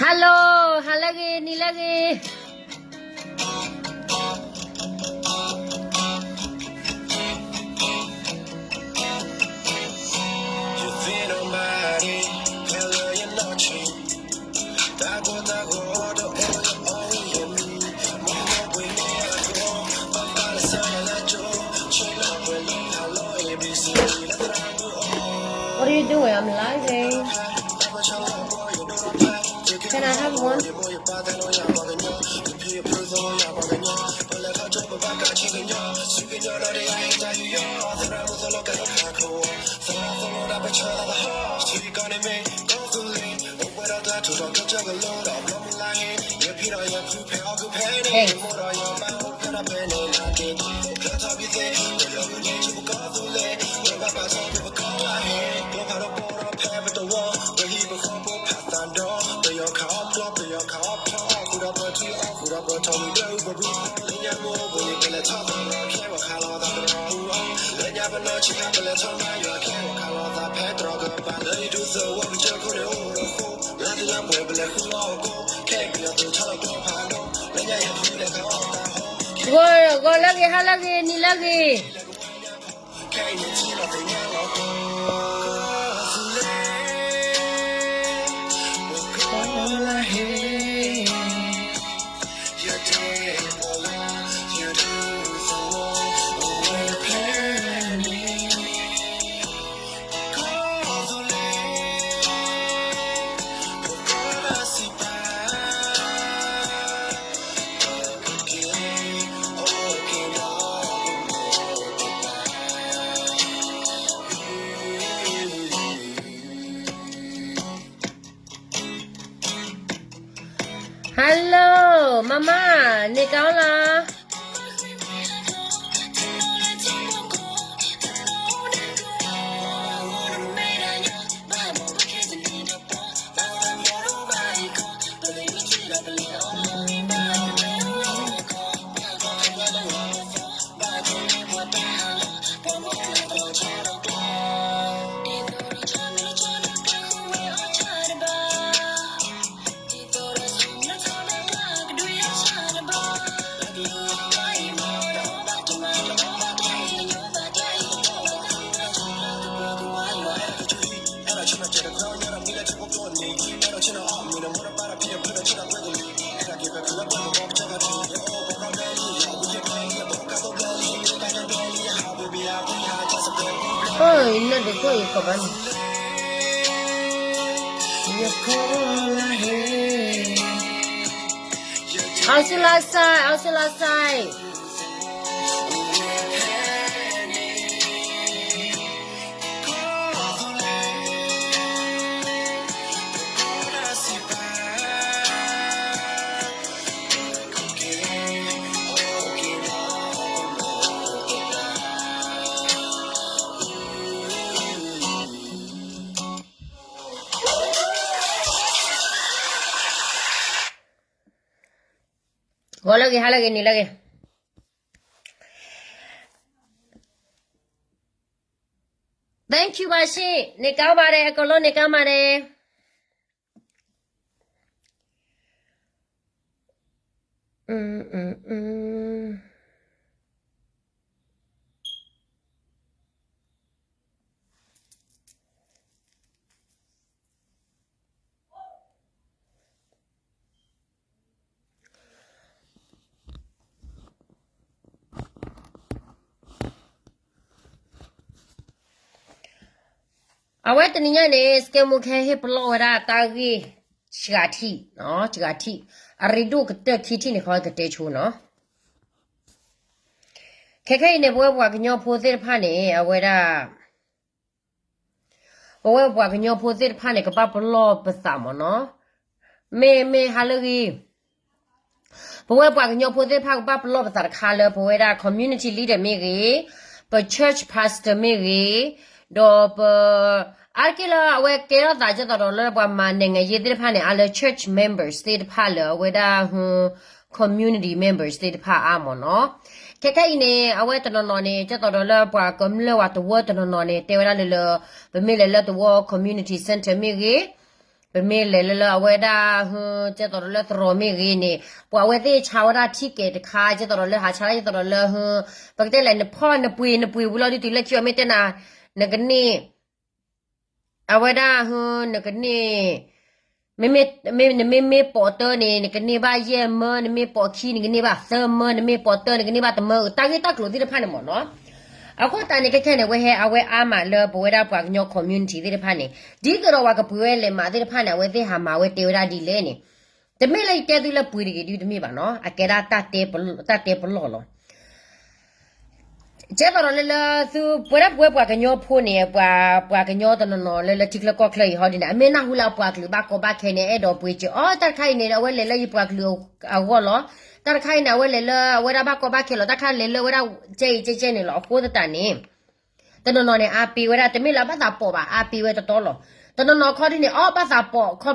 Hello, ဟါလၢအဂ့ၤ နံၤလၢအဂ့ၤ. What are you doing? I'm live. Can I have one? ဂီၤလၢအဂ့ၤ ဟါလၢအဂ့ၤ နံၤလၢအဂ့ၤ. Hello, မမ, န့ၣ်ကီလီၤ. Oi, nè dô kô yê kò bá nè. Yê kô la hê. Ao sư la sai, ao sư la sai. ဂီၤလၢအဂ့ၤ ဟါလၢအဂ့ၤ နံၤလၢအဂ့ၤ. Thank you ပါရှင်, န့ၣ်ကီပါတယ်, အကုန်လုံးန့ၣ်ကီပါတယ်. အဝဲတနံၤညါန့ၣ် စကဲမူခဲဟ့ၣ်ပလီၢ်ဝဲဒၣ်တၢ်ဂ့ၢ် စှၤထံၣ်, စှၤထံၣ်, အရ့ဒိၣ်ကတၢၢ်ခံထံၣ်န့ၣ် ခီကတဲဆိနီၤ. ခဲခဲအံၤန့ၣ် ပဝဲပှၤကညီဖိသ့ၣ်တဖၣ်န့ၣ် အဝဲဒၣ် ပဝဲပှၤကညီဖိသ့ၣ်တဖၣ်န့ၣ် ကဘၣ်ပလီၢ်ပသးမ့ၢ်နီၤ. မ့ၢ် မ့ၢ်ဟါလၢအဂ့ၤ, ပဝဲပှၤကညီဖိသ့ၣ်တဖၣ်ကဘၣ်ပလီၢ်ပသးတခါလၢ ပဝဲဒၣ် community leader မ့ၢ်ဂ့ၤ, ပ church pastor မ့ၢ်ဂ့ၤ, ဒီးပ အါတက့ၢ်လၢအဝဲကဲထီၣ်သးဒ်သိးဒီးလၢပှၤမၤ နိုင်ငံရေး သ့ၣ်တဖၣ်န့ၣ် အါလၢ church members သ့ၣ်တဖၣ်လၢအဝဲဒၣ် community members သ့ၣ်တဖၣ်အါမ့ၢ်နီၤ. ခဲခဲအံၤန့ၣ် အဝဲတနီၤနီၤန့ၣ် ဒ်သိးဒီးလၢပှၤကမျၢၢ်ဝဲတဝၢတနီၤနီၤန့ၣ် တဲဝဲဒၣ်လၢလၢ ပမ့ၢ်လဲၤလၢတဝၢ community center မ့ၢ်ဂ့ၤ, မ့ၢ်လဲၤလၢလၢအဝဲဒၣ် ကဲသိးဒီးလၢသရိာ်မ့ၢ်ဂ့ၤန့ၣ် ပှၤအဝဲသ့ၣ်ဆါဝဲဒၣ် ticket တခါ ကဲသိးဒီးလၢဟးဆါဒၣ် ကဲသိးဒီးလၢ ပကတဲလဲၣ် နဖီၣ်နပှ့ၤ နပှ့ၤဝံၤလီၤဒုးတုၤလၢခံအီၤ မ့ၢ်တဲနၤ နကန့ၢ် အဝဲဒၣ် နကန့ၢ် မ့မ့ၢ် နမ့မ့ၢ်ပိာ်တၢန့ၣ် နကန့ၢ်ဘၣ်ယဲၢ်မၢ, နမ့ၢ်ပိာ်ခံ နကန့ၢ်ဘၣ်သၢမၢ, နမ့ၢ်ပိာ်တၢ နကန့ၢ်ဘၣ်တမၢ, တၢ်ဂ့ၢ်တၢ်ကျိၤသ့ၣ်တဖၣ်န့ၣ်မ့ၢ်နီၤ. အဃိသတးန့ၣ် ခဲခဲန့ၣ် အဝဲဟဲအဝဲအါမးလၢပဝဲဒၣ်ပှၤကညီ community သ့ၣ်တဖၣ်န့ၣ် ဒ်သိးဒီးပှၤကပှ့ၤဝဲလဲးမးသ့ၣ်တဖၣ်န့ၣ် အဝဲသ့ၣ်ဟးမၤဝဲတဲဝဲဒၣ်ဒ်လဲၣ်န့ၣ် တမ့ၢ်လၢယတဲသုလၢပှ့ၤတဂ့ၤဒုတမ့ၢ်ဘၣ်နီၤ, အကဲဒၣ်တၢ်တဲပလီၢ်လီၤ. ကဲသိးဒီးလၢလၢသု ပဝဲဒၣ်ပဝဲပှၤကညီဖိန့ၣ် ပှၤ ပှၤကညီတနီၤနီၤလၢလၢထံချၢကီၢ်ချၢအံၤဟီဒ်န့ၣ် အမ့ၢ်နၢ်ဟူလၢအပှၤကလုာ်ဘၣ်ကီဘၣ်ခဲန့ၣ် အဲၣ်ဒိးပှ့ၤစၢၤ အီ တၢ်တခါအံၤန့ၣ် အဝဲလဲၤလၢယပှၤကလုာ်အဂီၢ်လီၤ. တၢ်တခါအံၤန့ၣ် အဝဲလဲၤလၢအဝဲဒၣ်ဘၣ်ကီဘၣ်ခဲလီၤ. တၢ်တခါလဲၤလၢအဝဲဒၣ်ကဲအံၤကဲကဲန့ၣ်လီၤ. အဃိသတးန့ၣ် တနီၤနီၤန့ၣ် အါပ့ၤဝဲဒၣ် တမ့ၢ်လၢအဘၣ်သးပိာ်ဘၣ် အါပ့ၤဝဲတတီလီၤ. တနီၤနီၤခီဒ်န့ၣ် အီ ဘၣ်သးပိာ် ခီဖျိ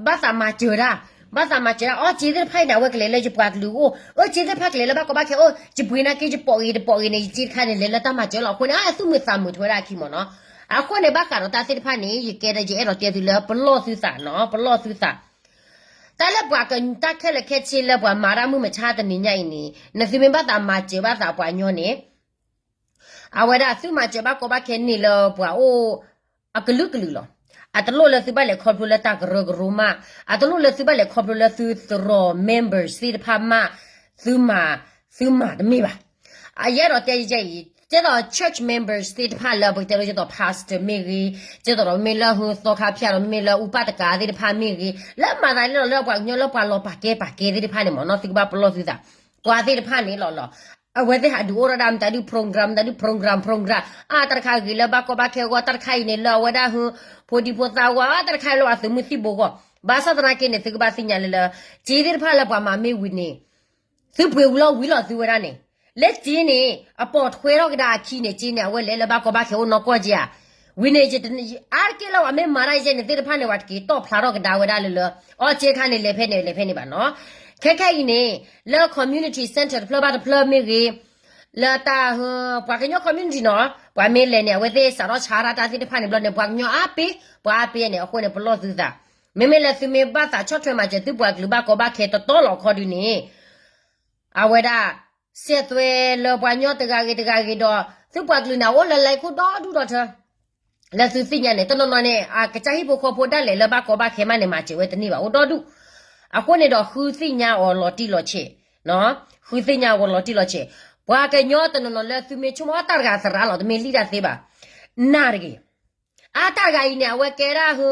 ဘၣ်သးမၤစၢၤဒၣ်, ဘၣ်သးမၤစၢၤဒၣ် အီ စ့သ့ၣ်တဖၣ်အံၤန့ၣ် အဝဲကလဲၤလၢယပှၤကလုာ်အအိၣ်, အၢ စ့သ့ၣ်တဖၣ်ကလဲၤလၢဘၣ်ကီဘၣ်ခဲအိၣ်, ယပှ့ၤနာ်က့ ယပိာ်ဂ့ၤတပိာ်ဂ့ၤန့ၣ် ယစ့တခါန့ၣ် လဲၤလၢတၢ်မၤစၢၤလီၤ. အဃိန့ၣ် အသူၣ်မုာ်သးမုာ်ထီၣ်ဝဲဒၣ်အခံမ့ၢ်နီၤ. အဃိန့ၣ် ဘၣ်ဃးဒီးတၢ်သ့ၣ်တဖၣ်န့ၣ် ယကဲဒီး ယအဲၣ်ဒိးတဲသုလၢပလီၢ်သုသးနီၤ, ပလီၢ်သုသး တၢ်လၢပှၤက တၢ်ခဲလၢာ်ခဲဆ့လၢပှၤမၤတၢ်မုၢ်မဆါတနံၤညါအံၤန့ၣ် နသုမ့ၢ်ဘၣ်သးမၤစၢၤဘၣ်သးပှၤကညီန့ၣ် အဝဲဒၣ်သုမၤစၢၤဘၣ်ကီဘၣ်ခဲန့ၢ်လၢပှၤအိၣ်အကလုာ်ကလုာ်လီၤ. အတလိၣ်လၢသုဘၣ်လဲၤခီဖျိလၢတၢ်ကရၢကရိမး, အတလိၣ်လၢသုဘၣ်လဲၤခီဖျိလၢသုသရိာ် members သ့ၣ်တဖၣ်မး, သုမၤ, သုမၤတမ့ၢ်ဘၣ်. အယဲဒီးတဲယဲအံၤ ကဲသိး church members သ့ၣ်တဖၣ်လၢပကတဲလၢကဲသိး pastor မ့ၢ်ဂ့ၤ, ကဲသိးဒီးမ့ၢ်လၢဟူသီခါဖၠၣ်ဒီး မ့မ့ၢ်လၢအူပၢ်တကးသ့ၣ်တဖၣ်မ့ၢ်ဂ့ၤ, လၢမၤသးလၢလီၤလၢပှၤကညီလၢပှၤလီၤပာ်ကဲပာ်ကဲသ့ၣ်တဖၣ်န့ၣ်မ့ၢ်နီၤ သုကဘၣ်ပလီၢ်သုသး ပှၤသ့ၣ်တဖၣ်န့ၣ်လီၤလီၤ. အဝဲသ့ၣ်ဟးဒုးအိၣ်ထီၣ်ဒၣ်မတၤဒုး program မတၤဒုး program program အါ တၢ်တခါဂ့ၤလၢဘၣ်ကီဘၣ်ခဲအဂီၢ် တၢ်တခါအံၤန့ၣ်လၢအဝဲဒၣ်ဟူ ဖိဒံဖိသၣ်အဂီၢ် အါတၢ်တခါအံၤလၢအသုးမုၢ်သံၣ်ဘိအဂီၢ် ဘၣ်ဆၣ်သနာ်က့န့ၣ် သုကဘၣ်သ့ၣ်ညါလၢလၢ စ့သ့ၣ်တဖၣ်လၢပှၤမၤမ့ၢ်ဝံၤန့ၣ် သုပှ့ၤဝံၤလီၤဝံၤလီၤသုဝဲဒၣ်န့ၣ် လၢစ့န့ၣ် အပိာ်ထွဲထီၣ်ကဒါအခံန့ၣ် စ့န့ၣ် အဝဲလဲၤလၢဘၣ်ကီဘၣ်ခဲအိၣ်နီၢ်ကီၢ်က့ဧါ. ဝံၤန့ၣ် အါတက့ၢ်လၢပှၤမ့ၢ်မၤတၢ်ယဲန့ၣ်သ့ၣ်တဖၣ်န့ၣ် ပှၤတက့ၤတီၣ်ဖျါထီၣ်ကဒါဝဲဒၣ်လၢလၢ အီစ့ခါန့ၣ် လဲၤဖဲန့ၣ် လဲၤဖဲန့ၣ်ဘၣ်နီၤ. ခဲခဲအံၤန့ၣ် လၢ community center တဖျၢၣ်ဘၣ်တဖျၢၣ်မ့ၢ်ဂ့ၤ လၢတၢ် ပှၤကညီ community နီၤ ပှၤမ့ၢ်လဲၤန့ၣ် အဝဲသ့ၣ်စးထီၣ်ဆါတၢ်သ့ၣ်တဖၣ်န့ၣ်ဘျီန့ၣ် ပှၤကညီအါပ့ၤ ပှၤအါပ့ၤန့ၣ် အဃိန့ၣ် ပလီၢ်သုသး မ့မ့ၢ်လၢသုမ့ၢ်ဘၣ်သးဆီၣ်ထွဲမၤစၢၤ သုပှၤကလုာ်ဘၣ်ကီဘၣ်ခဲတတီလီၤခီဒုန့ၣ် အဝဲဒၣ် စဲးသွဲလၢပှၤကညီတဂၤဂ့ၤတဂၤဂ့ၤဒီး သုပှၤကလုာ်န့ၣ် အိၣ်လၢလံခိၣ်ဒီဒူၣ်ဒီထၢ လၢသုသ့ၣ်ညါန့ၣ် တနီၤနီၤန့ၣ် အကစၢ်ဟံၣ်ဖိဃီဖိဒၣ်လဲာ်လၢဘၣ်ကီဘၣ်ခဲမးန့ၣ် မၤစၢၤဝဲတန့ၢ်ဘၣ် အိၣ်ဒီဒူၣ်. အဃိန့ၣ်ဒီး ဃုသ့ၣ်ညါအီၤလီၤတံၢ်လီၤဆဲး, ဃုသ့ၣ်ညါအီၤလီၤတံၢ်လီၤဆဲး. ပှၤကညီတနီၤနီၤလၢသုမ့ၢ်ဆိကမိၣ်အီၣ်တၢ်တဂၤသရၣ်လီၤ တမ့ၢ်လံၣ်တၢ်သ့ဘၣ်. နာ်တဂ့ၤ အါတၢ်ဂၤအံၤန့ၣ် အဝဲကဲဒၣ်ဟူ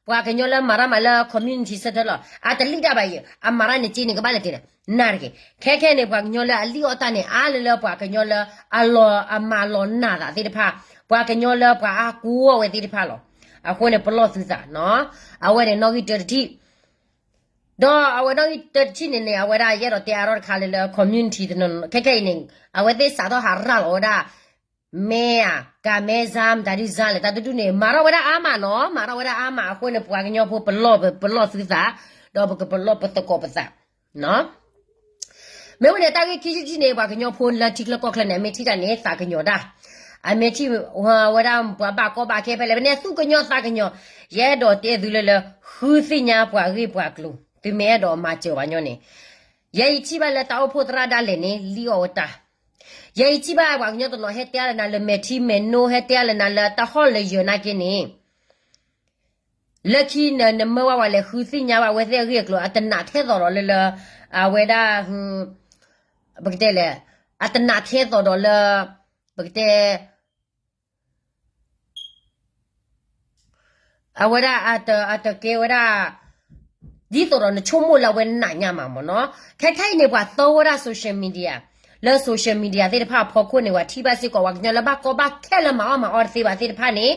ပှၤကညီလၢမၤတၢ်မၤလၢ community center လီၤ အတလံၣ်တၢ်ဘၣ်အံၤ အမၤတၢ်န့ၣ်က့န့ၣ် ကဘၣ်လဲၤတ့ၢ်န့ၣ် နာ်တဂ့ၤ. ခဲခဲန့ၣ် ပှၤကညီလၢအလံၣ်အီၣ်တၢ်န့ၣ် အါလၢလၢပှၤကညီလၢ အလီၤအမၤလီၤနာ်သးသ့ၣ်တဖၣ်, ပှၤကညီလၢပှၤအါကိးအဝဲသ့ၣ်တဖၣ်လီၤ. အဃိန့ၣ် ပလီၢ်သုသးနီၤ, အဝဲန့ၣ်နီၣ်ဂံၢ်တၢတထံၣ် ဒီးအဝဲနီၣ်ဂံၢ်တၢတထံၣ်န့ၣ်န့ၣ် အဝဲဒၣ်ယအဲၣ်ဒိးတဲအါထီၣ်တခါလၢလၢ community တနီၤနီၤ ခဲခဲအံၤန့ၣ် အဝဲသ့ၣ်စးထီၣ်ဟးရၤလီၤဝဲဒၣ် မဲာ်ဧါ ကၤမဲစါ မတၤဒုစါလဲၣ် တၢ်တဒူၣ်န့ၣ် မၤထီၣ်ဝဲဒၣ်အါမးနီၤ, မၤထီၣ်ဝဲဒၣ်အါမး အဃိန့ၣ် ပှၤကညီဖိပလီၢ် ပလီၢ်သုသး, ဒီးပကပလီၢ်ပသကိးပသး မ့ၢ်ဝဲန့ၣ် တၢ်ဂ့ၢ်ခံဆံခံန့ၣ် ပှၤကညီဖိလၢထံချၢကီၢ်ချၢန့ၣ် အမ့ၢ်ထံၣ်တၢ်န့ၣ် သးကညီၤတၢ်, အမ့ၢ်ထံၣ်ဝဲဒၣ်ပှၤဘၣ်ကီဘၣ်ခဲဖဲလဲၣ် ဖဲန့ၣ် သူၣ်ကညီၤသးကညီၤ, ယအဲၣ်ဒိးတဲသုလၢလၢ ဃုသ့ၣ်ညါပှၤဂ့ၢ်ပှၤကျိၤ, သုမ့ၢ်အဲၣ်ဒိးမၤစၢၤပှၤကညီန့ၣ်, ယဲယထံၣ်ဘၣ်လၢတၢ်အိၣ်ဖှိၣ်သရၣ်ဒၣ်လဲာ်န့ၣ် လံၣ်အီၣ်ဝဲတၢ်, ယဲယထံၣ်ဘၣ်ပှၤကညီတနီၤဟဲတဲအါလၢနၤလၢမဲာ်ထံမဲာ်နိ ဟဲတဲအါလၢနၤလၢတၢ်ဟီၣ်လၢယၢၤနာ်က့န့ၣ် လၢခံနမၢဝဲဝဲလဲၤဃုသ့ၣ်ညါဘၣ်ဝဲသ့ၣ်အဂ့ၢ်အကျိၤ အတနာ်ထဲသိးဒီးလၢလၢ အဝဲဒၣ် ပကတဲလဲၣ် အတနာ်ထဲသိးဒီးလၢ ပကတဲ အဝဲဒၣ်အတကဲဝဲဒၣ် ဒ်သိးဒီးနဆိကမိၣ်လၢအဝဲနာ်ညါမးမ့ၢ်နီၤ. ခဲခဲအံၤန့ၣ် ပှၤသီဝဲဒၣ် social media, လၢ social media သ့ၣ်တဖၣ်အဖီခိၣ်န့ၣ် ပှၤထံၣ်ဘၣ်စ့ၢ်ကီး ပှၤကညီလၢဘၣ်ကီဘၣ်ခဲလၢမၤအီၣ်မၤအီတသ့ဘၣ်သ့ၣ်တဖၣ်န့ၣ်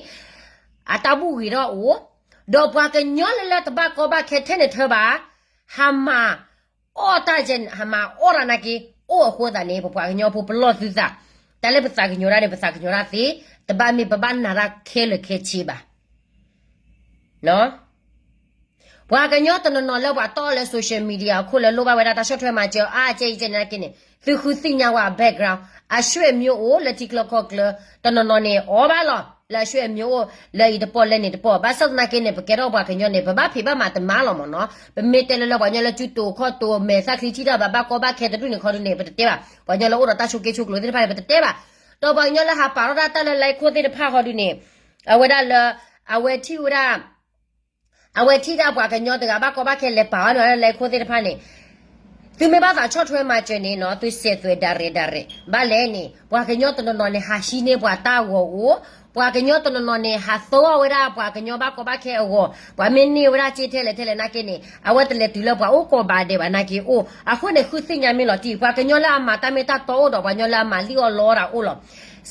အတၢ်ဘူၣ်ဂ့ၤထီၣ်အိၣ်, ဒီးပှၤကညီလၢလၢတဘၣ်ကီဘၣ်ခဲထဲန့ၣ်ထၢဘၣ် ဟးမၤအီၣ်တၢ် ဟးမၤအီၣ်တၢ်နာ်က့ အိၣ်အဃိသတးန့ၣ် ပပှၤကညီဖိပလီၢ်သုသး, တၢ်လၢပသးကညီၤတၢ်န့ၣ် ပသးကညီၤတၢ်သ့, တဘၣ်မ့ၢ်ပဘၣ်နာ်တၢ်ခဲလၢာ်ခဲဆ့ဘၣ်. ပှၤကညီတနီၤနီၤလၢပှၤတီၢ်လၢ social media အခိၣ်လၢလိၣ်ဘၣ်ဝဲဒၣ်တၢ်ဆီၣ်ထွဲမၤစၢၤ အါကဲအံၤကဲနာ်က့န့ၣ် သုဃုသ့ၣ်ညါဝဲအ background အဆွေမျိုးအိၣ်လၢထံချၢကီၢ်ချၢ, တနီၤနီၤန့ၣ် အီၣ်ဘၣ်လီၤ လၢအဆွေအမျိုးအိၣ် လၢအံၤတပီၢ်လၢန့ၣ်တပီၢ်. ဘၣ်ဆၣ်သနာ်က့န့ၣ် ပကဲထီၣ်ပှၤကညီန့ၣ် ပဘၣ်ဖံးဘၣ်မၤတမၤလီၤမ့ၢ်နီၤ. ပမ့ၢ်တဲလၢလၢပှၤကညီလၢကၠူတိာ်ခီၣ်တိာ် မဲာ်သၣ်ချံထံၣ်တၢ်ဘၣ် ဘၣ်ကီဘၣ်ခဲတဒူၣ်န့ၣ်ခီဒုးန့ၣ် ပတတဲဘၣ်. ပှၤကညီလၢအိၣ်ဒီးတၢ်ဆိးက့ဆိးကျိၤသ့ၣ်တဖၣ်န့ၣ် ပတတဲဘၣ်. ဒီးပှၤကညီလၢဟးပာ်ထီၣ်တၢ်တၢ်လၢလၢခိၣ်သ့ၣ်တဖၣ်ခီဒုးန့ၣ် အဝဲဒၣ်လၢ အဝဲထံၣ်ဝဲဒၣ် အဝဲထံၣ်ဒၣ်ပှၤကညီတဂၤဘၣ်ကီဘၣ်ခဲလဲၤပာ်အီၤန့ၣ်လၢလၢခိၣ်သ့ၣ်တဖၣ်န့ၣ် သုမ့ၢ်ဘၣ်သးဆီၣ်ထွဲမၤစၢၤန့ၣ်နီၤ သုစဲးသွဲးဒၣ်ရဲၣ်ဒၣ်ရဲၣ် ဘၣ်လဲၣ်န့ၣ် ပှၤကညီတနီၤနီၤန့ၣ် ဟးဟံးန့ၢ်ပှၤတၢ်ဂီၤအိၣ်, ပှၤကညီတနီၤနီၤန့ၣ် ဟးသီအီၣ်ဝဲဒၣ်ပှၤကညီဘၣ်ကီဘၣ်ခဲအဂီၤ, ပှၤမ့ၢ်န့ၢ်ဝဲဒၣ်စ့ထဲလဲၣ်ထဲလဲၣ်နာ်က့န့ၣ် အဝဲတလဲၤတုၤလၢပှၤအိၣ်ကိးဘးဒဲးဘၣ်နာ်က့အိၣ်. အဃိန့ၣ် ဃုသ့ၣ်ညါမ့ၢ်လီၤတံၢ် ပှၤကညီလၢအမၤတၢ်မ့ၢ်တၢ်တီအိၣ်ဒီး ပှၤကညီလၢအမၤလံၣ်အီၣ်လီအီၣ်တၢ်အိၣ်လီၤ.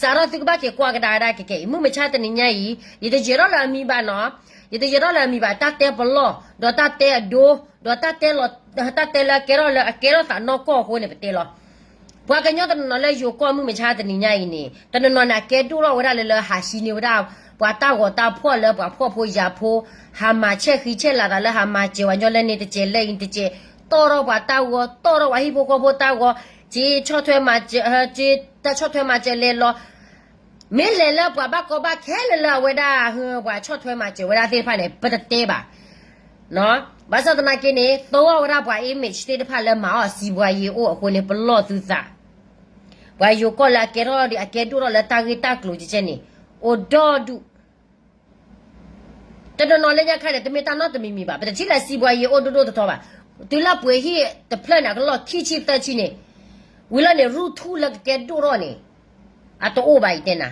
စးထီၣ်သုကဘၣ်က့ၤကွၢ်ကဒါဝဲဒၣ်ကဲကဲအံၤ မုၢ်မဆါတနံၤညါအံၤ ယတယၢၤထီၣ်လၢအမံၤဘၣ်နီၤ, ယတယၢၤထီၣ်လၢအမံၤဘၣ် တၢ်တဲပလီၢ် ဒီးတၢ်တဲအဒိ ဒီးတၢ်တဲလီၤ တၢ်တဲလၢအကဲထီၣ်လၢအကဲထီၣ်သးနီၢ်ကီၢ်အဃိန့ၣ် ပတဲလီၤ. ပှၤကညီတနီၤနီၤလၢယိၤကီၢ်မုၢ်မဆါတနံၤညါအံၤန့ၣ် တနီၤနီၤန့ၣ်အကဲဒိၣ်ထီၣ်ဝဲဒၣ်လၢလၢဟးဟံးန့ၢ်ဝဲဒၣ် ပှၤတၢ်ဂီၤတၢ်ဖှီၣ်လၢပှၤဖှီၣ်ဖိယာ်ဖိ, ဟးမၤဆဲးဃံဆဲးလၤသးလၢဟးမၤစၢၤပှၤကညီလၢန့ၣ်တစဲးလၢအံၤတစဲး, တီၣ်ထီၣ်ပှၤတၢ်ဂီၤ တီၣ်ထီၣ်ပှၤဟံၣ်ဖိဃီဖိတၢ်ဂီၤ, စ့ဆီၣ်ထွဲမၤစၢၤ စ့တၢ်ဆီၣ်ထွဲမၤစၢၤလဲၤလီၤ မ့ၢ်လဲၤလၢပှၤဘၣ်ကီဘၣ်ခဲလၢလၢအဝဲဒၣ် ပှၤဆီၣ်ထွဲမၤစၢၤဝဲဒၣ်သ့ၣ်တဖၣ်န့ၣ် ပတတဲဘၣ်. ဘၣ်ဆၣ်သနာ်က့န့ၣ် သီအီၣ်ဝဲဒၣ်ပှၤ image သ့ၣ်တဖၣ်လၢမၤအီၣ်စံးဘှါယ့အိၣ်အဃိန့ၣ် ပလီၢ်သုသး. ပှၤယိၤကီၢ်လၢအကဲထီၣ်ဒီးအကဲဒိၣ်ထီၣ်လၢတၢ်ဂ့ၢ်တၢ်ကျိၤကဲကဲန့ၣ် အိၣ်ဒီဒူၣ် တနီၤနီၤလၢညါခါန့ၣ် တမ့ၢ်တၢ်နီတမံၤမံၤဘၣ်, ပတထံၣ်လၢစံးဘှါယ့အိၣ်ဒိၣ်ဒိၣ်ထီထီဘၣ်. တုၤလၢပှ့ၤဟံၣ်တဖျၢၣ်န့ၣ် အကလီၢ်ခံဆံသၢဆံန့ၣ်, ဝံၤလီၤန့ၣ် ရူၢ်ထူလၢကကဲဒိၣ်ထီၣ်န့ၣ် အတအိၣ်ဘၣ်အံၤတဲနၤ.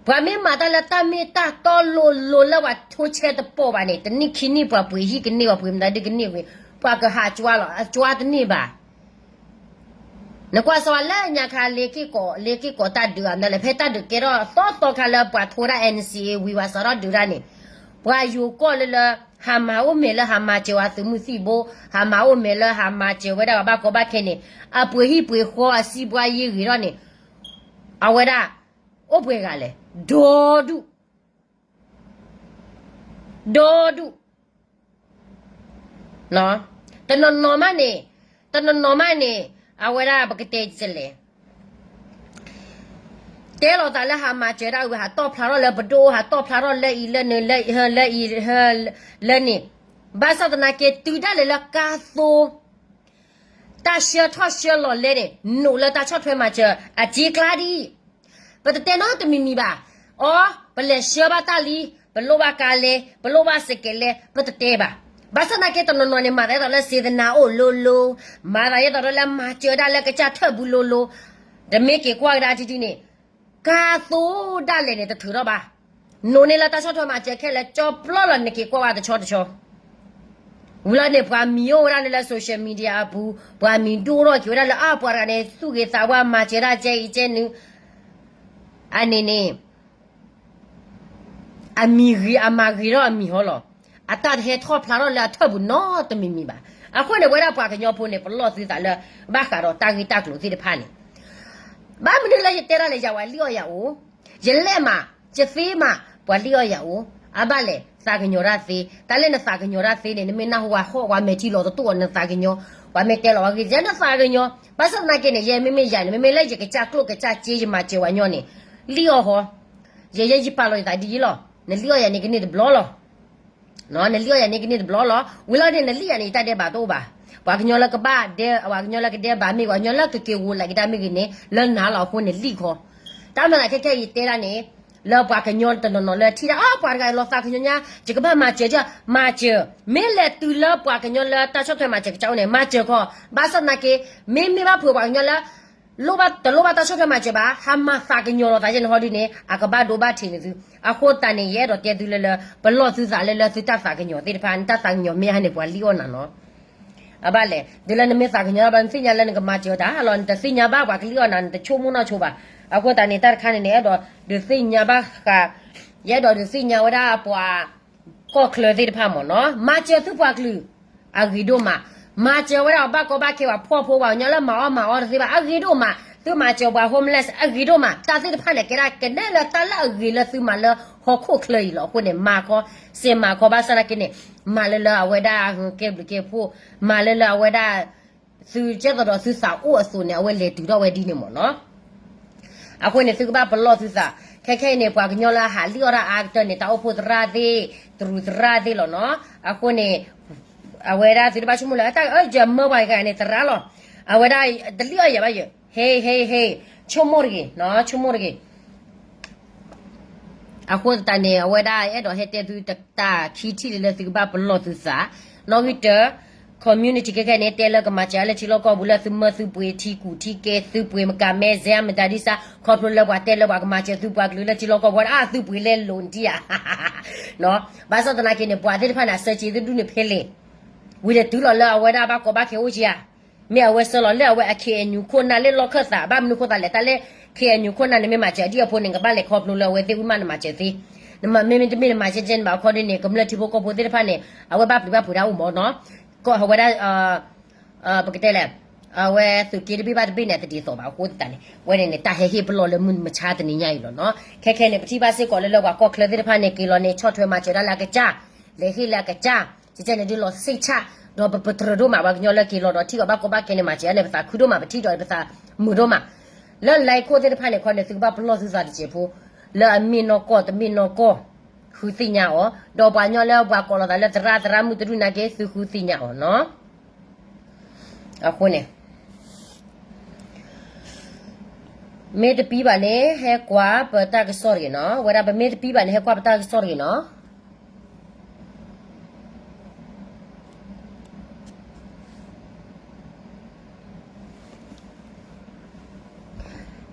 ပှၤမ့ၢ်မၤတၢ်လၢတၢ်မ့ၢ်တၢ်တီလိၤလိၤလၢပှၤထိဆဲတပိာ်ဘၣ်န့ၣ် တနံၣ်ခံနံၣ်ပှၤပှ့ၤဟံၣ်ကန့ၢ်ဝဲ ပှ့ၤမတၤဒုကန့ၢ်ဝဲ, ပှၤကဟးကွၢ်လီၤ အကွၢ်တန့ၢ်ဘၣ် နကွၢ်စီလၢညါခါလ့က့ၢ်ကီး လ့က့ၢ်ကီးတၢ်ဒုးအမနုၤလဲၣ် ဖဲတၢ်ဒုးကဲထီၣ်သီသီခါလၢပှၤထိဒၣ် NCA ဝံၤဝဲစးထီၣ်ဒုးတၢ်န့ၣ်, ပှၤယိၤကီၢ်လၢလၢ ဟးမၤအိၣ်မဲာ်လၢဟးမၤစၢၤဝဲသုးမုၢ်သံၣ်ဘိ, ဟးမၤအိၣ်မဲာ်လၢဟးမၤစၢၤဝဲဒၣ်ပှၤဘၣ်ကီဘၣ်ခဲန့ၣ်, အပှ့ၤဟံၣ်ပှ့ၤဃီအစံးဘှါယ့ဂ့ၤထီၣ်န့ၣ်, အဝဲဒၣ် အိၣ်ပှဲၤဂၤလဲၣ်, ဒီဒူၣ် ဒီဒူၣ် တနီၤနီၤမးန့ၣ်, တနီၤနီၤမးန့ၣ်, အဝဲဒၣ်ပကတဲလဲၣ်, တဲလီၤသးလၢဟးမၤစၢၤဒၣ်ဝဲ ဟးတီၣ်ဖျါထီၣ်လၢပဒိၣ် ဟးတီၣ်ဖျါထီၣ်လၢအံၤလၢနုၤ လၢအံၤ လၢအံၤ လၢန့ၣ်, ဘၣ်ဆၣ်သနာ်က့တုၤဒၣ်လဲာ်လၢကါသိ တၢ်ဆှၢထီၣ်ဆှၢလီၤလဲန့ၣ် နိးလၢတၢ်ဆီၣ်ထွဲမၤစၢၤ အစ့ကျါဒ်အံၤ, ပတတဲနီတမံၤမံၤဘၣ်. အီ, ပလဲၤဆှၢဘၣ်တၢ်လံ, ပလိၣ်ဘၣ်ကါလဲ, ပလိၣ်ဘၣ်စဲးကဲးလဲ, ပတတဲဘၣ်. ဘၣ်ဆၣ်သနာ်က့တနီၤနီၤန့ၣ် မၤသးဒ်သိးလၢ စေတနာ အိၣ်လိၤလိၤ, မၤသးဒ်သိးလၢမၤစၢၤဒၣ်လၢကစၢ်ထၢၣ်ပူၤလိၤလိၤ, တမ့ၢ်က့ၤကွၢ်ကဒါထံထံန့ၣ်, ကါသိဒၣ်လဲာ်န့ၣ်တထုးထီၣ်ဘၣ်. နိးန့ၢ်လၢတၢ်ဆီၣ်ထွဲမၤစၢၤခဲလၢာ် ကၠီပျီလီၤ နက့ၤကွၢ်ဝဲတဆီတဆီ ဝံၤလီၤန့ၣ် ပှၤမံၤအိၣ်ဝဲဒၣ်လၢလၢ social media အပူၤ, ပှၤမံၤဒိၣ်ထီၣ်က့ၤဝဲဒၣ်လၢ အါ ပှၤတဂၤန့ၣ် သူၣ်ဂ့ၤသးဝါ မၤစၢၤဒၣ်ကဲအံၤကဲနုၤ, အန့ၣ်န့ၣ် အမံၤဂ့ၤ အမၤဂ့ၤထီၣ်အမံၤဟီလီၤ. အတၢ်တဟဲထီၣ်ဖျါထီၣ်လၢအထၢၣ်ပူၤနီတမံၤမံၤဘၣ်. အဃိန့ၣ် ပဝဲဒၣ်ပှၤကညီဖိန့ၣ် ပလီၢ်သုသးလၢ ဘၣ်ဃးဒီးတၢ်ဂ့ၢ်တၢ်ကျိၤသ့ၣ်တဖၣ်န့ၣ် ဘၣ်မနုၤလၢယတဲဒၣ်လဲာ် ယၤဝဲလံၣ်အီၣ်ယၤအိၣ်, ယလဲၣ်မး, ယသ့မး, ပှၤလံၣ်အီၣ်ယၤအိၣ်, အဘၣ်လဲၣ် သးကညီၤတၢ်သ့, တၢ်လၢနသးကညီၤတၢ်သ့န့ၣ် နမ့ၢ်နၢ်ဟူဝဲဟီၣ်ဝဲမဲာ်ထံလီၤတတူၢ်အီၤ နသးကညီၤ, ပှၤမ့ၢ်တဲလီၤဝဲဂ့ၤ နသးကညီၤ, ဘၣ်ဆၣ်သနာ်က့န့ၣ် ယဲမ့မ့ၢ်ယၤန့ၣ် မ့မ့ၢ်လၢယကစၢ်ကျိၣ်ကစၢ်စ့ယမၤစၢၤဝဲညီန့ၣ်, လံၣ်အီၣ်ဃီ, ယဲယဲယပာ်လီၤယသးဒ်အံၤလီၤ, နလံၣ်အီၣ်ယၤန့ၣ်ကန့ၢ်တဘျီလီၤ. နလံၣ်အီၣ်ယၤန့ၣ်ကန့ၢ်တဘျီလီၤ. ဝံၤလီၤန့ၣ် နလံၣ်ယၤန့ၣ် ယတၢ်ဒဲးဘးတအိၣ်ဘၣ်. ပှၤကညီလၢကဘၣ်ဒဲ, ပှၤကညီလၢကဒဲးဘးမ့ၢ်ဂ့ၤ, ပှၤကညီလၢကက့ၤဂိၤလးက့ၤတၢ်မ့ၢ်ဂ့ၤန့ၣ် လၢနၤလီၤအဃိန့ၣ်လံၣ်ခီ. တၢ်မၤသးခဲခဲအံၤယတဲဒၣ်န့ၣ်, လၢပှၤကညီတနီၤနီၤလၢထံၣ်တၢ် အါ ပှၤတဂၤလီၤသးကညီၤညါ, ယကဘၣ်မၤစၢၤ, မၤစၢၤ, မ့ၢ်လဲၤတုၤလၢပှၤကညီလၢတၢ်ဆီၣ်ထွဲမၤစၢၤကစၢ်အိၣ်န့ၣ် မၤစၢၤခီ, ဘၣ်ဆၣ်သနာ်က့, မ့မ့ၢ်ဘၣ်ဖုးပှၤကညီလၢ လိၣ်ဘၣ်တလိၣ်ဘၣ်တၢ်ဆီၣ်ထွဲမၤစၢၤဘၣ်, ဟးမၤသးကညီၤလီၤသးယဲန့ၣ်ဟီဒုန့ၣ် အကဘၣ်ဒိဘၣ်ထံးန့ၢ်သု. အဃိသတးန့ၣ် ယအဲၣ်ဒိးတဲသုလၢလၢ ပလီၢ်သုသးလၢလၢသုတၢ်သးကညီၤသ့ၣ်တဖၣ် နတၢ်သးကညီၤမ့ၢ်ဟါန့ၣ် ပှၤလံၣ်အီၣ်နၤနီၤ. အဘၣ်လဲၣ်, တုၤလၢနမ့ၢ်သးကညီၤဘၣ် နသ့ၣ်ညါလၢနကမၤစၢၤတၢ်လီၤ, နတသ့ၣ်ညါဘၣ်ပှၤကလံၣ်အီၣ်နၤ နတဆိကမိၣ်နီၢ်ဆိဘၣ်. အဃိသတးန့ၣ် တၢ်တခါန့ၣ်န့ၣ် အဲၣ်ဒိးဒုးသ့ၣ်ညါဘၣ်ဃး, ယအဲၣ်ဒိးဒုးသ့ၣ်ညါဝဲဒၣ်ပှၤ ကီၢ်ချၢသ့ၣ်တဖၣ်မ့ၢ်နီၤ, မၤစၢၤသုပှၤကလုာ် အဂ့ၤဒိၣ်မး, မၤစၢၤဝဲဒၣ်ပှၤဘၣ်ကီဘၣ်ခဲ ပှၤဖှီၣ်ဖိ ပှၤကညီလၢမၤအီၣ်မၤအီတသ့ဘၣ် အဂ့ၤဒိၣ်မး, သုမၤစၢၤပှၤ homeless အဂ့ၤဒိၣ်မး, တၢ်သ့ၣ်တဖၣ်န့ၣ် ကဲဒၣ်ကနဲလၢတၢ်လၢအဂ့ၤလၢသုမၤလၢဟီၣ်ခိၣ်ချၢအံၤလီၤ. အဃိန့ၣ် မၤခီ, စဲးမၤခီ ဘၣ်ဆၣ်သနာ်က့န့ၣ်, မၤလၢလၢအဝဲဒၣ်ကဲဘျုးကဲဖှိၣ်, မၤလၢလၢအဝဲဒၣ် သုကဲသိးဒီးသုသးအိၣ်အသိးန့ၣ် အဝဲလဲၤတုၤထီၣ်ဝဲဒ်န့ၣ်မ့ၢ်နီၤ. အဃိန့ၣ် သုကဘၣ်ပလီၢ်သုသး, ခဲခဲအံၤန့ၣ် ပှၤကညီလၢအဟးလံၣ်အီၣ်တၢ်အါကတၢၢ်န့ၣ် တၢ်အိၣ်ဖှိၣ်သရၣ်သ့ၣ်, တရူးသရၣ်သ့ၣ်လီၤနီၤ. အဃိန့ၣ် အဝဲဒၣ်သုတဘၣ်ဆိကမိၣ်လၢ တၢ်အၢယမၢပှၤကန့ၣ်သရၣ်လီၤ. အဝဲဒၣ်တလံၣ်အီၣ်ယၤဘၣ်ယၤ, ဟ့ ဟ့ ဟ့, ဆိကမိၣ်တဂ့ၤနီၤ, ဆိကမိၣ်တဂ့ၤ. အဃိသတးန့ၣ် အဝဲဒၣ်အဲၣ်ဒိးဟဲတဲသုတၢ်ခံထံၣ်လၢသုကဘၣ်ပလီၢ်သုသး, နီၣ်ဂံၢ်တၢ, community ခဲခဲန့ၣ် တဲလၢကမၤစၢၤလၢထံလီၢ်ကီၢ်ပူၤ လၢသုမၢသုပှ့ၤထံကူၣ်ထံကဲသုပှ့ၤမကၤမဲစဲအမတၤဒ်စး ခီဖျိလၢပှၤတဲလၢပှၤကမၤစၢၤသုပှၤကလုာ်လၢထံလီၢ်ကီၢ်ပူၤ အသုပှ့ၤလဲလိာ်နတံၢ်ဧါ. ဘၣ်ဆၣ်သနာ်က့န့ၣ် ပှၤသ့ၣ်တဖၣ်န့ၣ် အစၢက့ၤသုဒူၣ်န့ၣ်ဖဲလဲၣ်, ဝံၤဒီးတုၤလီၤလၢအဝဲဒၣ်ဘၣ်ကီဘၣ်ခဲအိၣ်က့ဧါ. မ့ၢ်အဝဲဆှၢလီၤလၢအဝဲအ K N U ခိၣ်နၢ်လၢလီၢ်ခၢၣ်သး ဘၣ်မနုၤအဃိသတးလဲၣ်, တၢ်လၢ K N U ခိၣ်နၢ်န့ၣ် မ့ၢ်မၤစၢၤဒ်အဖိန့ၣ် ကဘၣ်လဲၤခီဖျိလၢအဝဲသ့ၣ်ဝံၣ်မးနမၤစၢၤသ့, မ့မ့ၢ်တမ့ၢ်နမၤစၢၤကဲန့ၣ်ဘၣ် အခီဒ်န့ၣ် ကမျၢၢ်ထံဖိကီၢ်ဖိသ့ၣ်တဖၣ်န့ၣ် အဝဲဘၣ်ပျံၤဘၣ်ဖုးတၢ်အိၣ်မးနီၤ, ကီၢ်အဝဲဒၣ် ပကတဲလဲၣ်, အဝဲသုးက့တဘ့ၣ်ဘၣ်တဘ့ၣ်န့ၣ် အတဒ်သိးဘၣ်အဃိသတးန့ၣ် အဝဲန့ၣ်န့ၣ် တၢ်ဟဲဟ့ၣ်ပလီၢ်လၢမုၢ်မဆါတနံၤညါအံၤလီၤနီၤ. ခဲခဲန့ၣ် ပထံၣ်ဘၣ်စ့ၢ်ကီးလၢလၢပှၤကီၢ်ချၢသ့ၣ်တဖၣ်န့ၣ် က့ၤလီၤန့ၣ် ဆီၣ်ထွဲမၤစၢၤဒၣ်လၢအကစၢ်, လဲၤဟ့ၣ်လၢအကစၢ်, ကကဲန့ၣ်ဒုးလီၤဆ့ၣ်ဆၣ်, ဒီးပပတြၢၤဒိၣ်မး ပှၤကညီလၢက့ၤလီၤဒီး ထံၣ်အီၤဘၣ်ကီဘၣ်ခဲန့ၣ် မၤစၢၤန့ၣ် ပသးခုဒိၣ်မး ပထံၣ်ဒီးပသးမုာ်ဒိၣ်မး လၢလၢခိၣ်သ့ၣ်တဖၣ်န့ၣ် ခီန့ၣ် သုကဘၣ်ပလီၢ်သုသးတစဲးဖိ, လၢအမ့ၢ်နီၢ်ကီၢ်တမ့ၢ်နီၢ်ကီၢ် ဃုသ့ၣ်ညါအီၤ, ဒီးပှၤကညီလၢပှၤကိးလီၤသးလၢသရၣ်သရၣ်မုၣ်တဒူၣ်နာ်က့ သုဃုသ့ၣ်ညါအီၤနီၤ. အဃိန့ၣ် မ့ၢ်တပံဘၣ်န့ၣ် ဟဲကွၢ်ပတၢ်ကစီၣ်တဂ့ၤနီၤ, ဝဲဒၣ်ပမ့ၢ်တပံဘၣ်န့ၣ် ဟဲကွၢ်ပတၢ်ကစီၣ်တဂ့ၤနီၤ.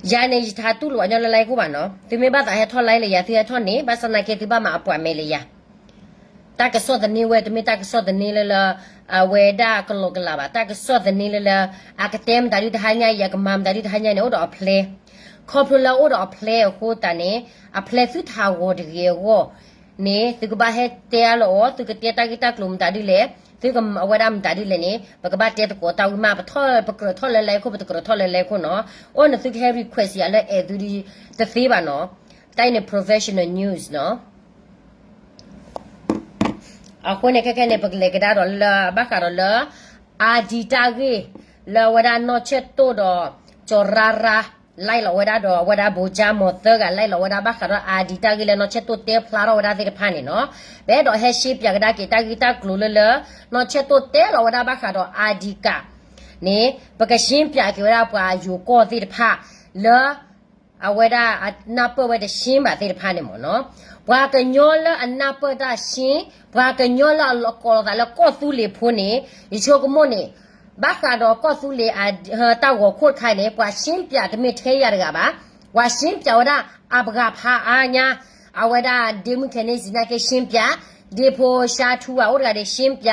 ယၤန့ၣ် ယထးတူၢ်လိာ်အညီလၢ line ခိၣ်ဘၣ်နီၤ, သုမ့ၢ်ဘၣ်သးဟဲထီၣ် line လၢယၤ သုဟဲထီၣ်န့ၣ် ဘၣ်ဆၣ်သနာ်က့သုဘၣ်မၤအပှၤမဲာ်လၢယၤ တၢ်ကစီၣ်သန့ဝဲ တမ့ၢ်တၢ်ကစီၣ်သန့လၢလၢ အဝဲဒၣ်ကလီကလးဘၣ်, တၢ်ကစီၣ်သန့လၢလၢ အကတဲမတၤဒုတဟါညါအံၤ အကမၤမတၤဒုတဟါညါန့ၣ် အိၣ်ဒီးအ plan, ခီဖျိလၢအအိၣ်ဒီးအ plan အဃိသတးန့ၣ် အ plan သုထးဂီၤတဂ့ၤအဂီၢ်န့ၣ် သုကဘၣ်ဟဲတဲအါလီၤအီၤ, သုကတဲတၢ်ဂ့ၢ်တၢ်ကျိၤမတၤဒ်လဲၣ်, သုကမၤအဝဲဒၣ်မတၤဒ်လဲၣ်န့ၣ် ပကဘၣ်တဲသကိးတၢ်ဝံၤမး, ပတကြၢးထီၣ်လၢ line ခိၣ်, ပတကြၢးထီၣ်လၢ line ခိၣ်နီၤ, အိၣ်န့ၣ်သုကဟဲ request ယၤလၢအဲၣ်သုဒ်တသ့ဘၣ်နီၤ, တၢ်အံၤန့ၣ် professional news နီၤ. အဃိန့ၣ် ခဲခဲန့ၣ် ပကလဲၤကဒါဒီးလၢ ဘၣ်ဃးဒီးလၢ အါဒံတၢ်ဂ့ၢ် လၢအဝဲဒၣ်နီၢ်ဆဲၣ်တိၣ်ဒီး ကၠီၤရါရါ လဲလီၤဝဲဒၣ်ဒီး အဝဲဒၣ်ဘိကၠါမီၤသၢဂၤ လဲလီၤဝဲဒၣ် ဘၣ်ဃးဒီးအါဒံတၢ်ဂ့ၢ်လၢနီၢ်ဆဲၣ်တိၣ်တဲဖျါထီၣ်ဝဲဒၣ်သ့ၣ်တဖၣ်န့ၣ်နီၤ, ပအဲၣ်ဒိးဟဲရှင်းပြကဒါက့ၤတၢ်ဂ့ၢ်တၢ်ကျိၤလၢလၢ နီၢ်ဆဲၣ်တိၣ်တဲလီၤဝဲဒၣ်ဘၣ်ဃးဒီးအါဒံကးန့ၣ် ပကရှင်းပြက့ၤဝဲဒၣ်ပှၤယိၤကီၢ်သ့ၣ်တဖၣ် လၢ အဝဲဒၣ်အနၢ်ပၢၢ်ဝဲတရှင်းဘၣ်သ့ၣ်တဖၣ်န့ၣ်မ့ၢ်နီၤ, ပှၤကညီလၢအနၢ်ပၢၢ်တၢ်ရှင်း, ပှၤကညီလၢအကိးလီၤသးလၢကီၢ်သူလ့ၤဖိန့ၣ် ယဆိကမိၣ်န့ၣ် ဘၣ်ဃးဒီးကီၢ်သူလ့ၤ တၢ်ဂီၤခိၣ်တခါန့ၣ် ပှၤရှင်းပြတမ့ၢ်ထဲယၤတဂၤဘၣ်, ပှၤရှင်းပြဝဲဒၣ်အပှၤဖးအါညါ, အဝဲဒၣ် ဒ့မုၣ်ခဲန့ၣ်စံးနာ်က့ ရှင်းပြ, ဒ့ဖိရှါထူဝါအိၣ်တဂၤဒီး ရှင်းပြ,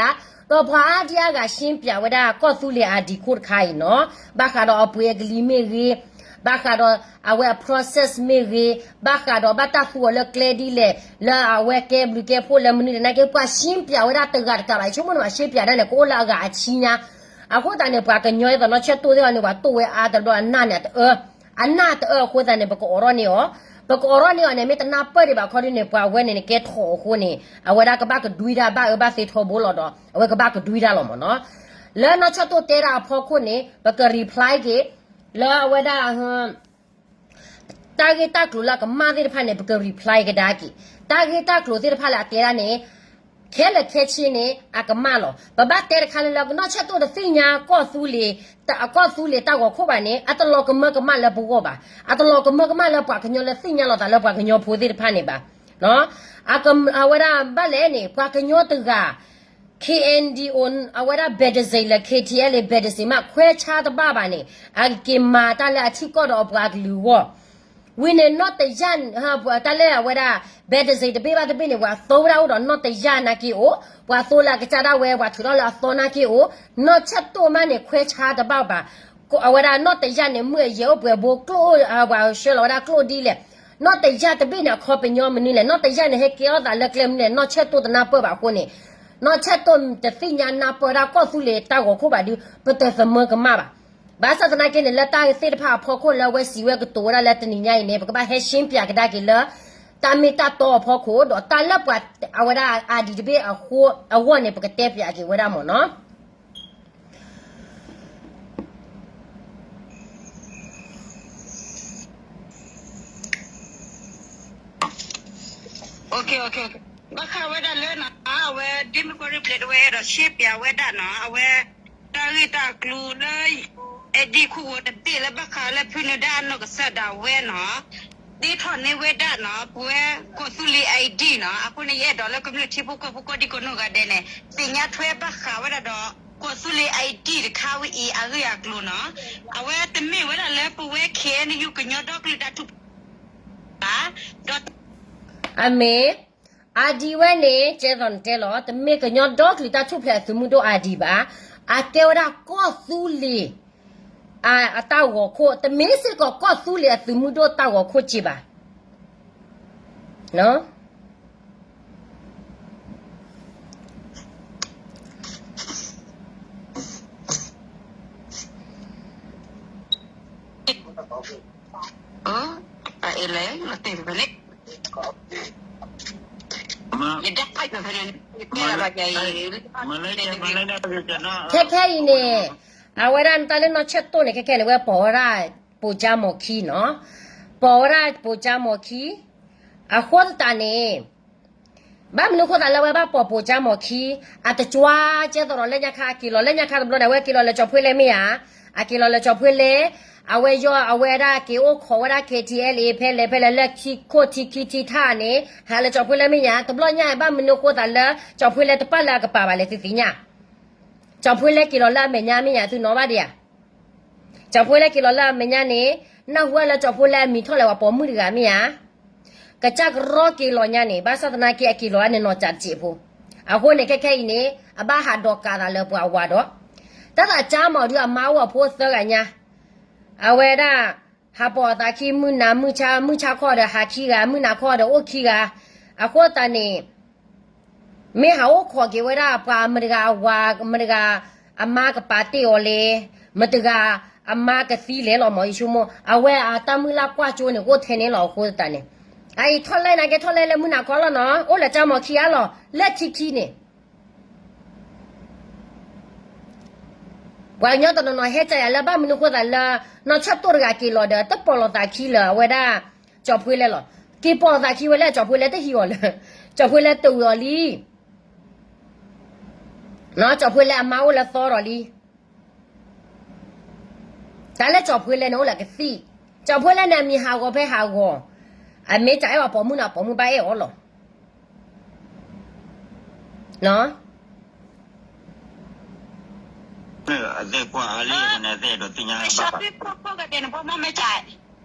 ဒီးပှၤအါဒံအါဂၤ ရှင်းပြဝဲဒၣ်ကီၢ်သူလ့ၤအါဒံခိၣ်တခါအံၤနီၤ, ဘၣ်ဃးဒီးအပှ့ၤအကလံၤမ့ၢ်ဂ့ၤ, ဘၣ်ဃးဒီးအဝဲအ process မ့ၢ်ဂ့ၤ, ဘၣ်ဃးဒီးဘၣ်တၢ်သူအီၤလၢကျဲဒ်လဲၣ်, လၢအဝဲကဲဘျုးကဲဖှိၣ်လၢမနုၤလဲၣ်နာ်က့ ပှၤရှင်းပြဝဲဒၣ်တဂၤတကးဘၣ်, ယဆိကမိၣ်န့ၣ် ပှၤရှင်းပြဒၣ်န့ၣ် ကအိၣ်လၢအဂၤအဆံညါ, အဃိသတးန့ၣ် ပှၤကညီဒ်သိးနီၢ်ဆဲၣ်တိၣ်သ့ၣ်အီၤန့ၣ် ပှၤတိၣ်ဝဲအါတဘျီအနၢ်န့ၣ်အတအၢ, အနၢ်တအၢအဃိသတးန့ၣ် ပကအိးထီၣ်န့ၢ်အီၤ, ပကအိးထီၣ်န့ၢ်အီၤန့ၣ် မ့ၢ်တနၢ်ပၢၢ်ဒံးဘၣ်ခီဒ်န့ၣ် ပှၤဝဲန့ၣ်န့ၣ် ကဲထီၣ်အဃိန့ၣ် အဝဲဒၣ်ကဘၣ်ကဒွံတၢ်ဘၣ်အၢဘၣ်သီထီဘိလီၤဒီး အဝဲကဘၣ်ကဒွံတၢ်လီၤမ့ၢ်နီၤ, လၢနီၢ်ဆဲၣ်တိၣ်တဲဒၣ်အဖီခိၣ်န့ၣ် ပက reply က့ၤ လၢအဝဲဒၣ် တၢ်ဂ့ၢ်တၢ်ကျိၤလၢအကမၣ်သ့ၣ်တဖၣ်န့ၣ် ပက reply ကဒါက့ၤ, တၢ်ဂ့ၢ်တၢ်ကျိၤသ့ၣ်တဖၣ်လၢအတဲဒၣ်န့ၣ် ခဲလၢာ်ခဲဆ့န့ၣ် အကမၣ်လီၤ. ပဘၣ်တဲတခါလၢလၢ နီၢ်ဆဲၣ်တိၣ်တသ့ၣ်ညါကီၢ်သူလ့ၤ, ကီၢ်သူလ့ၤတၢ်ဂီၤခိၣ်ဘၣ်န့ၣ် အတလီၤကမၢကမၣ်လၢပဂီၢ်ဘၣ်, အတလီၤကမၢကမၣ်လၢပှၤကညီလၢသ့ၣ်ညါလိာ်သးလၢပှၤကညီဖိသ့ၣ်တဖၣ်န့ၣ်ဘၣ်. အဝဲဒၣ်ဘၣ်လဲၣ်န့ၣ် ပှၤကညီတဂၤ K N D O အဝဲဒၣ် ဘဲးတစ့း လၢ K T L ဘဲးတစ့း မး ခွဲးဆါတဘၣ်ဘၣ်န့ၣ် အက့ၤမၤတၢ်လၢအထံကီၢ်ဒီးအပှၤကလုာ်အဂီၢ် ဝံၤန့ၣ် နီၢ်တယၢ် တၢ်လၢအဝဲဒၣ် ဘဲးတစ့း တဘ့ၣ်ဘၣ်တဘ့ၣ်န့ၣ် ပှၤသိဝဲဒၣ်အိၣ်ဒီးနီၢ်တယၢ်နာ်က့အိၣ်, ပှၤသိလၢအကစၢ်ဒၣ်ဝဲ ပှၤထုးထီၣ်လၢအသီနာ်က့အိၣ်, နီၢ်ဆဲၣ်တိၣ်မးန့ၣ် ခွဲးဆါတဘၣ်ဘၣ်. အဝဲဒၣ်နီၢ်တယၢ်န့ၣ် မုၢ်အယဲၢ်အိၣ်ပှဲၤဘိကျိၣ်, ပှၤဆှၢလီၤဝဲဒၣ်ကျိၣ်ဒ်လဲၣ်, နီၢ်တယၢ်တဘ့ၣ်န့ၣ် အခီပညီမနုၤလဲၣ်, နီၢ်တယၢ်န့ၣ် ဟဲကဲထီၣ်သးလၢကျဲမနုၤလဲၣ်, နီၢ်ဆဲၣ်တိၣ်တနၢ်ပၢၢ်ဘၣ်အဃိန့ၣ်, နီၢ်ဆဲၣ်တိၣ်တသ့ၣ်ညါနၢ်ပၢၢ်ဝဲဒၣ်ကီၢ်သူလ့ၤတၢ်ဂီၤခိၣ်ဘၣ်ဒီး ပတသမၢကမၣ်ဘၣ်. ဘၣ်ဆၣ်သနာ်က့န့ၣ် လၢတၢ်သ့ၣ်တဖၣ်အဖီခိၣ်လၢအဝဲစံးဝဲကတိၤဝဲဒၣ်လၢတနံၤညါအံၤန့ၣ် ပကဘၣ်ဟဲရှင်းပြကဒါက့ၤလၢ တၢ်မ့ၢ်တၢ်တီအဖီခိၣ် ဒီးတၢ်လၢပှၤအဝဲဒၣ် ID တဘ့ၣ်အဃိအဂီၢ်န့ၣ် ပကတဲပြက့ၤဝဲဒၣ်မ့ၢ်နီၤ. ဘၣ်ဃးဝဲဒၣ်လၢနီၤ အဝဲ Democratic တဝဲအဲၣ်ဒိးရှဲပၠးဝဲဒၣ်နီၤ အဝဲ တၢ်ဂ့ၢ်တၢ်ကျိၤလၢ အဒံၣ်ခိၣ်ဂီၤတဘ့ၣ်လၢဘၣ်ဃးလၢဖုနဒါအနီၢ်ကစၢ်ဒၣ်ဝဲနီၤ သ့ထီၣ်န့ၢ်ဝဲဒၣ်နီၤ ပဝဲကီၢ်သူလ့ၤ ID နီၤ အဃိန့ၣ် ယအဲၣ်ဒိးလၢကမျၢၢ်ထံဖိကီၢ်ဖိကိးဒံကိးနီၢ်ဂၤဒဲးန့ၣ် သ့ၣ်ညါထွဲဘၣ်ဃးဝဲဒၣ်ဒီး ကီၢ်သူလ့ၤ ID တခါဝဲအံၤအဂ့ၢ်အကျိၤနီၤ အဝဲတမ့ၢ်ဝဲဒၣ်လၢပဝဲ KNU ကညီဒီကလုာ်တၢ်ထူၣ်ဖျဲး ဒီး အမ့ၢ် ID ဝဲန့ၣ် ကဲသိးနတဲလီၤ တမ့ၢ်ကညီဒီကလုာ်တၢ်ထူၣ်ဖျဲးအသုးမုၢ်ဒိၣ် ID ဘၣ်, အကဲဝဲဒၣ်ကီၢ်သူလ့ၤ အတၢ်ဂီၤခိၣ် တမ့ၢ်စ့ၢ်ကီးကီၢ်သူလ့ၤအသုးမုၢ်ဒိၣ်တၢ်ဂီၤခိၣ်က့ဘၣ်. ခဲခဲအံၤန့ၣ် အဝဲဒၣ်နတၢ်လၢနီၢ်ဆဲၣ်တိၣ်န့ၣ် ခဲခဲန့ၣ် ဝဲပိာ်ဝဲဒၣ် ပိာ်ကၠါမီၤခံနီၤ, ပိာ်ဝဲဒၣ်ပိာ်ကၠါမီၤခံ, အဃိသတးန့ၣ် ဘၣ်မနုၤအဃိသတးလၢဝဲဘၣ်ပိာ်ပိာ်ကၠါမီၤခံ, အတကွၢ် ကဲသိးဒီးလၢညါခါ အက့ၤလီၤလၢညါခါတဘျီန့ၣ် အဝဲက့ၤလီၤလၢကၠီၤဖှ့လဲၣ်မ့ၢ်ဧါ, အက့ၤလီၤလၢကၠီၤဖှ့လဲၣ်, အဝဲယီၤအဝဲဒၣ်က့ၤအိၣ်ခိးဝဲဒၣ် KTLA ဖဲလဲၣ်ဖဲလဲၣ်လၢထံခိၣ်ထံခံထံထၣ်န့ၣ် ဟးလၢကၠီၤဖှ့လဲၣ်မ့ၢ်ဧါ, တဘျီညါဘၣ်မနုၤအဃိသတးလၢ ကၠီၤဖှ့လဲၣ်တပာ်လၢအကပၤဘၣ်လဲၣ် သုသ့ၣ်ညါ ကၠီၤဖှ့လဲၣ်က့ၤလီၤလၢအမဲာ်ညါမ့ၢ်ညါ သုနီၣ်ဘၣ်ဒံးဧါ. ကၠီၤဖှ့လဲၣ်က့ၤလီၤလၢအမဲာ်ညါန့ၣ် နၢ်ဟူဝဲလၢကၠီၤဖှ့လဲၣ်အမံၤထီၣ်လဲၣ် ပှၤပိာ်မုၣ်တဂၤမ့ၢ်ဧါ. ကစၢ်ကရီက့ၤလီၤညါန့ၣ် ဘၣ်ဆၣ်သနာ်က့အက့ၤလီၤန့ၣ်နီၢ်ကၠးတစဲးဖိ. အဃိန့ၣ် ခဲခဲအံၤန့ၣ် အဘၣ်ဟးဒီးကးသးလၢပှၤဝၤဒီး တၢ်သးကၠါမီၤဒုးအမါအိၣ်အဖိသၢဂၤညါ အဝဲဒၣ် ဟးပိာ်အသးခံ မုၢ်နၤမုၢ်ဆါ မုၢ်ဆါခီဒီးဟးခံဂၤ မုၢ်နၤခီဒီးအိၣ်ခံဂၤ, အဃိသတးန့ၣ် မ့ၢ်ဟးအိၣ်ခိးက့ၤဝဲဒၣ်ပှၤမတဂၤအဝၤ မတဂၤအမါကပာ်တ့ၢ်အီၤလဲၣ်, မတဂၤအမါကသံလဲၣ်လီၤ မ့ၢ်ယဆိကမိၣ် အဝဲအတၢ်မုၢ်လၢ်ကွၢ်ကၠိန့ၣ် အိၣ်ထဲန့ၣ်လီၤ အဃိသတးန့ၣ် အအံၤထီၣ်လဲၣ်နာ်က့ထီၣ်လဲၣ်လၢမုၢ်နၤခီလီၤနီၤ အိၣ်လၢကၠါမီၤခံအါလီၤ လၢထံခံန့ၣ် ပှၤကညီတနီၤနီၤဟဲကၠးယၤလၢဘၣ်မနုၤအဃိသတးလၢ နီၢ်ဆၢၣ်တိၣ်တဂၤက့ၤလီၤဒီး တပိာ်လီၤသးခံလၢအဝဲဒၣ် ကၠီၤဖှ့လဲၣ်လီၤ. က့ၤပိာ်လီၤသးခံဝဲလၢကၠီၤဖှ့လဲၣ် တဟံးအီၤလၢ ကၠီၤဖှ့လဲၣ်တဝံၤအီၤလံ ကၠီၤဖှ့လဲၣ်အမါအိၣ်လၢသီဒီးလံ. တၢ်လၢကၠီၤဖှ့လဲၣ်န့ၣ်အိၣ်လၢကသံၣ်, ကၠီၤဖှ့လဲၣ်န့ၣ်အမံၤဟးဂီၤဖဲဟးဂီၤ, အမ့ၢ်တၢ်အဲၣ်အီၤပိာ်မုၣ်န့ၣ် အပိာ်မုၣ်ဘၣ်အဲၣ်အီၤလီၤ. အသ့ၣ်ကွၢ်အါလံန့ၣ် အသ့ၣ်အဲၣ်ဒိးသ့ၣ်ညါဘၣ်ဘၣ် ဒီးယတဲတၢ်သီၣ် လၢတနံၣ်ဘၣ်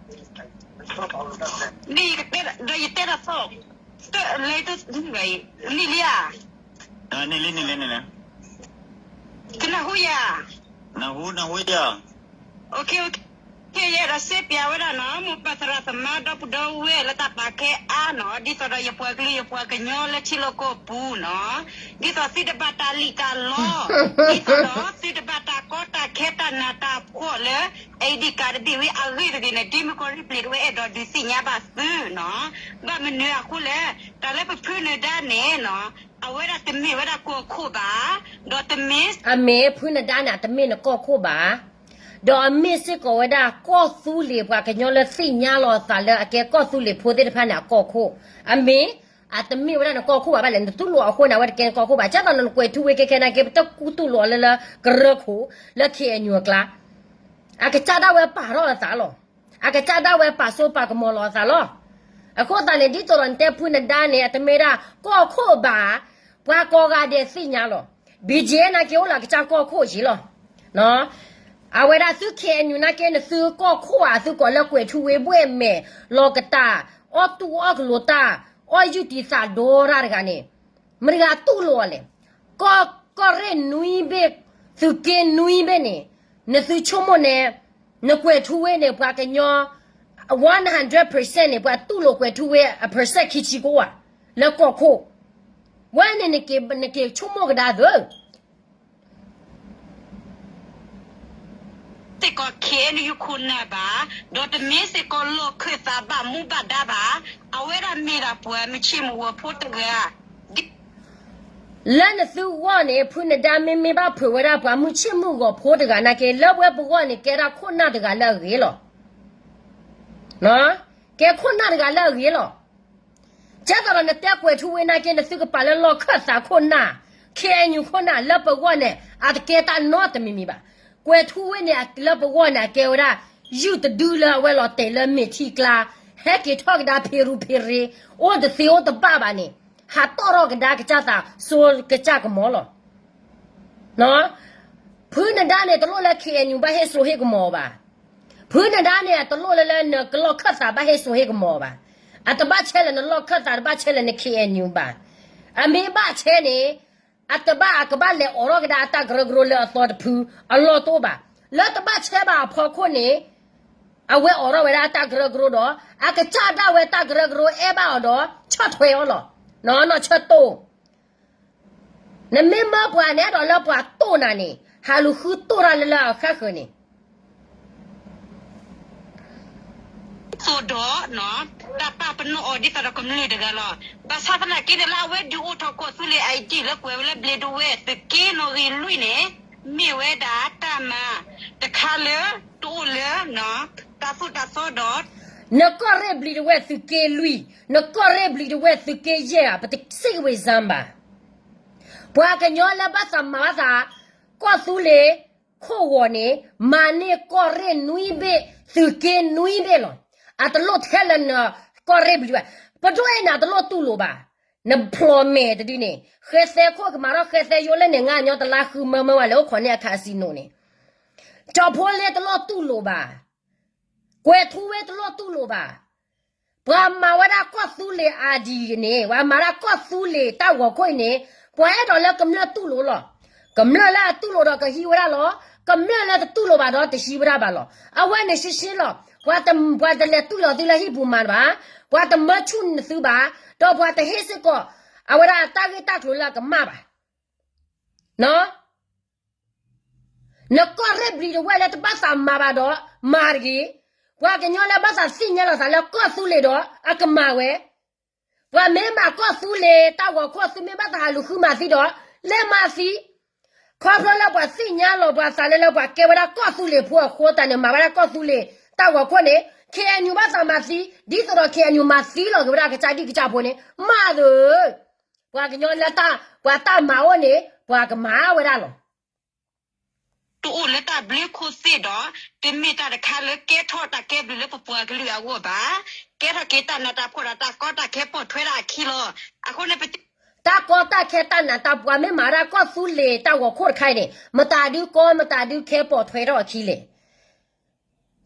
အံၤ နံၣ်လံဧါ, နံၣ်လံ နံၣ်လံ နံၣ်လံ, ကနၢ်ဟူယၤ, နၢ်ဟူ နၢ်ဟူယၤ, ယအဲၣ်ဒိးစံးပၠးဝဲဒၣ်နီၤ မိၢ်ပၢ်သရၣ်သမါဒီပုၢ်ဒီဝဲၢ်လၢတၢ်ပာ်ကဲအါနီၤ ဒ်သိးဒီးယပှၤကလုာ်ယပှၤကညီလၢထံလီၢ်ကီၢ်ပူၤနီၤ ဒ်သိးသုတဘၣ်တၢ်လံၣ်တၢ်လီ, ဒ်သိးဒီးသုတဘၣ်တၢ်ကီတၢ်ခဲတၢ်နးတၢ်ဖှီၣ်လၢ ID card တဘ့ၣ်ဝဲအဂ့ၢ်တဂ့ၤန့ၣ် Democratic တဝဲအဲၣ်ဒိးဒုးသ့ၣ်ညါဘၣ်သုနီၤ, ဘၣ်မနုၤအဃိလဲၣ်, တၢ်လၢပဖုနဒါန့ၣ်နီၤ အဝဲဒၣ်တမ့ၢ်ဝဲဒၣ်ကီၢ်ခိၣ်ဘၣ်, ဒီးတမ့ၢ် အမ့ၢ်ဖုနဒါန့ၣ် အတမ့ၢ်နကီၢ်ခိၣ်ဘၣ်, ဒီးအမ့ၢ်စ့ၢ်ကီးဝဲဒၣ်ကီၢ်သူလ့ၤပှၤကညီလၢသ့ၣ်ညါလီၤအသးလၢအကဲကီၢ်သူလ့ၤဖိသ့ၣ်တဖၣ်န့ၣ် အကီၢ်ခိၣ်, အမ့ၢ် အတမ့ၢ်ဝဲဒၣ်နကီၢ်ခိၣ်ဘၣ်ဘၣ်လဲၣ် နတူၢ်လိာ်အဃိန့ၣ် အဝဲတကဲနကီၢ်ခိၣ်ဘၣ် ကဲသိးနကွဲးထူဝ့ခဲခဲနာ်က့ ပတကူတူၢ်လိာ်အီၤလၢလၢကရၢခိၣ် လၢ KNU အကျါ အကစၢ်ဒၣ်ဝဲပာ်ထီၣ်အသးလီၤ, အကစၢ်ဒၣ်ဝဲပာ်စိပာ်ကမီၤလီၤအသးလီၤ, အဃိသတးန့ၣ် ဒ်သိးဒီးနတဲဖုနဒါန့ၣ် အတမ့ၢ်ဒၣ်ကီၢ်ခိၣ်ဘၣ်, ပှၤကိးဂၤဒဲးသ့ၣ်ညါလီၤ, BGF နာ်က့အိၣ်လၢအကစၢ်ကီၢ်ခိၣ်က့လီၤ, အဝဲဒၣ်သု KNU နာ်က့ နသုကီၢ်ခိၣ်ဧါ သုကိးလၢကွဲးထူဝ့ဘှဲၣ်မဲာ် လီၤကတၢ် အီၣ်တူၢ်အီၣ်ကလိၤတၢ် အီၣ်ယုၢ်တံာ်သးဒီတၢ်တဂၤန့ၣ် မတၤတဂၤတူၢ်လိာ်အီၤလဲၣ်, ကီၢ်ရ့ၣ်နွံဘ့ၣ် သုးက့နွံဘ့ၣ်န့ၣ် နသုဆိကမိၣ်န့ၣ် နကွဲးထူဝ့န့ၣ် ပှၤကညီ one hundred percent န့ၣ် ပှၤတူၢ်လိာ်ကွဲးထူဝ့အ percent ခံဆံကအိၣ်ဧါ, လၢကီၢ်ခိၣ်, ဝဲန့ၣ် နက့ၤဆိကမိၣ်ကဒါသု စ့ၢ်ကီး KNU ခိၣ်နၢ်ဘၣ်, ဒီးတမ့ၢ်စ့ၢ်ကီးလီၢ်ခၢၣ်သးဘၣ်မူဘၣ်ဒါဘၣ်, အဝဲဒၣ်မ့ၢ်ဒၣ်ပှၤမုၢ်ဆ့ၣ်မုၢ်ဂီၤဖိတဂၤ လၢနသုဂီၢ်န့ၣ် ဖုနဒါမ့မ့ၢ်ဘၣ်ဖုးဝဲဒၣ်ပှၤမုၢ်ဆ့ၣ်မုၢ်ဂီၤဖိတဂၤနာ်က့ လၢဝဲပဂီၢ်န့ၣ် ကဲဒၣ်ခိၣ်နၢ်တဂၤလၢအဂ့ၤလီၤ, ကဲခိၣ်နၢ်တဂၤလၢအဂ့ၤလီၤ, ကဲသိးဒီးနတဲကွဲၤထူဝ့နာ်က့ နသုကပာ်လၢလီၢ်ခၢၣ်သးခိၣ်နၢ်, ခ့ၣ်အဲၣ်ယူၣ်ခိၣ်နၢ် လၢပဂီၢ်န့ၣ် အတကဲတၢ်နီတမံၤမံၤဘၣ်. ကွဲၤထူဝ့န့ၣ် လၢပဂီၢ်န့ၣ် အကဲဝဲဒၣ် ယုၢ်တဒုလၢအဝဲလီၤတဲာ်လၢမ့ၢ်ထံကျါ, ဟဲက့ၤထီၣ်ကဒါဖ့ရူဖ့ရ့, အိၣ်တသ့အိၣ်တဘၣ်ဘၣ်န့ၣ်, ဟးတီၣ်ထီၣ်ကဒါကစၢ်သးစိကစၢ်ကမီၤလီၤ. ဖုနဒါန့ၣ် တလိၣ်လၢ ခ့ၣ်အဲၣ်ယူၣ် ဘၣ်ဟ့ၣ်စိဟ့ၣ်ကမီၤဘၣ်. ဖုနဒါန့ၣ် တလိၣ်လၢလၢနကလီၢ်ခၢၣ်သးဘၣ်ဟ့ၣ်စိဟ့ၣ်ကမီၤဘၣ်. အတဘၣ်ဆဲးလၢနလီၢ်ခၢၣ်သး တဘၣ်ဆဲးလၢန ခ့ၣ်အဲၣ်ယူၣ် ဘၣ်. အမ့ၢ်ဘၣ်ဆဲးန့ၣ် အတဘၣ်အကဘၣ်လဲၤအိးထီၣ်ကဒါအတၢ်ကရၢကရိလၢအသီတဖုအလီၢ်တအိၣ်ဘၣ်. လၢတဘၣ်ဆဲးဘၣ်အဖီခိၣ်န့ၣ် အဝဲအိးထီၣ်ဝဲဒၣ်အတၢ်ကရၢကရိဒီး အကစၢ်ဒၣ်ဝဲတၢ်ကရၢကရိအဲၣ်ဘၣ်အီၤဒီး ဆီၣ်ထွဲအီၤလီၤ. နီၢ်နီၢ်ဆၢတိၢ် နမ့ၢ်မၢပှၤန့ၣ်ဒီးလၢပှၤတိၢ်နၤန့ၣ် ဟးလူၤဃုတိၢ်တၢ်လၢလၢအဃၣ်ဃၢၤန့ၣ် သိးဒီး တၢ်ပာ်ပနီၣ်အီၤဒ်သိးဒီးကမျၢၢ်တဂၤလီၤ. ဘၣ်ဆၣ်သနာ်က့န့ၣ် လၢအဝဲဒုးအိၣ်ထီၣ်ကီၢ်သူလ့ၤ ID လၢကွဲးဝဲလၢ ဘျ့းဒဝဲၢ် သုးက့နီၣ်ဂံၢ်လွံၢ်န့ၣ် မ့ၢ်ဝဲဒၣ်တၢ်မၤတခါလၢတအိၣ်လၢ တၢ်သိၣ်တၢ်သီဒီး နကီၢ်ရ့ၣ်ဘျံးဒဝဲၢ်သုးက့လွံၢ်, နကီၢ်ရ့ၣ်ဘျံးဒဝဲၢ်သုးက့ယဲၢ်ဧါ, ပတစံးဝ့ၤစၢ်ဘၣ်. ပှၤကညီလၢဘၣ်သးမၤဘၣ်သး ကီၢ်သူလ့ၤခိၣ်ဂီၤန့ၣ် မၤန့ၢ်ကီၢ်ရ့ၣ်နွံဘ့ၣ် သုးက့နွံဘ့ၣ်လီၤ. အတလိၣ်ထဲလၢနကီၢ်ရ့ၣ်ဘျံးဘၣ်. ပဒိၣ်အဲၣ်နၤတလိၣ်တူၢ်လိာ်ဘၣ်. နဖျိးမဲာ်တဒုန့ၣ် ဃဲသဲခိၣ်ကမၤထီၣ်ဃဲသဲယိလၢန့ၣ် ငါညီတလါဃုမၢမၢဝဲလဲၤအိၣ်ခိးန့ၢ်အခးစံနိၣ်န့ၣ် ကၠီဖိလ့တလိၣ်တူၢ်လိာ်ဘၣ်. ကွဲၤထူဝ့တလိၣ်တူၢ်လိာ်ဘၣ်. ပှၤမၤဝဲဒၣ်ကီၢ်သူလ့ၤ ID န့ၣ် ပှၤမၤဒၣ်ကီၢ်သူလ့ၤတၢ်ဂီၤခိၣ်အံၤန့ၣ် ပှၤအဲၣ်ဒိးလၢကမျၢၢ်တူၢ်လိာ်လီၤ. ကမျၢၢ်လၢအတူၢ်လိာ်ဒီးကဟံးဝဲဒၣ်လီၤ. ကမျၢၢ်လၢတတူၢ်လိာ်ဘၣ်ဒီးတဟံးဝဲဒၣ်ဘၣ်လီၤ. အဝဲန့ၣ်ရှင်းရှင်းလီၤ. ပှၤတလဲၤတူၢ်လိာ်သုလၢဟံၣ်ပူၤမးဘၣ်. ပှၤတမၢဆူၣ်နသုဘၣ်. ဒီးပှၤတဟ့ၣ်စ့ၢ်ကီး အဝဲဒၣ်တၢ်ဂ့ၢ်တၢ်ကျိၤလၢအကမၣ်ဘၣ်. နကီၢ်ရ့ၣ်ဘျံးဒဝဲၢ်လၢတဘၣ်သးမၤဘၣ်ဒီး မၤတဂ့ၤ. ပှၤကညီလၢဘၣ်သးသ့ၣ်ညါလီၤသးလၢကီၢ်သူလ့ၤဒီး အကမၤဝဲ. ပှၤမ့ၢ်မၤကီၢ်သူလ့ၤတၢ်ဂီၤခိၣ် သုမ့ၢ်ဘၣ်သးဟးလူၤဃုမၤသံဒီး လဲၤမၤသံ. ခီဖျိလၢပှၤသ့ၣ်ညါလီၤပှၤသးလၢလၢပှၤကဲဝဲဒၣ်ကီၢ်သူလ့ၤဖိအဃိသတးန့ၣ် မၤဝဲဒၣ်ကီၢ်သူလ့ၤတၢ်ဂီၤခိၣ်န့ၣ် ခ့ၣ်အဲၣ်ယူၣ် ဘၣ်သးမၤသံ, ဒ်သိးဒီး ခ့ၣ်အဲၣ်ယူၣ် မၤသံလီၤက့ၤဝဲဒၣ်ကစၢ်ဒံၣ်ကစၢ်ဖိန့ၣ် မၤသ့. ပှၤကညီလၢတၢ် ပှၤတၢ်မၤအိၣ်န့ၣ် ပှၤကမၤဝဲဒၣ်လီၤ. တအိၣ်လၢတၢ်ဘျုးခိၣ်သ့ၣ်ဒီး တမ့ၢ်တၢ်တခါလၢကဲထီၣ်တၢ်ကဲဘျုးလၢပပှၤကလုာ်အဂီၢ်ဘၣ်. ကဲထီၣ်က့ၤတၢ်နးတၢ်ဖှီၣ်ဒီးတၢ်ကီတၢ်ခဲပိာ်ထွဲထီၣ်အခံလီၤ. အဃိန့ၣ် တၢ်ကီတၢ်ခဲတၢ်နးတၢ်ဖှီၣ် မ့ၢ်မၤဒၣ်ကီၢ်သူလ့ၤတၢ်ဂီၤခိၣ်တခါအံၤန့ၣ် မတၤဒုကီမတၤဒုခဲပိာ်ထွဲထီၣ်အခံလဲၣ်.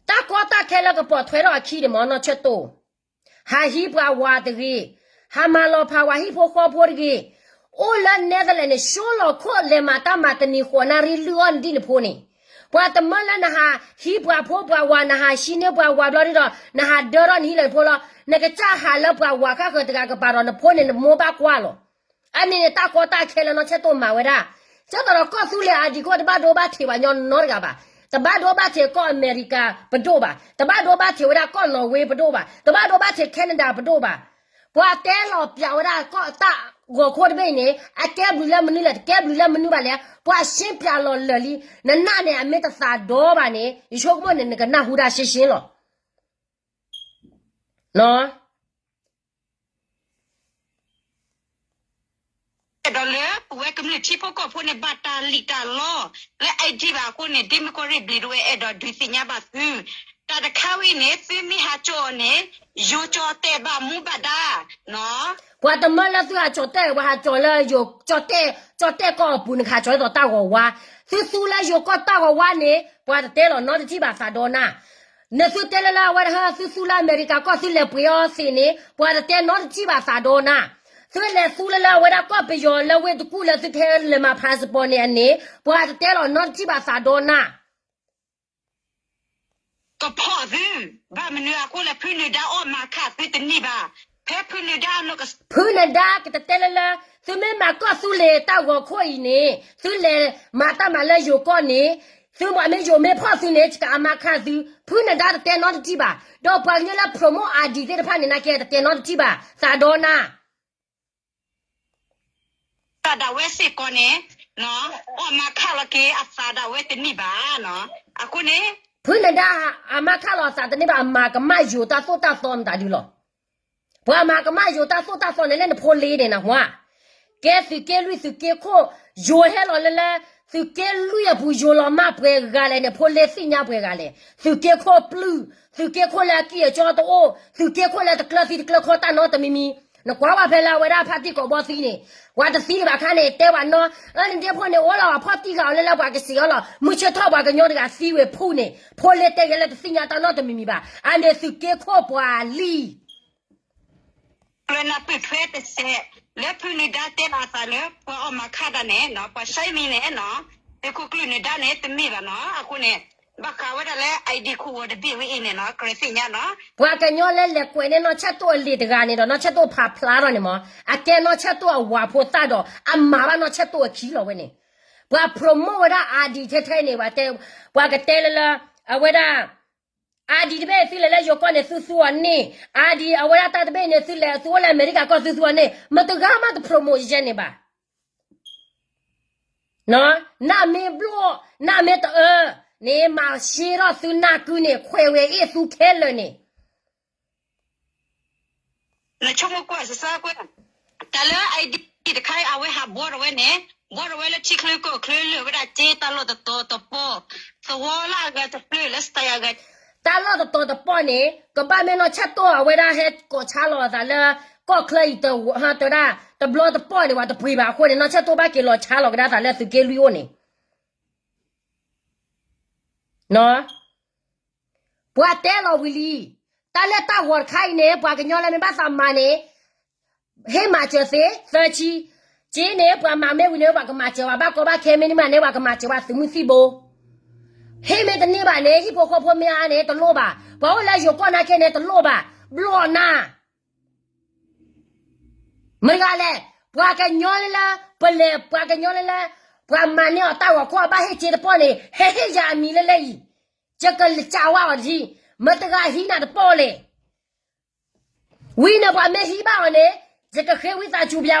တၢ်ကီတၢ်ခဲလၢကပိာ်ထွဲထီၣ်အခံန့ၣ် မ့ၢ်နီၢ်ဆၢတိၢ် ဟးဟံးပှၤဝၤတဂ့ၤ, ဟးမၤလီၤဖးဝၤဟံၣ်ဖိဃီဖိတဂ့ၤ. အိၣ်လၢ Netherlands န့ၣ် ဆိလီၤခိၣ်လဲၤမၤတၢ်မၤတနံၤဃိးနၣ်ရံၣ် လုၢ်အီၣ်နဒံၣ်နဖိန့ၣ်, ပှၤတမၢလၢနဟးဟံးပှၤဖိပှၤဝၤ နဟးဟံးန့ၢ်ပှၤဝၤဘျီဒ်ဒီး နဟးဒၢထီၣ်နဟံၣ်လၢနဖိလီၤ. နကစၢ်ဟးလၢပှၤဝၤဃၣ်ဃၢၤတဂၤကပၤဒီး နဖိန့ၣ်နမိၢ်ဘၣ်ကွၢ်လီၤ. အန့ၣ်န့ၣ် တၢ်ကီတၢ်ခဲလၢနီၢ်ဆၢတိၢ်မၤဝဲဒၣ်. ကဲသိးဒီးကီၢ်သူလ့ၤအဒံးခိၣ် တဘၣ်ဒိဘၣ်ထံးပှၤကညီနီတဂၤဘၣ်. တဘၣ်ဒိဘၣ်ထံးကီၢ်အမဲရကၤပဒိၣ်ဘၣ်. တဘၣ်ဒိဘၣ်ထံးဝဲဒၣ်ကီၢ်နီၣ်ဝ့ပဒိၣ်ဘၣ်. တဘၣ်ဒိဘၣ်ထံး Canada ပဒိၣ်ဘၣ်. ပှၤတဲလီၤပျးဝဲဒၣ်ကီၢ်တၢ်ဂီၤခိၣ်တဘ့ၣ်အံၤန့ၣ် အကဲဘျုးလၢမနုၤလဲၣ် တကဲဘျုးလၢမနုၤဘၣ်လဲၣ် ပှၤရှင်းပြလီၤလၢာ်လံ. နနၢ်န့ၣ် အမ့ၢ်တသးဒီဘၣ်န့ၣ် ယဆိကမိၣ်န့ၣ် နကနၢ်ဟူဒၣ်ရှင်းရှင်းလီၤ. ဒီးလၢပဝဲကမျၢၢ်ထံဖိကီၢ်ဖိန့ၣ် ဘၣ်တၢ်လံၣ်တၢ်လီလၢအအံၤဒံးဘၣ်အဃိန့ၣ် ဒ်မ့ၢ်ကီၢ်ရ့ၣ်ဘျံးဒဝဲၢ်အဲၣ်ဒိးဒုးသ့ၣ်ညါဘၣ်သု, တၢ်တခါဝဲအံၤန့ၣ် သုမ့ၢ်ဟးကၠီအီၤန့ၣ် ယိၤကၠီတဲာ်ဘၣ်မူဘၣ်ဒါ, ပှၤတမၢလၢသုဟးကၠီတဲာ် ပှၤဟးကၠီလၢယိၤကၠီတဲာ် ကၠီတဲာ်ကီၢ်အပူၤ နကဟးကၠီဒ်သိးတၢ်ဂီၤဝါ, သုသူလၢယိၤကီၢ်တၢ်ဂီၤဝါန့ၣ် ပှၤတတဲလီၤနီတထံၣ်ဘၣ်သးဒီးနၤ နသုတဲလၢလၢအဝဲဒၣ် သုသူလၢအမဲရကၤကီၢ် သုလဲၤပှ့ၤအီၤသ့ၣ်န့ၣ် ပှၤတတဲနီတထံၣ်ဘၣ်သးဒီးနၤ, သုလဲၤသူလၢလၢအဝဲဒၣ်ကီၢ်ပယီၤလၢဝ့ၢ်တကူၣ်လၢသုထဲလဲၤမၤ passport န့ၣ်အန့ၣ် ပှၤတတဲလီၤနီတထံၣ်ဘၣ်သးဒီးနၤ ကဖီၣ်သု, ဘၣ်မနုၤအဃိလဲၣ် ဖုနၢၤဒါအီၣ်မၤခးသုတန့ၢ်ဘၣ်, ဖဲဖုနၢၤဒါအနီၢ်ကစၢ် ဖုနၢၤဒါကတတဲလၢလၢ သုမ့ၢ်မၤကီၢ်သူလ့ၤတၢ်ဂီၤခိၣ်အံၤန့ၣ် သုလဲၤမၤတၢ်မၤလၢယိၤကီၢ်န့ၣ် သုမ့ၢ်မ့ၢ်ယိၤမ့ၢ်ဖီၣ်သုန့ၣ် ယကအမၤခးသု, ဖုနၢၤဒါတတဲနီတထံၣ်ဘၣ်, ဒီးပှၤကညီလၢ promote ID သ့ၣ်တဖၣ်န့ၣ် နာ်က့တတဲနီတထံၣ်ဘၣ် သးဒီနၤ သးဒၣ်ဝဲစ့ၢ်ကီးန့ၣ် အီၣ်မၤခးလီၤက့ၤအသးဒၣ်ဝဲတန့ၢ်ဘၣ်. အဃိန့ၣ် ဖုနၢၤဒါအမၤခးလီၤအသးတန့ၢ်ဘၣ် အမၤကမၣ်ယိၤတၢ်သိၣ်တၢ်သီမတၤဒုလီၤ. ပှၤမၤကမၣ်ယိၤတၢ်သိၣ်တၢ်သီန့ၣ်လၢနဖိလ့န့ၣ်နဟါ, ကဲသုးက့လွံၢ်သုးက့ခိၣ်, ယိၤဟဲလီၤလၢလၢ, သုးက့လွံၢ်အပူၤယိၤလီၤမၢ်ပှဲၤဂၤလဲၣ်န့ၣ် ဖိလ့သ့ၣ်ညါပှဲၤဂၤလဲၣ်, သုးက့ခိၣ်ပျုၢ်, သုးက့ခိၣ်လၢအကံၢ်အကီတအိၣ်, သုးက့ခိၣ်လၢတကျၢၤသံတကျၢၤခီတၢ်နီတမံၤမံၤ, နကွၢ်ဝဲဖဲလၢအဝဲဒၣ်ဖါတံၢ်ကိးဘီသံန့ၣ်, ပှၤတသံဒံးဘၣ်ခါန့ၣ် တဲပှၤနီၢ်, အၢနဒ့ဖိန့ၣ် အိၣ်လီၤပှၤဖီၣ်တံၢ်ဂၤအီၤလၢလၢပှၤကစံးအီၤလီၤ, မုၢ်ဆ့ၣ်ထီၣ်ပှၤကညီတဂၤသံဝဲဖူးန့ၣ် ဖိလ့တဲဂဲၤလၢတသ့ၣ်ညါတၢ်နီတမံၤမံၤဘၣ်, အန့ၣ်သုးက့ခိၣ်ပှၤလံ ကျၢၤနၢ်ပၢၢ်ထွဲတစဲး, လၢဖုနုၤဒါတဲလီၤအသးလၢ ပှၤအီၣ်မၤခးတၢ်န့ၣ်နီၤ, ပှၤဆဲမံၤန့ၣ်နီၤ, သုးခိၣ်ကျၢၢ်နုၤဒါန့ၣ် တမ့ၢ်ဘၣ်နီၤ, အဃိန့ၣ်, ဘၣ်ဃးဝဲဒၣ်လၢ ID ခိၣ်ဝီၤတဘ့ၣ်ဝဲအံၤန့ၣ်နီၤ, ကြၢးသ့ၣ်ညါနီၤ, ပှၤကညီလၢလဲၤကွဲးန့ၢ်နီၢ်ဆၢၣ်တိၣ်အလံာ်တဂၤန့ၣ်ဒီး နီၢ်ဆၢၣ်တိၣ်ဖးဖျါထီၣ်န့ၣ်မး, အကဲနီၢ်ဆၢၣ်တိၣ်အဝၤဖိသၣ်ဒီး အမၤဘၣ်နီၢ်ဆၢၣ်တိၣ်အခံလီၤဝဲန့ၣ်, ပှၤ promote ဝဲဒၣ် ID ထဲထဲအံၤန့ၣ်, ပှၤကတဲလၢလၢ, အဝဲဒၣ် ID တဘ့ၣ်သုလဲၤလၢယိၤကီၢ်န့ၣ် သုသူအီၤန့ၢ်, ID အဝဲဒၣ်တၢ်တဘ့ၣ်န့ၣ် သုလဲၤသုအိၣ်လၢအမဲရကၤကီၢ် သုသူအီၤန့ၢ်, မတဂၤမးတ promote ယဲန့ၣ်ဘၣ်. နမ့ၢ်ဘျီၣ်, နမ့ၢ်တအၢ, န့ၣ်မၤရှဲထီၣ်သုနၢ်ကုန့ၣ် ခွဲးဝဲအ့ၣ်သုခဲလၢာ်န့ၣ် နဆိကမိၣ်ကွၢ်စၢကွၢ်, တၢ်လၢ ID တခါအံၤ အဝဲဟးဘှီထီၣ်ဝဲန့ၣ်, ဘှီထီၣ်ဝဲလၢထံချၢကီၢ်ချၢလၢာ်ဝဲဒၣ်က့ တၢ်လီၢ်တတီၤတပီၢ်, သဝီလၢအဂၤတဖျၢၣ်လၢ style အဂၤ, တၢ်လီၢ်တတီၤတပီၢ်န့ၣ် ကဘၣ်မ့ၢ်နီၢ်ဆၢၣ်တိၣ်အဝဲဒၣ်ဟဲကိးဆါလီၤအသးလၢ ကီၢ်ချၢအံၤတဝီ, တဒၣ်, တဘျီတပီၢ်န့ၣ် ပှၤတပှ့ၤဘၣ်အဃိန့ၣ် နီၢ်ဆၢၣ်တိၣ်ဘၣ်က့ၤလီၤဆါလီၤကဒါသးလၢသုးက့လွံၢ်အိၣ်န့ၣ် ပှၤတဲလီၤဝံၤလံ, တၢ်လၢတၢ်ဂီၤတခါအံၤန့ၣ် ပှၤကညီလၢမ့ၢ်ဘၣ်သးမၤန့ၣ်, ဟ့ၣ်မၤစၢၤသ့ သၢဆံ, က့န့ၣ် ပှၤမၤမ့ၢ်ဝံၤန့ၣ် ပှၤကမၤစၢၤဝဲ ဘၣ်ကီဘၣ်ခဲမ့ၢ်န့ၢ်မးန့ၣ် ပှၤကမၤစၢၤဝဲသုးမုၢ်သံၣ်ဘိ, ဟ့ၣ်မ့ၢ်တန့ၢ်ဘၣ်န့ၣ် ဟံၣ်ဖိဃီဖိမ့ၢ်အါန့ၣ် တလိၣ်ဘၣ်, ပှၤအိၣ်လၢယိၤကီၢ်နာ်က့န့ၣ် တလိၣ်ဘၣ်, ဘျီၣ်နၤ မတဂၤလဲၣ်, ပှၤကညီလၢလၢ, ပလဲၤပှၤကညီလၢလၢ, ပှၤမၤန့ၢ်အီၤတၢ်ဂီၤခီအဘၣ်ဟ့ၣ်က့တပီၢ်န့ၣ် ဟဲဟ့ၣ်ယၤအမံၤလၢလၢအံၤ, ယကစးဝါအီၤတထံ, မတဂၤဟံးနၤတပီၢ်လဲၣ်, ဝံၤန့ၣ်ပှၤမ့ၢ်ဟံး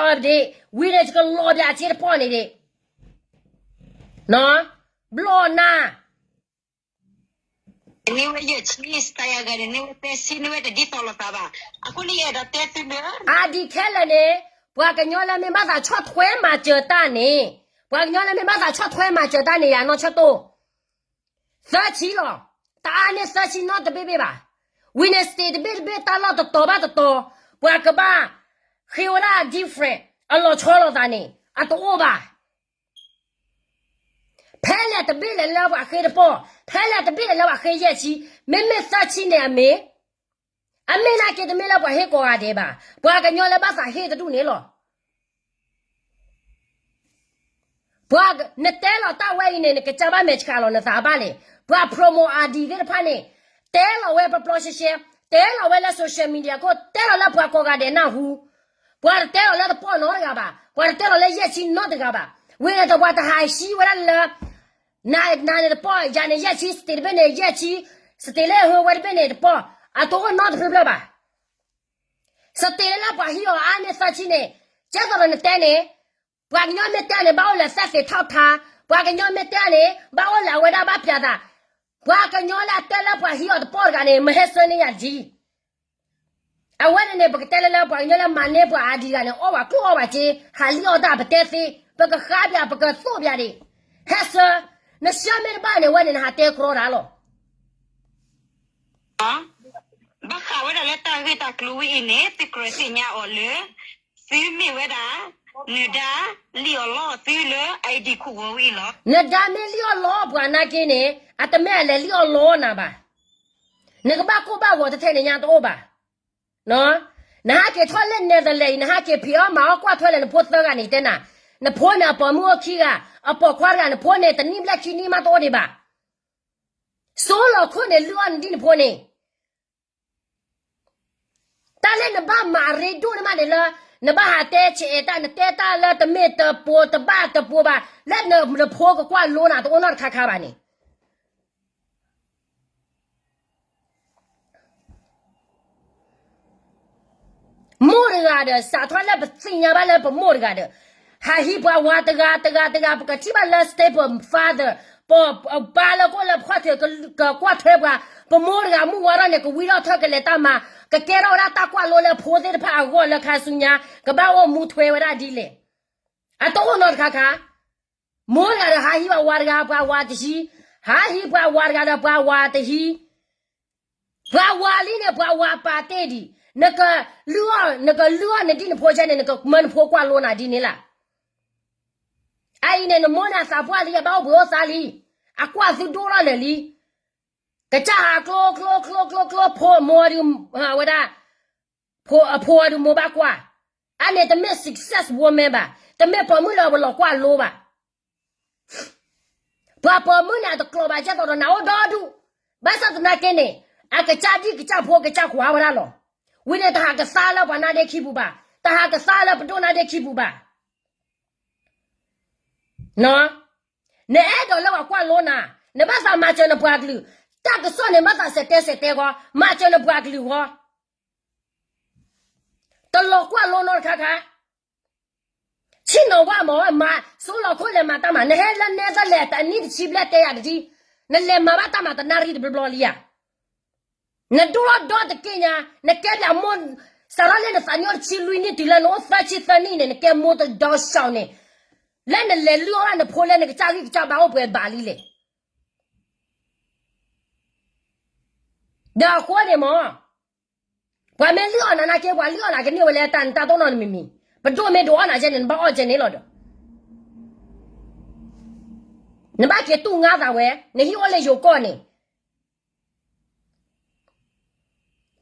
ဘၣ်အီၤန့ၣ်, ယကဃ့ဝံသးစူၤပၠးအီၤဒ့ၣ်, ဝံၤန့ၣ် ယကလီၤပၠးက့တပီၢ်န့ၣ်ဒ့ၣ်, ဘျီၣ်နၤ န့ၢ်ဝဲယဲၢ်ဆံ, စတယၤဂၤန့ၣ် န့ၢ်ဝဲသၢဆံ, န့ၢ်ဝဲတဒ်သိးလိာ်သးဘၣ်. အဃိန့ၣ်ယအဲၣ်ဒိးတဲသုလၢ အါဒံးခဲလၢာ်န့ၣ်, ပှၤကညီလၢမ့ၢ်ဘၣ်သးဆီၣ်ထွဲမၤစၢၤတၢ်န့ၣ်, ပှၤကညီလၢမ့ၢ်ဘၣ်သးဆီၣ်ထွဲမၤစၢၤတၢ်န့ၣ် ယၤနီၢ်ဆၢၣ်တိၣ် သၢဆံလီၤ. တအါန့ၢ်သၢဆံနီတဘ့ၣ်ဘ့ၣ်ဘၣ်. ဝံၤန့ၣ် state တဘ့ၣ်တဘ့ၣ်တၢ်လီၢ်တတီၤဘၣ်တတီၤ, ပှၤကဘၣ်ဃ့ဝဲဒၣ် different အလီၤဆီလိာ်သးန့ၣ် အတအိၣ်ဘၣ်. ဖဲလဲၣ်တဘ့ၣ်လဲၣ်လၢပှၤဃ့တပီၢ်, ဖဲလဲၣ်တဘ့ၣ်လဲၣ်လၢပှၤဃ့ယဲၢ်ဆံ, မ့မ့ၢ်သၢဆံန့ၣ်အမ့ၢ်, အမ့ၢ်နာ်က့တမ့ၢ်လၢပှၤဟ့ၣ်ကိးဂၤဒဲးဘၣ်, ပှၤကညီလၢဘၣ်သးဟ့ၣ်တဒူၣ်န့ၣ်လီၤ. ပှၤ, နတဲလီၤတၢ်ဝဲအံၤန့ၣ် နကစၢ်ဘၣ်မဲာ်ဆှးလီၤနသးအဘၣ်လဲၣ်. ပှၤ promote ID သ့ၣ်တဖၣ်န့ၣ်, တဲလီၤဝဲပျီပျီရှဲရှဲ, တဲလီၤဝဲလၢ social media ခိၣ်, တဲလီၤလၢပှၤကိးဂၤဒဲးနၢ်ဟူ, ပှၤတတဲလီၤလၢတပီၢ်နီတဂၤဘၣ်, ပှၤတတဲလီၤလၢယဲၢ်ဆံနီတဂၤဘၣ်. ဝံၤန့ၣ်ဒီးပှၤတဟးဟံးဝဲဒၣ်လၢ နၤန့ၣ်တပီၢ်, ယၤန့ၣ်ယဲၢ်ဆံ, state တဘ့ၣ်န့ၣ်ယဲၢ်ဆံ, state လၢဟဲဝဲတဘ့ၣ်န့ၣ်တပီၢ်, အတအိၣ်နီတဖျၢၣ်ဖျၢၣ်ဘၣ်. state လၢလၢပှၤဟံးအီၤအါန့ၢ်သၢဆံန့ၣ်, ကဲသိးဒီးနတဲန့ၣ်, ပှၤကညီမ့ၢ်တဲန့ၣ် ဘၣ်အိၣ်လၢ သက်သေထီၣ်ထား, ပှၤကညီမ့ၢ်တဲန့ၣ် ဘၣ်အိၣ်လၢအဝဲဒၣ်ဘၣ်ပျးသး, ပှၤကညီလၢအတဲလၢပှၤဟံးအီၤတပီၢ်တဂၤန့ၣ် မ့ၢ်ဟဲဆှၢန့ၢ်ယၤတက့ၢ်. အဝဲန့ၣ်န့ၣ် ပကတဲလၢလၢပှၤကညီလၢမၤန့ၢ်ပှၤ ID တဂၤန့ၣ် အီၣ်ဝဲကျိၣ်အီၣ်ဝဲစ့, ဟးလံၣ်အီၣ်တၢ်ပတဲသ့, ပကဃါပၠး ပကသိၣ်ပၠးဒံး, ဟဲဆှၢ, နဆှၢမ့ၢ်တဘၣ်န့ၣ် အဝဲန့ၣ်နဟးတဲကြီတၢ်လီၤ. ဘၣ်ဃးဝဲဒၣ်လၢတၢ်ဂ့ၢ်တၢ်ကျိၤဝဲအံၤန့ၣ် သုကြၢးသ့ၣ်ညါအီၤလၢ သုမ့ၢ်ဝဲဒၣ် နဒါလံၣ်အီၣ်လီအီၣ်သုလၢ ID ခိၣ်ဝီၤဝဲအံၤလီၤ. နဒါမ့ၢ်လံၣ်အီၣ်လီအီၣ်ပှၤနာ်က့န့ၣ် အတမ့ၢ်အလဲၤလံၣ်အီၣ်လီနၤဘၣ်. နကဘၣ်ကိၢ်ဘၣ်ဂီၤတထဲန့ၣ်ညါတအိၣ်ဘၣ်. နဟးက့ၤထီၣ်လၢ Netherlands အံၤ နဟးက့ၤဖံးအီၣ်မၤအီၣ်ကွၢ်ထွဲလဲၣ် နဖိသၢဂၤန့ၣ် တဲနၤ, နဖိန့ၣ်အပိာ်မုၣ်အိၣ်ခံဂၤ, အပိာ်ခွါတဂၤ, နဖိန့ၣ် တနံၣ်ဘျဲၣ်ခံနံၣ်မးတအိၣ်ဒံးဘၣ်. စိလီၤခိၣ်န့ၣ် လုၢ်အီၣ်နဒံၣ်နဖိန့ၣ် တၢ်လၢနဘၣ်မၤအရ့ဒိၣ်န့ၣ်မးန့ၣ်လၢ နဘၣ်ဟးတဲဆဲးအဲးတၢ် နတဲတၢ်လၢတမ့ၢ်တပိၤတဘၣ်တပိၤဘၣ် လၢနဖိကကွၢ်လိနၤတအိၣ်နီတခါခါဘၣ်န့ၣ် မိၢ်တဂၤဒီး စးထီၣ်လၢပသ့ၣ်ညါဘၣ်လၢပမိၢ်တဂၤဒီး ဟးဟံးပှၤဝၤတဂၤတဂၤတဂၤ ပကထံၣ်ဘၣ်လၢ stepfather ပ ပာ်လၢကအိၣ်လၢဖီၣ်ထံး ကကွၢ်ထွဲပှၤ, ပမိၢ်တဂၤမုၢ်ဝါထီၣ်န့ၣ် ကဝံထီၣ်ထၢၣ်ကလဲၤတၢ်မၤ, ကကဲထီၣ်ဝဲဒၣ်တၢ်ကွၢ်လိလၢဖိသ့ၣ်တဖၣ်အဂီၢ်လၢခါဆူညါ, ကဘၣ်အိၣ်မူထွဲဝဲဒၣ်ဒ်လဲၣ်. အတအိၣ်နီတခါခါ, မိၢ်တဂၤဒီးဟးဟံးပှၤဝၤတဂၤ ပှၤဝၤတဟံး, ဟးဟံးပှၤဝၤတဂၤဒီးပှၤဝၤတဟံး, ပှၤဝၤလံန့ၣ် ပှၤဝၤပာ်တ့ၢ်ဒံး, နကလုၢ်အီၣ် နကလုၢ်အီၣ်နဒ်နဖိကဲန့ၣ် နကမၢနဖိကွၢ်လိနၤဒ်န့ၣ်လၢ အအံၤန့ၣ် နမိၢ်န့ၣ်အသးပှၢ်လံ အဘၣ်အိၣ်ဘှံးအိၣ်သါလံ, အကွၢ်သုဒိၣ်ထီၣ်လၢာ်လံ, ကစၢ်ဟးကျိကျိကျိကျိကျိဖိအမိၢ်ဒုး ဝဲဒၣ်, ဖိအဒုးမိၢ်ဘၣ်ကွၢ်, အန့ၣ်တမ့ၢ် success woman ဘၣ်, တမ့ၢ်ပိာ်မုၣ်လၢပလီၤကွၢ်လိဘၣ်. ပှၤပိာ်မုၣ်န့ၣ် အတကျိၤဘၣ်ကဲသိးဒီးနၤအိၣ်ဒီဒူၣ်, ဘၣ်ဆၣ်သနာ်က့န့ၣ် အကစၢ်ဒံၣ်ကစၢ်ဖိကစၢ်ကွၢ်ဝဲဒၣ်လီၤ. ဝံၤန့ၣ်တဟးကသါလၢပှၤနါဒ့ခံပူၤဘၣ်, တဟးကသါလၢပဒိၣ်နါဒ့ခံပူၤဘၣ်. နအဲၣ်ဒိးလၢပှၤကွၢ်လိနၤ, နဘၣ်သးမၤစၢၤနပှၤကလုာ်, တၢ်ကစီၣ်န့ၣ်ဘၣ်သးစဲးတဲစဲးတဲဂီၢ်, မၤစၢၤနပှၤကလုာ်ဂီၢ်, တလီၤကွၢ်လိနီတခါခါ, ဆ့ၣ်နီၤဝၣ်မး မၤစိလီၤခိၣ်လဲၤမၤတၢ်မၤ, နဟဲလၢနဲသလဲၣ် တနံၣ်တဆံဘျဲၣ်တဲယၤတထံၣ်, နလဲၤမၤဘၣ်တၢ်မၤတနၣ်ရံၣ်တဘျီဘျီလံဧါ. နဒိၣ်ထီၣ်ဒီတက့ၢ်ညါ, နကဲဘျးမိၢ်, စးထီၣ်လၢနသးညီတဆံလွံၢ်နံၣ်တုၤလၢနအိၣ်သၢဆံသၢနံၣ်န့ၣ် နကဲမိၢ်တဒီစှီၤန့ၣ်, လၢနလဲၤလုၢ်အီၣ်နဖိလၢနကစၢ်ဂံၢ်ကစၢ်ဘါအိၣ်ပှဲၤဘၣ်လံလဲၣ်. ဒီးအဃိန့ၣ်မး ပှၤမ့ၢ်လုၢ်အီၣ်နၤနာ်က့ ပှၤလုၢ်အီၣ်နၤကန့ၢ်ဝဲလၢတၢ်နတၢ်တိၢ်နီၣ်နမံၤမံၤ, ပဒိၣ်မ့ၢ်ဒိးအီၣ်နၤကဲန့ၣ် နဘၣ်အီၣ်ကဲန့ၣ်လီၤဒီး, နဘၣ်က့ၤတူၢ်ငါသးဝဲ, နဟံၣ်အိၣ်လၢယိၤကီၢ်န့ၣ်,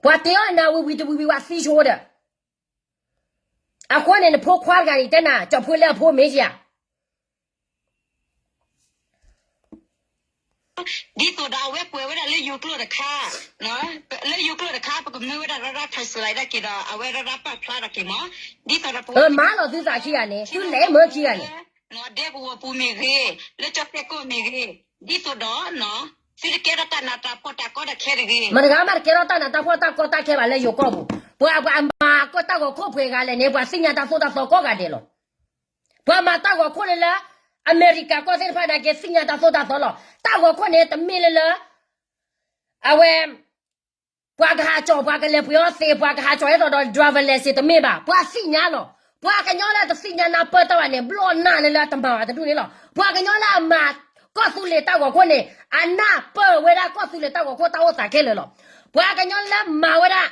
ပှၤတ့အီၣ်နၤဝံၤဝံၤတဝံၤဝံၤ ပှၤသံဆိဒီး, အဃိန့ၣ် နဖိခွါတဂၤန့ၣ် တဲနၤ ကၠီဖှိလၢအဖိမ့ၢ်ဧါ ဒ်သိးဒီးအဝဲကွဲးဝဲဒၣ်လၢယိၤကျိာ်တခါ, လၢယိၤကျိာ်တခါ ပကမၢဝဲဒၣ်ရၣ်ရၣ် translate ဒၣ်က့ၤဒီး အဝဲရၣ်ရၣ်ပာ်ဖျါထီၣ်က့ၤမး, ဒ်သိးဒီးပဝဲ မၤလီၤသုသးခံဂၤန့ၣ် သုလဲၤမၢခံဂၤန့ၣ်, ဒဲကဝီၤပူၤမ့ၢ်ဂ့ၤ, လၢကၠီၣ်တဲၣ်ကိၣ်မ့ၢ်ဂ့ၤ, ဒ်သိးဒီး သုတကဲထီၣ်တၢ်နးတၢ်ဖှီၣ်တၢ်ကီတၢ်ခဲတဂ့ၤ, မတဂၤမးတကဲထီၣ်တၢ်နးတၢ်ဖှီၣ်တၢ်ကီတၢ်ခဲဘၣ်လၢယိၤကီၢ်ပူၤ, ပှၤ ပှၤမၤကီၢ်တၢ်ဂီၤခိၣ်ပှဲၤဂၤလဲၣ်န့ၣ် ပှၤသ့ၣ်ညါတၢ်သိၣ်တၢ်သီကိးဂၤဒဲးလီၤ. ပှၤမၤတၢ်ဂီၤခိၣ်န့ၣ်လၢ အမဲရကၤကီၢ်သ့ၣ်တဖၣ်နာ်က့ သ့ၣ်ညါတၢ်သိၣ်တၢ်သီလီၤ. တၢ်ဂီၤခိၣ်န့ၣ် တမ့ၢ်လၢလၢ အဝဲ ပှၤကဟးကၠီၤ ပှၤကလဲၤပှ့ၤအီၣ်သ့ ပှၤကဟးကၠီၤဟဲသိးဒီး driver license တမ့ၢ်ဘၣ်. ပှၤသ့ၣ်ညါလီၤ. ပှၤကညီလၢတသ့ၣ်ညါနၢ်ပၢၢ်တၢ်ဘၣ်န့ၣ် ဘျီၣ်နၢ်လၢလၢတမၤဘၣ်တဒူၣ်န့ၣ်လီၤ. ပှၤကညီလၢအမၤကီၢ်သူလ့ၤတၢ်ဂီၤခိၣ်န့ၣ် အနၢ်ပၢၢ်ဝဲဒၣ်ကီၢ်သူလ့ၤတၢ်ဂီၤခိၣ်တၢ်အိၣ်သးခဲလၢာ်လီၤ. ပှၤကညီလၢမၤဝဲဒၣ်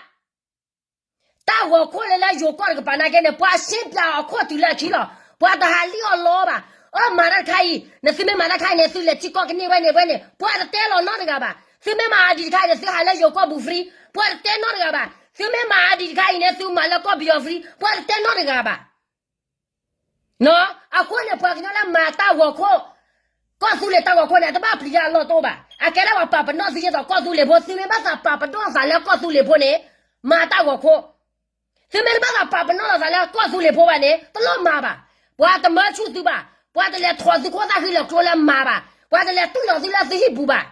တၢ်ဂီၤခိၣ်လၢလၢယိၤကီၢ်တကပၤနာ်က့န့ၣ် ပှၤရှင်းပြအီၤခိၣ်တုၤလၢအခံလီၤ. ပှၤတဟးလံၣ်အီၤလီၤဘၣ်. အၢ မၤတၢ်တခါအံၤ, နသုမ့ၢ်မၤတၢ်တခါအံၤန့ၣ် သုလဲၤထံကီၢ်ကန့ၢ်ဝဲန့ၣ်ဝဲန့ၣ် ပှၤတတဲလီၤနီတဂၤဘၣ်. သုမ့ၢ်မၤအဒံးတခါအံၤန့ၣ် သုဟးလၢယိၤကီၢ်ပူၤ free, ပှၤတတဲနီတဂၤဘၣ်. သုမ့ၢ်မၤအဒံးတခါအံၤန့ၣ် သုမၤလၢကီၢ်ပယီၤ free, ပှၤတတဲနီတဂၤဘၣ်. အဃိန့ၣ် ပှၤကညီလၢမၤတၢ်ဂီၤခိၣ်, ကီၢ်သူလ့ၤတၢ်ဂီၤခိၣ်န့ၣ် အတဘၣ်ပျံၤတၢ်အလီၢ်တအိၣ်ဘၣ်. အကဲဒၣ်ပှၤပာ်ပနီၣ်သုဒ်သိးကီၢ်သူလ့ၤဖိ, သုမ့ၢ်ဘၣ်သးပာ်ပနီၣ်သးလၢကီၢ်သူလ့ၤဖိန့ၣ် မၤတၢ်ဂီၤခိၣ်. သုမ့ၢ်တဘၣ်သးပာ်ပနီၣ်လီၤသးလၢကီၢ်သူလ့ၤဖိဘၣ်န့ၣ် တလိၣ်မၤဘၣ်. ပှၤတမၢဆူၣ်သုဘၣ်. ပှၤတလဲၤထိးသုခိၣ်သၣ်ဃံလၢာ်ကျိလၢမၤဘၣ်. ပှၤတလဲၤတူၢ်လိာ်သုလၢသုဟံၣ်ပူၤဘၣ်.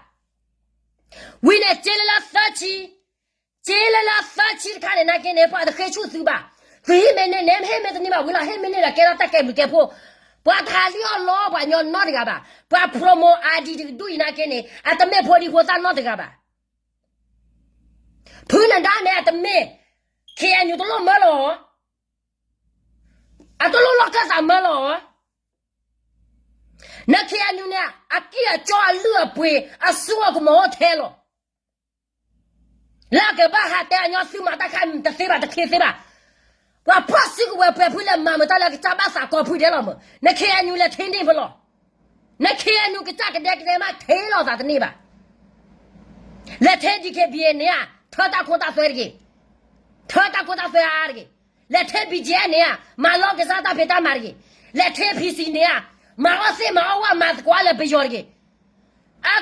ဝံၤန့ၣ် က့လၢလၢသၢဆံ, က့လၢလၢသၢဆံတခါန့ၣ်နာ်က့န့ၣ် ပှၤတဃ့ဆူၣ်သုဘၣ်. သုဟံၣ်မ့ၢ်န့ၢ်န့ၣ် ဟ့ၣ်မ့ၢ်တန့ၢ်ဘၣ်ဝံၤလီၤ. ဟ့ၣ်မ့ၢ်န့ၢ်ဒီးကဲထီၣ်တၢ်ကဲဘျုးကဲဖှိၣ်. ပှၤတဟးလံၣ်အီၤလီၤပှၤကညီနီတဂၤဘၣ်. ပှၤ promo ID တကဒူၣ်အံၤနာ်က့န့ၣ် အတမ့ၢ်ဖိဒံဖိသၣ်နီတဂၤဘၣ်. ဖုနဒါန့ၣ် အတမ့ၢ် KNU တလိၣ်မၢလီၤ. အတလိၣ်လီၢ်ခၢၣ်သးမၢလီၤ. န KNU န့ၣ် အကံၢ်အကီအလုၢ်အပှ့ၤ အစိအကမီၤအိၣ်ထဲလီၤ. လၢအကဘၣ်ဟးတဲအညီသုမၤတၢ်ခါတသ့ဘၣ် တခ့သ့ဘၣ်. ပှၤဖီၣ်စုကဝဲၤပှဲၤဖုလဲၤမၤမုာ်တၢ်လၢကစၢ်ဘၣ်သးကီၢ်ဖုဒဲးလီၤမး. န KNU လဲၤထ့န့ၢ်ဖဲလီၤ. န KNU ကစၢ်ကဒဲကဒဲမးထ့လီၤသးတန့ၢ်ဘၣ်. လဲၤထ့ DKBA န့ၣ်ဧါ, ထၢတၢ်ခိတၢ်သွဲတဂ့ၤ. ထၢတၢ်ခိတၢ်သွဲအါတဂ့ၤ. လဲၤထ့ BGF န့ၣ်ဧါ, မၤလီၤကစၢ်တၢ်ဖံးတၢ်မၤတဂ့ၤ. လဲၤထ့ PC န့ၣ်ဧါ, မၤအီၣ်သ့ၣ်မၤအီၣ်ဝၣ်မၤသကိးလၢပယီၤတဂ့ၤ. အ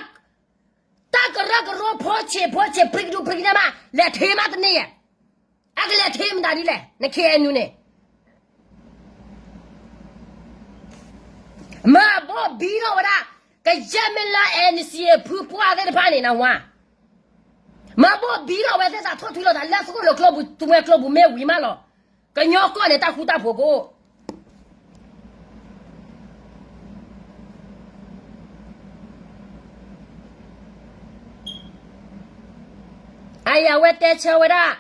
တၢ်ကရၢကရိဖိဆံးဖိဆံး ပြံကဒူပြံကဒဲမး လဲၤထ့မးတန့ၢ်ဧါ. အကလဲၤထ့မတၤဒ်လဲၣ် န KNU န့ၣ် မၤဘိၣ်ဘံထီၣ်ဝဲဒၣ် ကယဲၢ်မ့ၢ်လၢ NCA ဖုပှၢ်သ့ၣ်တဖၣ်န့ၣ် နဝါ, မၤဘိၣ်ဘံထီၣ်ဝဲသ့ၣ်သးထီၣ်ထွံလီၤသးလၢသုးခိၣ်လၢကျိပူၤ သုးဝဲကျိပူၤမ့ၢ်ဝံၤမးလီၤ. ကညီကီၢ်န့ၣ် တၢ်ဃူတၢ်ဖိးကအိၣ် အအံၤအဝဲတဲဆၢဝဲဒၣ်,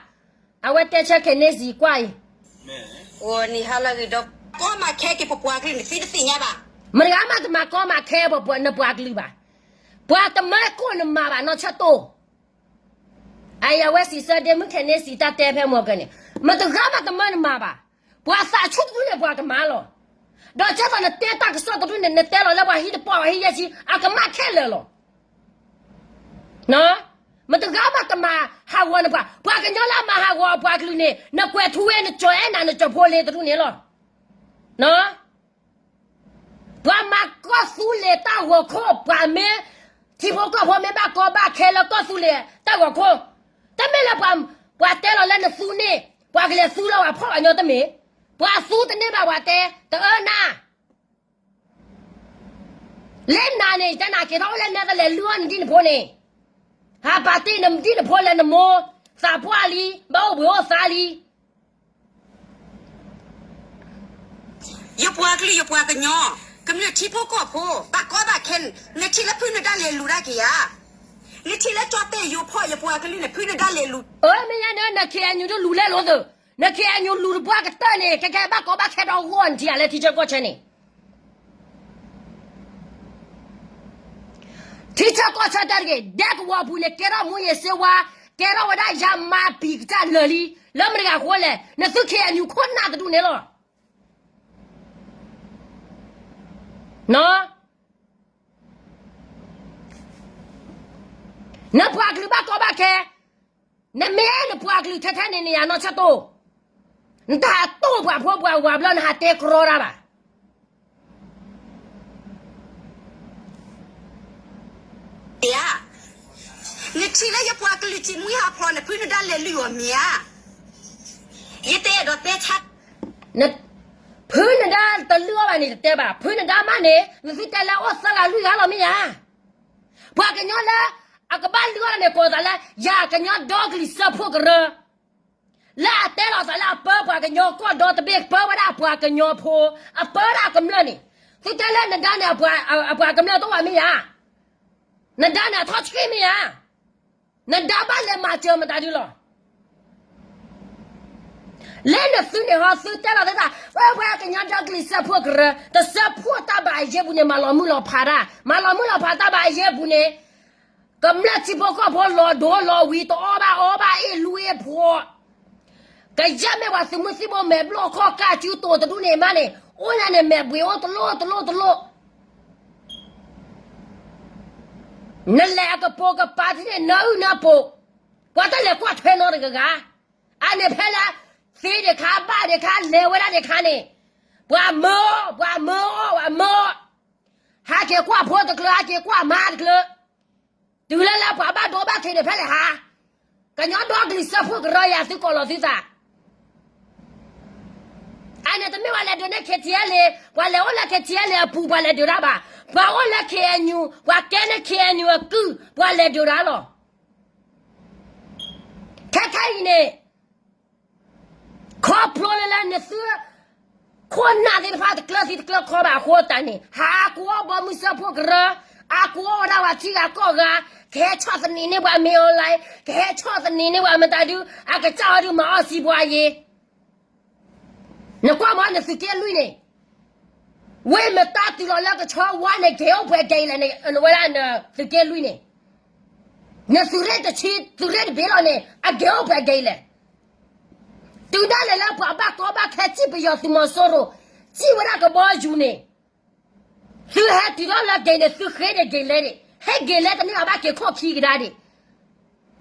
အဝဲတဲဆၢခဲန့ၣ်စံးကွၢ်အံၤ, ဂီၤနံၤဟါလၢအဂ့ၤဒီး, ကီမးခဲက့ၤပပှၤကလုာ်န့ၣ်သံတသ့ၣ်ညါဘၣ်. မတဂၤမးတမၤကီမးခဲပနပှၤကလုာ်ဘၣ်. ပှၤတမၢကိၣ်နမၤဘၣ်နီၢ်ဆၢတိၢ်. အအံၤအဝဲစံးဆၢဒ့မုၣ်ခဲန့ၣ်စံးတၢ်တဲဖဲမီၤကန့ၣ်, မတဂၤမးတမၢနမၤဘၣ်. ပှၤသးဆူၣ်တဒူၣ်န့ၣ်ပှၤကမၤလီၤ. ဒီးကဲသိးနတဲတၢ်ကစီၣ်တဒူၣ်န့ၣ် နတဲလီၤလၢပှၤဟံၣ်တပှၢ်ပှၤဟံၣ်ယဲၢ်ဆံ အကမၣ်ခဲလၢာ်လီၤ. မတဂၤမးတမၤဟးဂီၤနပှၤ, ပှၤကညီလၢအမၤဟးဂီၤအပှၤကလုာ်န့ၣ် နကွဲးထူဝဲနကၠီၤအဲၣ်နၤနကၠီၤဖိလ့တဒူၣ်န့ၣ်လီၤ. ပှၤမၤကီၢ်သူလ့ၤတၢ်ဂီၤခိၣ် ပှၤမ့ၢ်ထံဖိကီၢ်ဖိမ့ၢ်ဘၣ်ကီဘၣ်ခဲလၢကီၢ်သူလ့ၤတၢ်ဂီၤခိၣ်, တမ့ၢ်လၢပှၤတဲလီၤလၢနသူန့ၣ် ပှၤကလဲၤသူလီၤပှၤဖီၣ်ပှၤညီတမ့ၢ်, ပှၤသူတန့ၢ်ဘၣ်ပှၤတဲ, တအၢနၤ လၢနၤန့ၣ် ယတဲနၤက့ၤထီၣ်အိၣ်လၢနဲတလဲၤလုၢ်အီၣ်နဒံၣ်နဖိန့ၣ်, ဟးပာ်တ့ၢ်နဒံၣ်နဖိလၢနမိၢ်သးပှၢ်လံ, ဘၣ်အိၣ်ဘှံးအိၣ်သါလံ. ယပှၤကလုာ်ယပှၤကညီ, ကမျၢၢ်ထံဖိကီၢ်ဖိ ဘၣ်ကီဘၣ်ခဲ, နထံၣ်လၢဖုနဒါလဲၤလူၤဒၣ်က့ၤဧါ, နထံၣ်လၢကၠီတဲာ်ယိၤဖီၣ်ယပှၤကလုာ်န့ၣ် ဖုနဒါလဲၤလူၤ, အမ့ၢ်ညါန့ၣ် န ခ့ၣ်အဲၣ်ယူၣ် တလူၤလဲလိာ်သ့, န ခ့ၣ်အဲၣ်ယူၣ် လူၤတပှၢ်ကတၢၢ်န့ၣ် ခဲခဲဘၣ်ကီဘၣ်ခဲဒီးဂီၢ်နထံၣ်ဧါလၢထံဆၢကီၢ်ဆၢန့ၣ် ထံဆၢကီၢ်ဆၢတၢ်တဂ့ၤ, ဒဲကဝီၤပူၤန့ၣ် ကဲထီၣ်မူယ့ၤစ့ဝါ, ကဲထီၣ်ဝဲဒၣ်ယါမါပံၤကစၢ်လၢာ်လံ, လၢမတၤတဂၤအဃိလဲၣ်, နသုခ့ၣ်အဲၣ်ယူၣ်ခိၣ်နၢ်တဒူၣ်န့ၣ်လီၤ. နပှၤကလုာ်ဘၣ်ကီဘၣ်ခဲ, နမ့ၢ်နပှၤကလုာ်ထဲထဲန့ၣ်န့ၣ်ယၤနီၢ်ဆၢတိၢ်, နတဟးတိၢ်ပှၤဖိပှၤဝၤဘျီ နဟးတဲကြီတၢ်ဘၣ်. ဧါ, နထံၣ်လၢယပှၤကလုာ်စံးမူဟးဖျိးန့ၣ် ဖုနဒါလဲၤလုၢ်အီၤမ့ၢ်ဧါ, ယတဲအဲၣ်ဒိးတဲဆါ ဖုနဒါတလုၢ်အီၤဘၣ်န့ၣ်တတဲဘၣ်, ဖုနဒါမးန့ၣ် နသုတဲလၢအိၣ်သၢဂၤလွံၢ်ဂၤလီၤမ့ၢ်ဧါ. ပှၤကညီလၢ အကဘၣ်လုၢ်အီၤန့ၣ် ကိးသးလၢ ယၤကညီဒီကလုာ်စၢဖှိၣ်ကရၢ, လၢအတဲလီၤသးလၢအပၢပှၤကညီကီၢ်ဒီတဘ့ၣ် ပၢဝဲဒၣ်အပှၤကညီဖိ, အပၢဒၣ်အကမျၢၢ်န့ၣ်, သုတဲလၢနဒါန့ၣ် အပှၤကမျၢၢ်တအိၣ်ဘၣ်မ့ၢ်ဧါ, နဒါန့ၣ်အထီၣ်ဆှံမ့ၢ်ဧါ. နဒါဘၣ်လဲၤမၤစၢၤမတၤဒုလီၤ. လၢနသုန့ၣ်ဟီ သုတဲလီၤသုသး ဝဲပှၤကညီဒီကလုာ်စၢဖှိၣ်ကရၢ, တစၢဖှိၣ်တၢ်ဘၣ်အယဲၢ်ပူၤန့ၣ် မၤလီၤမုၢ်လီၤဖးတၢ်, မၤလီၤမုၢ်လီၤဖးတၢ်ဘၣ်အယဲၢ်ပူၤန့ၣ်, ကမျၢၢ်ထံဖိကီၢ်ဖိလီၤဒိလီၤဝံၤ တအီၣ်ဘၣ်အီဘၣ်အ့ၣ်လူအ့ၣ်ဖှီၣ်, ကယဲၢ်မ့ၢ်ပှၤသုးမုၢ်သံၣ်ဘိမဲာ်ဘျီၣ်ခီၣ်ကၢ်စုတိၤတဒူၣ်န့ၣ်မးန့ၣ် အိၣ်ညါန့ၣ် မဲာ်ဘှံးအိၣ်တလိၣ်တလိၣ်တလိၣ် နလဲၤအကပိာ်ကပၤထံၣ်န့ၣ် နၢအုၣ်နၢပိာ်, ပှၤတလဲၤကွၢ်ထွဲနီတဂၤဂၤ, အန့ၣ်ဖဲလၢ သ့ဒံးခါဘၣ်ဒံးခါလဲၤဝဲဒၣ်ဒံးခါန့ၣ်, ပှၤမၢအီၣ် ပှၤမၢအီၣ် ပှၤမၢအီၣ်, ဟးက့ၤကွၢ်ဖိတကျၢၤ ဟးက့ၤကွၢ်မါတကျၢၤ, တုၤလၢလၢပှၤဘၣ်ဒိဘၣ်ထံးန့ၣ်ဖဲလဲၣ်ဟး, ကညီဒီကလုာ်စၢဖှိၣ်ကရၢယၤသုကိးလီၤသုသး အန့ၣ်တမ့ၢ်ပှၤလဲၤဒုးန့ၢ် KTLA, ပှၤလဲၤအိၣ်လၢ KTLA အပူၤ ပှၤလဲၤဒုးတၢ်ဘၣ်, ပှၤအိၣ်လၢ KNU, ပှၤကဲန့ၢ် KNU အကုၢ် ပှၤလဲၤဒုးတၢ်လီၤ. ခဲခဲအံၤန့ၣ် ခီဖျိလၢလၢနသု ခိၣ်နၢ်သ့ၣ်တဖၣ်တကျၢၤသံတကျၢၤခီဘၣ်အဃိတၢ်န့ၣ် ဟးအကိးအီၣ်ဘီမုၢ်စၢဖှိၣ်ကရၢ, အကိးအီၣ်ဝဲဒၣ်ပှၤထံဂၤကီၢ်ဂၤ, ကဟဲဆီၣ်သနံးန့ၢ်ပှၤမ့ၢ်အီၤလဲၣ်, ကဟဲဆီၣ်သနံးန့ၢ်ပှၤမတၤဒု, အကစၢ်အီၤဒုးမၤအီၣ်စံးပှၤယ့ၤ နကွၢ်မ့ၢ်နသုးက့လွံၢ်န့ၣ်, ဝ့ၢ်မတၤတုၤလီၤလၢကဆီဝါန့ၣ် ကဲအိၣ်ပှဲၤကဲအံၤလဲၣ်န့ၣ် နဝဲဒၣ်နသုးက့လွံၢ်န့ၣ်, နသုးရ့ၣ်တဆံ သုးရ့ၣ်တဘ့ၣ်လီၤန့ၣ် အကဲအိၣ်ပှဲၤကဲအံၤလဲၣ်. တုၤဒၣ်လဲာ်လၢပှၤဘၣ်ကီဘၣ်ခဲစံၣ်ပယီၤသုးမီၤစိရိၤ, စံၣ်ဝဲဒၣ်ကဘီယူၤန့ၣ်, သုဟဲတုၤထီၣ်လၢက့ၤန့ၣ် သုဃ့န့ၣ်က့ၤလဲၣ်န့ၣ်, ဟဲက့ၤလဲၣ်တန့ၢ်ဘၣ် ဘၣ်က့ၤခိၣ်ခံကဒါဒံး.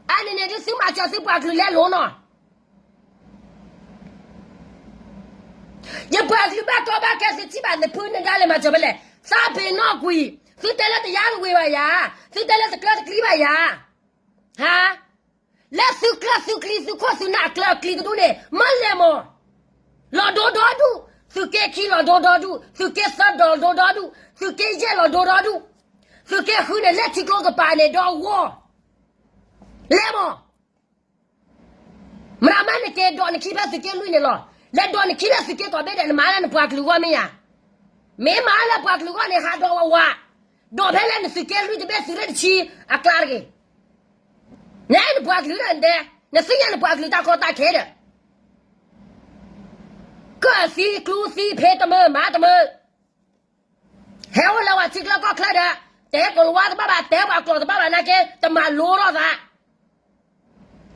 အန့ၣ်န့ၣ်ဒုးသုမၤစၢၤသုပှၤကလုာ်လဲလိာ်နီၤ ယပှၤကလုာ်ဘၣ်ကီဘၣ်ခဲသုထံၣ်ဘၣ်သုဖုနဒါလဲၤမၤစၢၤဖဲလဲၣ်, သးပ့ၤနီၣ်ကွံာ်, သုတဲလၢတယါတဝ့ၤဘၣ်ယၤ, သုတဲလၢတကျၢၤတကျံဘၣ်ယၤ, ဟါ, လၢသုကျၢၤသုကျံသုခိၣ်သုနၢ်အကျၢၤအကျံတဒူၣ်န့ၣ် မ့ၢ်လဲၤမး, လီၤဒိဒီဒူၣ်, သုးက့ခံလီၤဒိဒီဒူၣ်, သုးက့သၢဒီးလီၤဒိဒီဒူၣ်, သုးက့ယဲၢ်လီၤဒိဒီဒူၣ်, သုးက့ဃုန့ၣ် လၢထံကျိကပၤန့ၣ်ဒီးအဂီၢ်, လဲၤမး မနုၤမးနက့ၤဒိးနခံဖဲသုးက့လွံၢ်န့ၣ်လီၤ. လဲၤဒိးနခံလၢသုးက့ကိးဘ့ၣ်ဒဲး နမၤလၢနပှၤကလုာ်ဂီၢ်မ့ၢ်ဧါ. မ့ၢ်မၤလၢပှၤကလုာ်ဂီၢ်န့ၣ် ဟးဒိးဝးဝး, ဒိးဖဲလၢနသုးက့လွံၢ်တဘ့ၣ်သုးရ့ၣ်တဆံအကျါတဂ့ၤ. နနပှၤကလုာ်ဒၣ်နတဲ, နသ့ၣ်ညါနပှၤကလုာ်တၢ်ကီတၢ်ခဲဒီး, ကၢၢ်သံကျူသံဖံးတမုာ်မၤတမုာ်, ဟဲအိၣ်လၢပှၤထံချၢကီၢ်ချၢဒီး, တဲကိလၤဝါတဘၣ်ဘၣ်, တဲပှၤကျိာ်တဘၣ်ဘၣ်နာ်က့ တမၤလိထီၣ်သး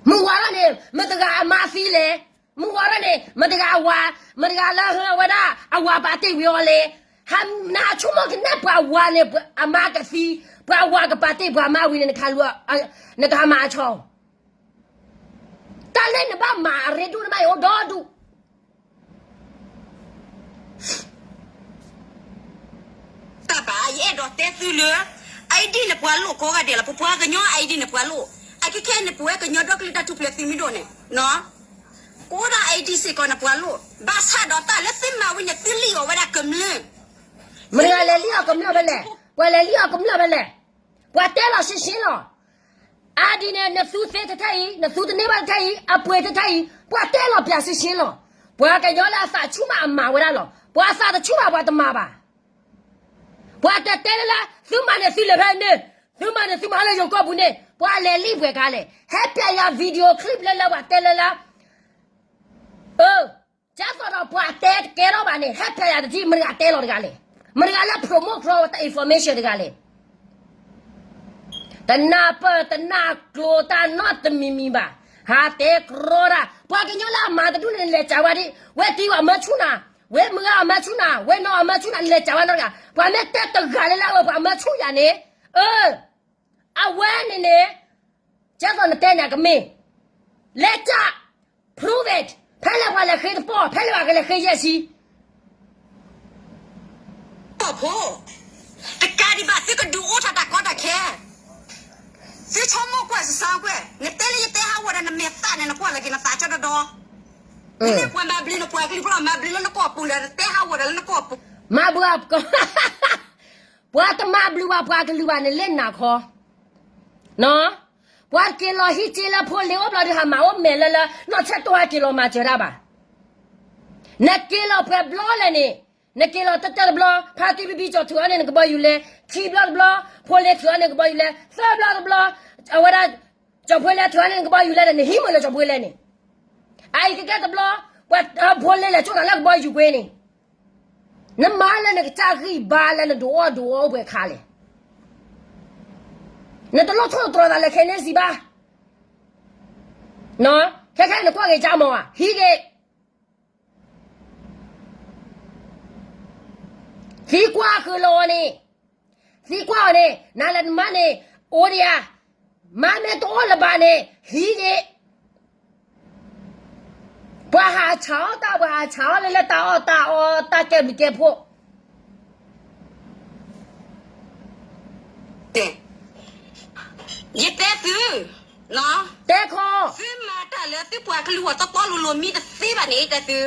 မုၢ်ဝါထီၣ်န့ၣ် မတၤတဂၤအမါသံလဲၣ်, မုၢ်ဝါထီၣ်န့ၣ် မတၤတဂၤအဝၤ, မတၤတဂၤလၢဟၢအဝဲဒၣ် အဝၤပာ်တ့ၢ်ဝံၤအီၤလဲၣ်, နဟးဆိကမိၣ်က့ၤနပှၤဝၤန့ၣ် အမါကသံ, ပှၤဝၤကပာ်တ့ၢ်ပှၤမါဝံၤန့ၣ် နကဟးလူၤ, နကဟးမၤအဆီ, တၢ်လၢနဘၣ်မၤအရ့ဒိၣ်နဘၣ်အံၤအိၣ်ဒီဒူၣ် တၢ်ဘၣ် ယအဲၣ်ဒိးတဲသုလၢ ID နပှၤလိၣ်ကိးဂၤဒဲးလီၤ, ပပှၤကညီ ID နပှၤလိၣ်, အခဲခဲန့ၣ် ပဝဲကညီဒီကလုာ်တၢ်ထူၣ်ဖျဲးသုးမုၢ်ဒိၣ်န့ၣ်, ကအိၣ်ဒၣ် ID စ့ၢ်ကီးနပှၤလိၣ်, ဘၣ်ဆၣ်ဒီးတၢ်လၢသုမၤဝံၤန့ၣ် သုလံၣ်အီၤဝဲဒၣ်ကမျၢၢ်, မတၤတဂၤလဲၤလံၣ်အီၤကမျၢၢ်ဖဲလဲၣ်, ပှၤလဲၤလံၣ်အီၤကမျၢၢ်ဖဲလဲၣ်, ပှၤတဲလီၤရှင်းရှင်းလီၤ ID န့ၣ် နသူသ့ထဲထဲအံၤ, နသူတန့ၢ်ဘၣ်ထဲထဲအံၤ, အပှ့ၤထဲထဲအံၤ, ပှၤတဲလီၤပျးရှင်းရှင်းလီၤ. ပှၤကညီလၢအသးဆူၣ်မးအမၤဝဲဒၣ်လီၤ. ပှၤအသးတဆူၣ်ဘၣ် ပှၤတမၤဘၣ်. ပှၤတတဲလၢလၢ သုမၤန့ၣ်သုလဲၤဖဲန့ၣ်, သုမၤန့ၣ်သုမၤလၢယိၤကီၢ်ပူၤန့ၣ်, ပှၤလဲၤလံၣ်ပှဲၤခါလဲၣ်. ဟဲပျးယၤ video clip လၢလၢပှၤတဲလၢလၢ အၢ ကဲသိးဒီးပှၤတဲတကဲထီၣ်ဘၣ်န့ၣ် ဟဲပျးယၤတထံၣ် မတၤတဂၤတဲလီၤတဂၤလဲၣ်. မတၤတဂၤလၢ promote ကျီဝဲတၢ် information တဂၤလဲၣ်. တနၢ်ပၢၢ်တနၢ်ကျိၤတၢ်နီတမံၤမံၤဘၣ်. ဟးတဲကြီတၢ် ပှၤကညီလၢအမၤတဒူၣ်န့ၣ် နလဲၤစံးဝဲဒၣ်, ဝဲတံၤအီၤအမၢဆူၣ်နၤ, ဝဲမုၢ်ဂၤအမၢဆူၣ်နၤ, ဝဲနီၢ်အမၢဆူၣ်နၤ, နလဲၤစံးဝဲနီတဂၤ. ပှၤမ့ၢ်တဲတဂၤလၢလၢအဝဲပှၤမၢဆူၣ်ယၤန့ၣ်, အၢ အဝဲန့ၣ်န့ၣ် ကဲသိးနတဲန့ၣ်ကမ့ၢ်, လဲၤစံး, prove it, ဖဲလဲၣ်ပှၤလဲၤဃ့တပီၢ်, ဖဲလဲၣ်ပှၤကလဲၤဃ့ယဲၢ်ဆံ ကီၢ်ဖိ, တကးဒံးဘၣ်သုကဒုးအိၣ်ထီၣ်တၢ်ကီတၢ်ခဲ, သုဆိကမိၣ်ကွၢ်စၢ်ကွၢ်, နတဲလၢယတဲဟးဂီၤဒီးနမဲာ်သၣ်န့ၣ် နကွၢ်လၢက့ၤနသးကၠီဒီဒီ, နမ့ၢ်ပှၤမၤဘျုးနပှၤကလုာ်ဖိလီၤ, မၤဘျုးလၢနကီၢ်ပူၤဒီး နတဲဟးဂီၤဒီးလၢနကီၢ်ပူၤ, မၤဘျုး ပှၤတမၤဘျုးဘၣ်ပှၤကလုာ်ဘၣ်န့ၣ်လၢနၤခီ, ပှၤက့ၤလီၤဟံးက့ၤလၢဖိလ့ၤအိၣ်ဘျီဒုး ဟးမၤအိၣ်မဲာ်လၢလၢ နီၢ်ဆဲးတိၢ်ဟဲက့ၤလီၤမၤစၢၤတၢ်ဘၣ်. နက့ၤလီၤပှဲၤဘျီလဲၣ်န့ၣ်, နက့ၤလီၤတၢၢ်တၢၢ်တဘျီ ဖါတံၢ်ဘံဘံကၠီၤထုးအီၤန့ၣ် နကဘီယူၤလဲ, ခံဘျီတဘျီ ဖိလ့ၤထုးအီၤန့ၣ် နကဘီယူၤလဲ, သၢဘျီတဘျီ အဝဲဒၣ် ကၠီၤဖိလဲထုးအီၤန့ၣ် နကဘီယူၤလဲဒီး နဟံးမ့ၢ်လၢကၠီၤဖိလဲန့ၣ်, အအံၤကကဲတဘျီ ပှၤဖိလ့ၤလဲၤကၠိၣ်တၢ်လၢကဘီယူၤကွ့န့ၣ် နမၤလၢနကစၢ်ဂံၢ်ဘါလၢနဒိးအီၣ်ဒိးအီအိၣ်ပှဲၤခါလဲၣ်. နတလိၣ်ထိၣ်သတြီၤသးလၢခဲန့ၣ်စံးဘၣ်. ခဲခဲနကွၢ်က့ၤကၠါမီၤဧါ, ဟံးက့ၤ, သံကွၢ်ဃုာ်လီၤအီၤန့ၣ်, သံကွၢ်အီၤန့ၣ် နၤလၢနမါန့ၣ် အိၣ်ဒံးဧါ, မါမ့ၢ်တအိၣ်လၢၤဘၣ်န့ၣ် ဟံးက့ၤ ပှၤဟးဆှၢအီၣ်တၢ် ပှၤဟးဆှၢအီၣ်လၢလၢတၢ်အီၣ်တၢ်အီတၢ်ကဲဘျုးကဲဖှိၣ်. ယတဲသု, တဲခီ, သုမၤတၢ်လၢသုပှၤကလုာ်အဂီၢ်တီတီလိၤလိၤမ့ၢ်တသ့ဘၣ်န့ၣ် တဲသု,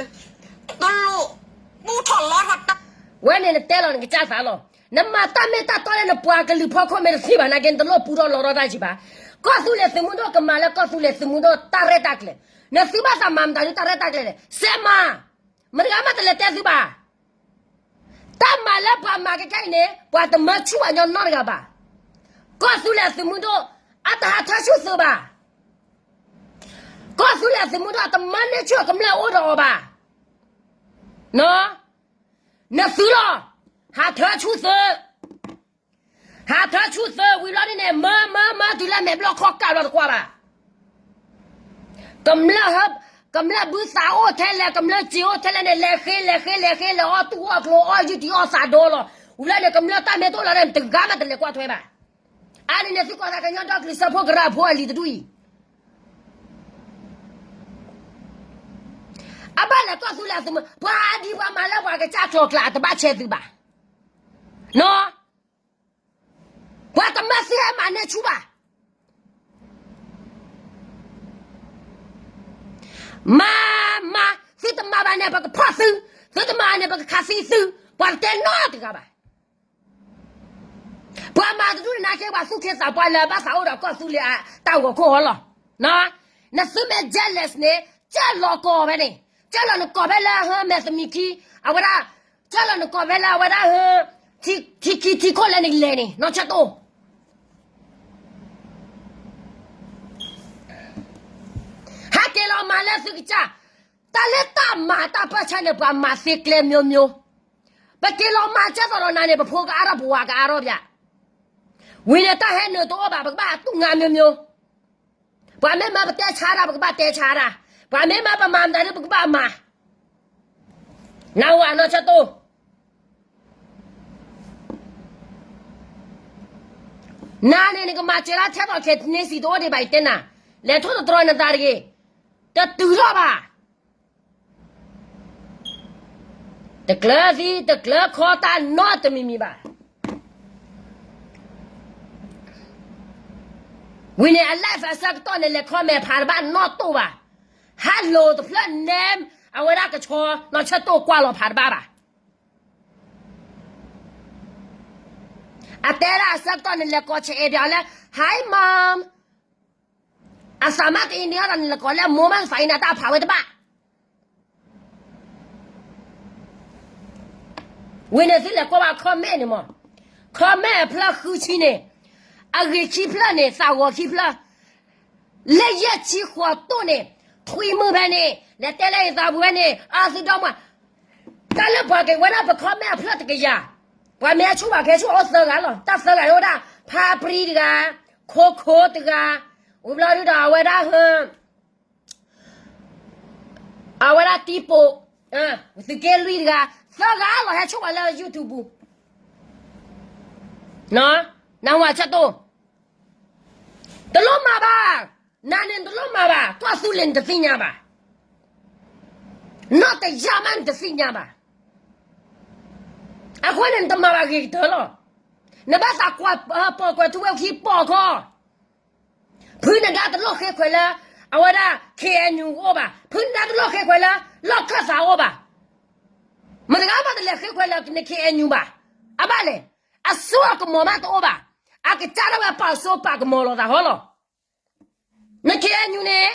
တလိၣ်ပူထီၣ်လီထီၣ်တၢ်. ဝဲန့ၣ်နတဲလီၤနကစၢ်သးလီၤ. နမၤတၢ်မ့ၢ်တၢ်တီလၢနပှၤကလုာ်ဖီခိၣ်မ့ၢ်တသ့ဘၣ်နာ်က့ နတလိၣ်ပူထီၣ်လီထီၣ်တၢ်ကံဘၣ်. ကီၢ်သူလ့ၤသုးမုၢ်ဒိၣ်ကမၤလၢကီၢ်သူလ့ၤသုးမုၢ်ဒိၣ်တၢ်ရဲၣ်တၢ်ကျဲၤ, နသုဘၣ်သးမၤမတၤဒုတၢ်ရဲၣ်တၢ်ကျဲၤလဲၣ်, စဲးမၤ, မတၤဂၤမးတလဲၤတဲသုဘၣ်. တၢ်မၤလၢပှၤမၤကဲကဲအံၤန့ၣ် ပှၤတမၢဆူၣ်ပှၤညီနီတဂၤဘၣ်. ကီၢ်သူလ့ၤသုးမုၢ်ဒိၣ် အတဟးထၢဆူၣ်သုးဘၣ်. ကီၢ်သူလ့ၤသုးမုၢ်ဒိၣ်အတမၢန့ၢ်ဆူၣ်အကမျၢၢ်အိၣ်ဒီးအီၤဘၣ်. နသုလီၤ, ဟးထၢဆူၣ်သုး, ဟးထၢဆူၣ်သုးဝံၤဘျီဒ်န့ၣ် မၢမၢမၢတုၤလၢမဲာ်ဘျီၣ်ခီၣ်ကၢ်ဘျီ တကွၢ်ဘၣ်. ကမျၢၢ်ဟၢ, ကမျၢၢ်ဘုသးအိၣ်ထဲလဲၣ် ကမျၢၢ်စ့အိၣ်ထဲလဲၣ်န့ၣ် လဲၤဃ့လဲၤဃ့လဲၤဃ့ လဲၤအီၣ်တူၢ်အီၣ်ကျိၤအီၣ်ယုၢ်တံၢ်အီၣ်သးဒီလီၤ. ဝံၤလၢန့ၣ် ကမျၢၢ်တၢ်မ့ၢ်တအိၣ်လီၤန့ၣ် တဂၤမးတလဲၤကွၢ်ထွဲဘၣ်. အါန့ၣ်န့ၣ် သုကွၢ်သးကညီဒီကလုာ်စၢဖှိၣ်ကရၢဖိအလံာ်တဒူၣ်အံၤ အဘၣ်လဲၤကီၢ်သူလ့ၤသုးမုၢ်, ပှၤဒ်ပှၤမၤလၢပှၤကစၢ်ကျိၤကျဲအတဘၣ်ဆဲးသုးဘၣ်. ပှၤတမၢသုဟဲမၤန့ၢ်ဆူၣ်ဘၣ်. မၤ, မၤ, သုတမၤဘၣ်န့ၣ် ပကဖီၣ်သု, သုတမၤန့ၣ် ပကခးသံသု, ပှၤတတဲနီတဂၤဘၣ်. ပှၤမၤတဒူၣ်န့ၣ်နာ်က့ ပှၤသူၣ်က့သးပှၢ်လၢဘၣ်သးအိၣ်ဒီးကီၢ်သူလ့ၤအတၢ်ဂီၤခိၣ်ဟီလီၤ. နသုမ့ၢ် jealous န့ၣ် ကၢ်လီၤကီၢ်ဖဲန့ၣ်, ကၢ်လီၤနကီၢ်ဖဲလၢဟၢမဲာ်သမံးခံ, အဝဲဒၣ်, ကၢ်လီၤနကီၢ်ဖဲလၢအဝဲဒၣ်ဟၢ, ထံခံထံခိၣ်လဲန့ၣ်လဲၣ်န့ၣ် နီၢ်ဆၢတိၢ် တၢ်လၢသုကစၢ်, တၢ်လၢတၢ်မၤတၢ်ပၢၢ်ဆၢန့ၣ် ပှၤမၤသ့ကျဲမျိုးမျိုး, ပက့ၤလီၤမၤကဲသိးဒီးနၤန့ၣ် ပဖိကအါထီၣ်ပဝၤကအါထီၣ်ပျး, ဝံၤန့ၣ်တၢ်ဟဲနုာ်တအိၣ်ဘၣ် ပကဘၣ်တူၢ်ငါမျိုးမျိုး, ပှၤမ့ၢ်မၢပတဲဆါတၢ် ပကဘၣ်တဲဆါတၢ်, ပှၤမ့ၢ်မၢပမၤမတၤဒုး ပကဘၣ်မၤ, နၢ်ဟူဧါ နီၢ်ဆၢတိၢ် နၤန့ၣ် နကမၤစၢၤလၢထဲသိးခဲန့ၣ်စံးတအိၣ်ဒံးဘၣ် ယတဲနၤ, လဲၤထီၣ်တတြီနသးတဂ့ၤ, တတုၤထီၣ်ဘၣ်, တကျၢၤသံတကျၢၤခီတၢ်နီတမံၤမံၤဘၣ်. ဝံၤန့ၣ် အ live အဆၢကတီၢ်န့ၣ် လဲၤ comment ဖးတဘၣ်နီၣ်တိၢ်ဘၣ်, ဟးလိာ်တဖျၢၣ်နဲ အဝဲဒၣ်ကဆီ နီၢ်ဆၢတိၢ်ကွၢ်လီၤဖးတဘၣ်ဘၣ်. အတဲဒၣ်အဆၢကတီၢ်န့ၣ် လဲၤကိးဆဲးအဲၣ်ဒၣ်အီၤလၢ Hi mom, အသးမ့ၢ်တအံၤန့ၣ်ဒီး နလဲၤကိးလၢ မိၢ်မ့ၢ်သးအံၤန့ၣ် တၢ်ဖးဝဲတဘၣ်. ဝံၤန့ၣ်သုလဲၤကွၢ်ဘၣ် comment န့ၣ်မး, comment အဖျၢၣ်ဃုဆံန့ၣ်, အဂ့ၤခံဖျၢၣ်န့ၣ် သးဂီၤခံဖျၢၣ်, လၢယဲၢ်ဆံဃိးတိၢ်န့ၣ်, ထွံၣ်မုၢ်ဖဲန့ၣ်, လဲၤတဲလၢယသးပူၤဖဲန့ၣ်, အသုဒီမါ, တၢ်လၢပှၤက့ၤဝဲဒၣ်ပ comment အဖျၢၣ်တကယၤ, ပှၤမ့ၢ်အဆိၣ်ဘၣ်ကဲဆိၣ်အိၣ်သၢဂၤလီၤ, တၢ်သၢဂၤအိၣ်ဒၣ် ဖါပြံတဂၤ, ခိခိတဂၤ, ဝံၤဘျီဒုဒီးအဝဲဒၣ်ဟၢ အဝဲဒၣ်တံပိာ်, သုးက့လွံၢ်တဂၤ, သၢဂၤလီၤဟဲဆိၣ်ဝဲလၢ YouTube ပူၤ, နၢ်ဟူဆၢတိၢ်, တလိၣ်မၤဘၣ်, နၤန့ၣ်တလိၣ်မၤဘၣ်, ကီၢ်သူလ့ၤနတသ့ၣ်ညါဘၣ်, နီၢ်တယၢ်မးနတသ့ၣ်ညါဘၣ်, အဃိန့ၣ်နတမၤဘၣ်ဂ့ၤကတၢၢ်လီၤ, နဘၣ်သးကွၢ်ပိာ်ကွဲးထူဝဲခံပိာ်ခီ ဖုနဒါတလိၣ်ဃ့ခွဲးလၢ အဝဲဒၣ် KNU အိၣ်ဘၣ်, ဖုနဒါတလိၣ်ဃ့ခွဲးလၢ လီၢ်ခၢၣ်သးအိၣ်ဘၣ်, မတၤဂၤမးတလဲၤဃ့ခွဲးလၢန KNU ဘၣ်, အဘၣ်လဲၣ်, အစိအကမီၤမးတအိၣ်ဘၣ်, အကစၢ်ဒၣ်ဝဲပာ်စိပာ်ကမီၤလိာ်သးဟီလီၤ, န KNU န့ၣ်,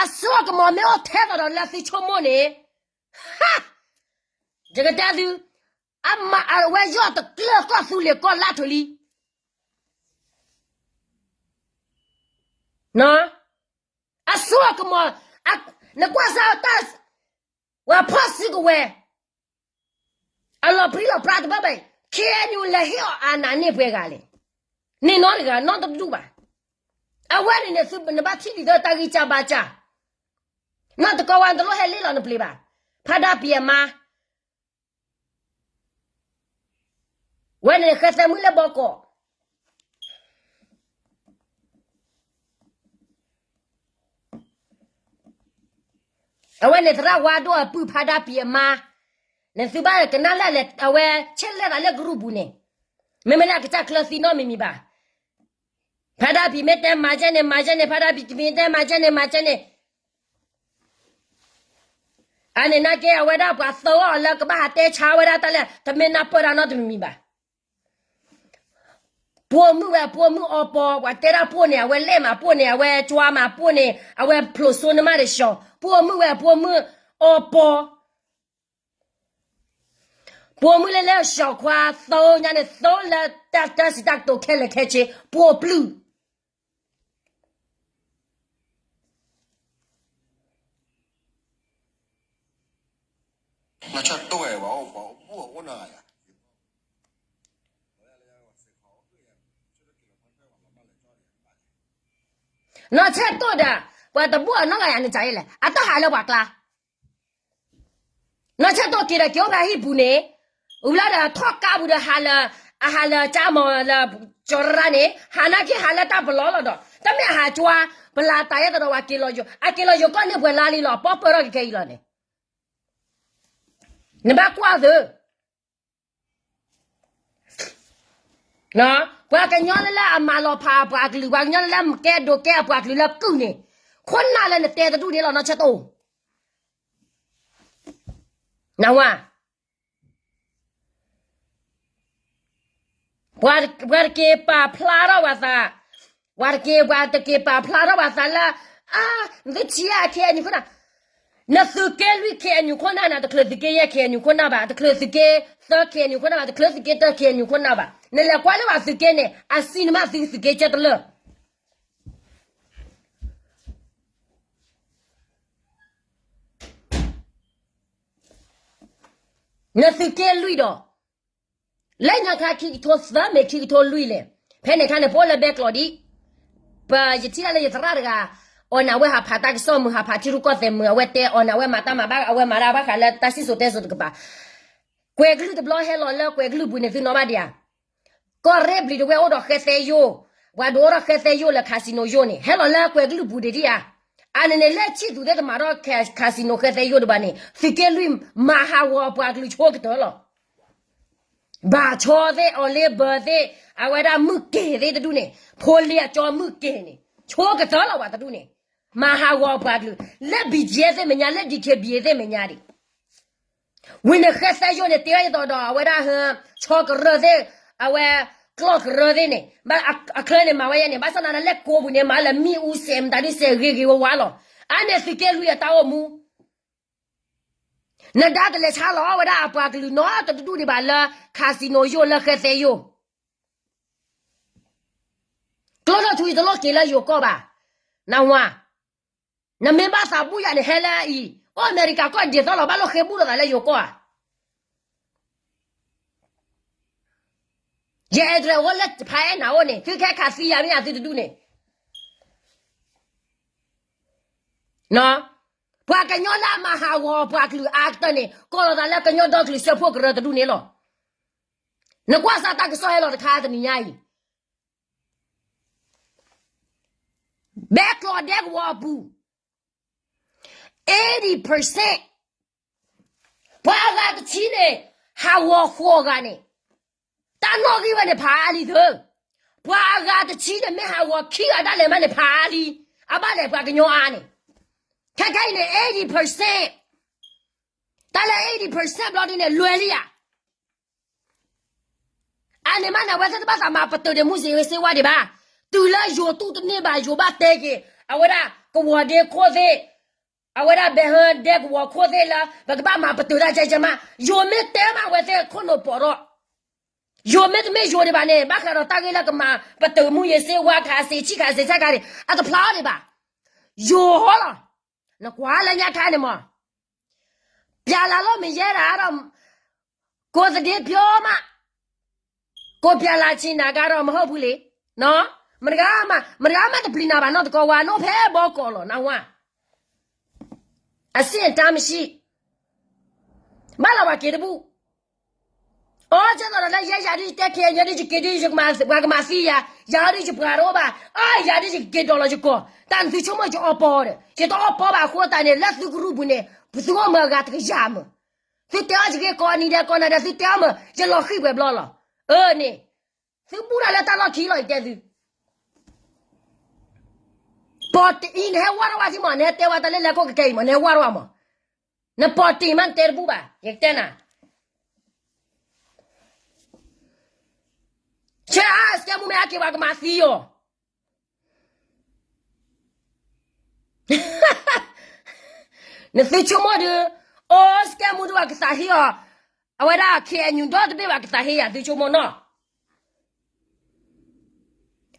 အစိအကမီၤမ့ၢ်အိၣ်ထဲသိးဒီးလၢသုဆိကမိၣ်န့ၣ်, ဟါ, ယကတဲသု, အမၤအဝဲယီၢ်တကျၢၢ်ကီၢ်သူလ့ၤကီၢ်လၢထွဲလံ အစိအကမီၤ, နကွၢ်စၢ်တၢ်, ပှၤဖီၣ်စုကဝဲၤ, အလီၤပြံလီၤပြါတဘၣ်ဘၣ်, KNU လဲၤဟ့ၣ်အီၤအနးန့ၢ်ပှဲၤဂၤလဲၣ်, န့ၢ်နီတဂၤနီတဒူၣ်ဘၣ်, အဝဲန့ၣ်န့ၣ်သုနဘၣ်ထံၣ်ဒ်သိးတၢ်ဂံၢ်စၢ်ဘါစၢ်, နီၢ်တကီဝဲနတလိၣ်ဟဲလ့ၣ်လီၤနပျ့ၤဘၣ်, ဖးဒၣ်ပံၤအမါ ဝဲန့ၣ်ဃဲသဲမုၣ်လၢဘီကီး, အဝဲန့ၣ်သရၣ်ဝါဒိၣ်အပုၢ်ဖးဒၣ်ပံၤအမါ, နသုဘၣ်ကနၣ်လၢအဝဲဆဲးလဲၤသးလၢကရူၢ်ပူၤန့ၣ်, မ့မ့ၢ်လၢအကစၢ်ချၢသံနီတမံၤမံၤဘၣ်, ဖးဒၣ်ပံၤမ့ၢ်တဲမၤကဲန့ၣ် မၤကဲန့ၣ် ဖးဒၣ်ပံၤတမ့ၢ်တဲမၤကဲန့ၣ် မၤကဲန့ၣ် အန့ၣ်နာ်က့အဝဲဒၣ်ပှၤသၢဂၤအီၤလၢကဘၣ်ဟးတဲဆါဝဲဒၣ်တၢ်လဲၣ် တမ့ၢ်နၢ်ပၢၢ်တၢ်နီတမံၤမံၤဘၣ်. ပိာ်မုၣ်ဝဲပိာ်မုၣ်အီပီ, ပှၤတဲဒၣ်ပိာ်န့ၣ် အဝဲလဲၣ်မး ပိာ်န့ၣ် အဝဲကွါမး ပိာ်န့ၣ် အဝဲဖျိးစိနမးတဆှီ, ပိာ်မုၣ်ဝဲပိာ်မုၣ်အီပီ, ပိာ်မုၣ်လၢလၢဆှီခွါသၢညါန့ၣ် သၢလၢတၢ်တၢ်စံးတၢ်ကတိၤခဲလၢာ်ခဲဆ့ ပိာ်ပျုၢ် နီၢ်ဆဲးတိၢ်ဒၣ်, ပှၤတဘူၣ်အနီၢ်ဂၤယၤ နစးယဲလဲၣ် အတၢ်ဟးလၢပှၤကျါ, နီၢ်ဆဲးတိၢ်က့ၤဒီးက့ၤအိၣ်ဖဲအဟံၣ်ပူၤန့ၣ်, ဝံၤလီၤဒီးထီၣ်ကါပူၤဒီးဟးလၢ, အဟးလၢကၠါမီၤလၢ, ကၠီရၣ်န့ၣ်, ဟးနာ်က့ဟးလၢတၢ်ပလီၢ်လီၤဒီး တမ့ၢ်အဟးကွါ, ပလၤတၢ်ယဲသိးဒီးပှၤက့ၤလီၤယိာ်, အက့ၤလီၤယိာ်ကီၢ်န့ၣ်ပှဲၤလါလံလီၤ ပီပၢၢ်ထီၣ်က့ၤခဲအံၤလီၤန့ၣ် နဘၣ်ကွၢ်သု ပှၤကညီလၢလၢအမၤလီၤဖးအပှၤကလုာ် ပှၤကညီလၢလၢကဲဒိးကဲအပှၤကလုာ်လၢကုၢ်န့ၣ်, ခိၣ်နၢ်လၢနတဲတဒူၣ်န့ၣ်လီၤ နီၢ်ဆဲးတိၢ်, နဝၤ ပှၤတက့ၤပာ်ဖျါထီၣ်ပှၤသး, ပှၤတက့ၤ, ပှၤတက့ၤပာ်ဖျါထီၣ်ပှၤသးလၢ, အါ, နသုထံၣ်ဧါ KNU ခိၣ်နၢ်, နသုးက့လွံၢ် KNU ခိၣ်နၢ်နၤ, တချုးသုးက့ယဲၢ် KNU ခိၣ်နၢ်ဘၣ်, တချုးသုးက့သၢ KNU ခိၣ်နၢ်ဘၣ်, တချုးသုးက့တၢ KNU ခိၣ်နၢ်ဘၣ်, နလဲၤကွၢ်လၢပှၤသုးက့န့ၣ် အစံးနမးသုသုးက့ကၢတလၢာ် နသုးက့လွံၢ်ဒီး လၢညါခါခံကထိသၢမ့ၢ်ခံကထိလွံၢ်လဲၣ်, ဖဲန့ၣ်ခါန့ၣ် ပအိၣ်လၢဘဲကျိးဒံး, ပယထံၣ်ဒၣ်လၢယသရၣ်တဂၤ အီၣ်န့ၣ်အဝဲဟးဖးတၢ်ကစီၣ်မုာ် ဟးဖးထံရူၢ်ကီၢ်သဲးမုာ် အဝဲတဲအီၣ်န့ၣ် အဝဲမၤတၢ်မၤဘၣ် အဝဲမၤတၢ်ဘၣ်ဃးလၢတၢ်စံၣ်စိၤတဲစိၤတကပၤ, ကွဲၤကလုၢ်တဘျီဟဲလီၤလၢကွဲၤကလုၢ်ပူၤန့ၣ် သုနီၣ်ဘၣ်ဒံးဧါ, ကီၢ်ရ့ၣ်ဘျံၤတဝဲအိၣ်ဒီးဃဲသဲယိၣ်, ပှၤဒိၣ်အိၣ်ဒီးဃဲသဲယိၣ်လၢ casino ယိၣ်န့ၣ် ဟဲလီၤလၢကွဲၤကလုၢ်ပူၤဒံးဧါ, အန့ၣ်န့ၣ် လၢဆံၣ်သူးသ့ၣ်တမၤထီၣ် casino ဃဲသဲယိၣ်ဒံးဘၣ်န့ၣ် သုးက့လွံၢ်မၤဟးဂီၤပှၤကလုာ်ဆိကတၢၢ်လီၤ. ဘၣ်ဆီသ့ၣ် အီၤလ့ဘၢသ့ၣ် အဝဲဒၣ်မုၢ်က့ၤသ့ၣ်တဒူၣ်န့ၣ် ဖိလ့အကၠီမုၢ်က့ၤန့ၣ် ဆိကတၢၢ်လီၤပှၤတဒူၣ်န့ၣ်, မၤဟးဂီၤပှၤကလုာ် လၢ ဘီၣ်ကၠံၣ်သ့ၣ်မဲာ်ညါ လၢ ဒံၣ်ခ့ဘံၣ်သ့ၣ်မဲာ်ညါဒံး, ဝံၤန့ၣ်ဃဲသဲယိၣ်န့ၣ် တ့ဝဲယသိးဒီး အဝဲဒၣ်ဟၢ ဆီကရၢၢ်သ့ၣ်, အဝဲ ကျီၢ်ကရၢၢ်သ့ၣ်န့ၣ် အချၢန့ၣ်မၤဝဲယဲန့ၣ် ဘၣ်ဆၣ်သနာ်လၢကိးပူၤန့ၣ် မၤလၢမ့ၣ်အူစဲးမတၤဒုးစဲးဂ့ၤဂ့ၤဝါဝါလီၤ. အါန့ၣ်သုးက့လွံၢ်အတၢ်အိၣ်မူ နဒါတလဲၤဆါလီၤဝဲဒၣ်အပှၤကလုာ်နီတဒူၣ်ဒံးဘၣ်လၢ casino ယိၣ်လၢဃဲသဲယိၣ်, ကျိထီၣ်ထူယတလိၣ်က့ၤလၢယိၤကီၢ်ဘၣ်, နဝါ, နမ့ၢ်ဘၣ်သးဘူၣ်ယၤန့ၣ် ဟဲလၢအံၤ အိၣ်အမဲရကၤကီၢ်ဒ်သိးလီၤ ဘၣ်လိၣ်ဃ့ဘူၣ်လိာ်သးလၢယိၤကီၢ်ဧါ. ယအဲၣ်ဒိးအိၣ်လၢဖးအဲၣ်နၤအိၣ်န့ၣ် သုခဲခးသံယၤမ့ၢ်ယၤသုတဒူၣ်န့ၣ် ပှၤကညီလၢအမၤဟးဂီၤပှၤကလုာ်အါကတၢၢ်န့ၣ် ကိးလီၤသးလၢကညီဒီကလုာ်စၢဖှိၣ်ကရၢတဒူၣ်န့ၣ်လီၤ. နကွၢ်စးတၢ်ကစီၣ်ဟဲလီၤတခါတနံၤညါအံၤ ဘဲကျိးဒဲကဝီၤအပူၤ eighty percent ပှၤအဂၤတဆံန့ၣ် ဟးဂီၤဃိးဂၤန့ၣ် တၢ်နီၣ်ဂံၢ်ဝဲန့ၣ်ဖးအါလံသၢ, ပှၤအဂၤတဆံန့ၣ် မ့ၢ်ဟးဂီၤခံဂၤဒၣ်လဲာ်မးန့ၣ်ဖးအါလံ, အဘၣ်လဲၣ်ပှၤကညီအါန့ၣ်, ခဲခဲအံၤန့ၣ် eighty percent တၢ်လၢ eighty percent ဘျီဒုန့ၣ် လွဲၤလံဧါ. အန့ၣ်မးန့ၣ် အဝဲသ့ၣ်တဘၣ်သးမၤပတုာ်ဒံးမူးယစ်ဆေးဝါးဒံးဘၣ်, တုၤလၢယိၤတူၢ်တန့ၢ်ဘၣ် ယိၤဘၣ်တဲက့ၤ အဝဲဒၣ် ကဝီၤဒ့ခိၣ်သ့ၣ်, အဝဲဒၣ်ဘဲဟၢဒဲကဝီၤခိၣ်သ့ၣ်လၢ ပကဘၣ်မၤပတုာ်တၢ်ကဲကဲမး, ယိၤမ့ၢ်တဲမးအဝဲသ့ၣ်ခိၣ်နူာ်ပိာ်ထီၣ်, ယိၤမ့တမ့ၢ်ယိၤဒံးဘၣ်န့ၣ် ဘၣ်ဃးဒီးတၢ်ဂ့ၢ်လၢကမၤပတုာ်မူးယစ်ဆေးဝါးခးစ့းဆံၣ်ခးစ့းဆၣ်ခါန့ၣ် အတဖျါအီၤဒံးဘၣ်, ယိၤဟီလီၤ. နကွၢ်လၢညါခါန့ၣ်မး ပျၢ်လၤလီၤမ့ၢ်ယဲဒၣ်ဒီး ကိးသဒ့ပျီမး, ကိးပျၢ်လၤဆံးနၤကါဒီးမဟီၣ်ဖူလံ, မတဂၤမး မတဂၤမးတပျံၤနၤဘၣ်နီတကီဝါ နအိၣ်ဖဲဘီကီးလီၤ နဝါ, အဆင့်အတန်းမရှိ, ဘၣ်လီၤပှၤက့ၤတဘူၣ်, အိၣ်ကဲသိးဒီးလၢယဲယၤဒုးယတဲခဲအံၤဒုးယက့ၤဒုး ပှၤကမၤသံယၤ, ယၤဒုးယပှၤတအိၣ်ဘၣ်, အါယၤဒုးယကက့ၤဒိးလီၤယကီၢ်, တၢ်နသုဆိကမိၣ်ယအီပီဒီး ယတအီပီဘၣ်အဃိသတးန့ၣ် လၢသုကရူၢ်ပူၤန့ၣ် ပသုအိၣ်မ့ၢ်အဂၤတကယၤမး, သုတဲအီၤယဂ့ၤကိးနံၤဒဲးကိးနၤဒဲး သုတဲအီၤမး ယလီၤဃံၣ်ပှဲၤဘျီလီၤ, အန့ၣ် သုဘူၣ်တၢ်လၢတၢ်လီၢ်ခံလီၤ ယတဲသု, ပီၣ်တံၣ်အံၤ နဟဲဝါထီၣ်ဝဲထံမး နဟဲတဲဝဲတၢ်လၢလဲၤခိၣ်ကကဲအံၤမး နဟဲဝါထီၣ်ဝဲမး, နပီၣ်တံၣ်မးနတဲတဘူၣ်ဘၣ် ယကတဲနၤ ဆဲးအါ စကဲမူမ့ၢ်အါက့ၤ ပှၤကမၤသံအီၤ, နသုဆိကမိၣ်ဒုး, အိၣ်စကဲမူဒုး ပှၤကသးဟ့အီၤ, အဝဲဒၣ် ခ့ၣ်အဲၣ်ယူၣ် ဒီတဘ့ၣ် ပှၤကသးဟ့ယၤ သုဆိကမိၣ်နီၤ,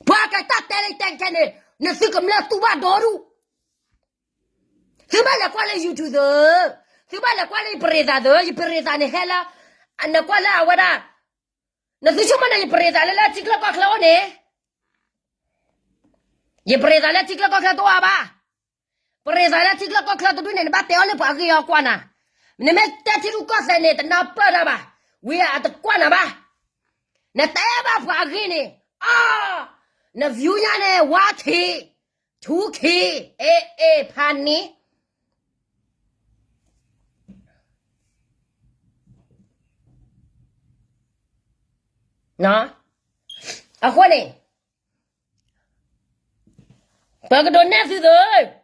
ပှၤကတၢ်တဲလၢတဲခဲန့ၣ် နသုကမျၢၢ်တူၢ်ဘၣ်ဒီဒူၣ် သုဘၣ်လဲၤကွၢ်လၢ YouTube သၢ, သုဘၣ်လဲၤကွၢ်လၢယပရံးသးသၢ, ယပရံးသးန့ၣ်ဟဲလၢ, နကွၢ်လၢအဝဲဒၣ်, နသုဆိကမိၣ်န့ၣ် ယပရံးသးလၢလၢထံချၢကီၢ်ချၢအိၣ်န့ၣ်, ယပရံးသးလၢထံချၢကီၢ်ချၢတအိၣ်ဘၣ်, ပရံးသးလၢထံချၢကီၢ်ချၢတဒူၣ်န့ၣ် နဘၣ်တဲအီၤလၢပှၤအဂ့ၢ်အီၤကွၢ်နၤ, နမ့ၢ်တဲထံရူၢ်ကီၢ်သဲးန့ၣ် တနၢ်ပၢၢ်တၢ်ဘၣ်, ဝံၤအတကွၢ်နၤဘၣ် နတဲဘၣ်ပှၤအဂ့ၢ်န့ၣ်, အါ, န view ညါန့ၣ် one K, two K, အဲ အဲ ဖးန့ၣ်, အဃိန့ၣ်, ပကဒိးနဲၣ်သုသၢ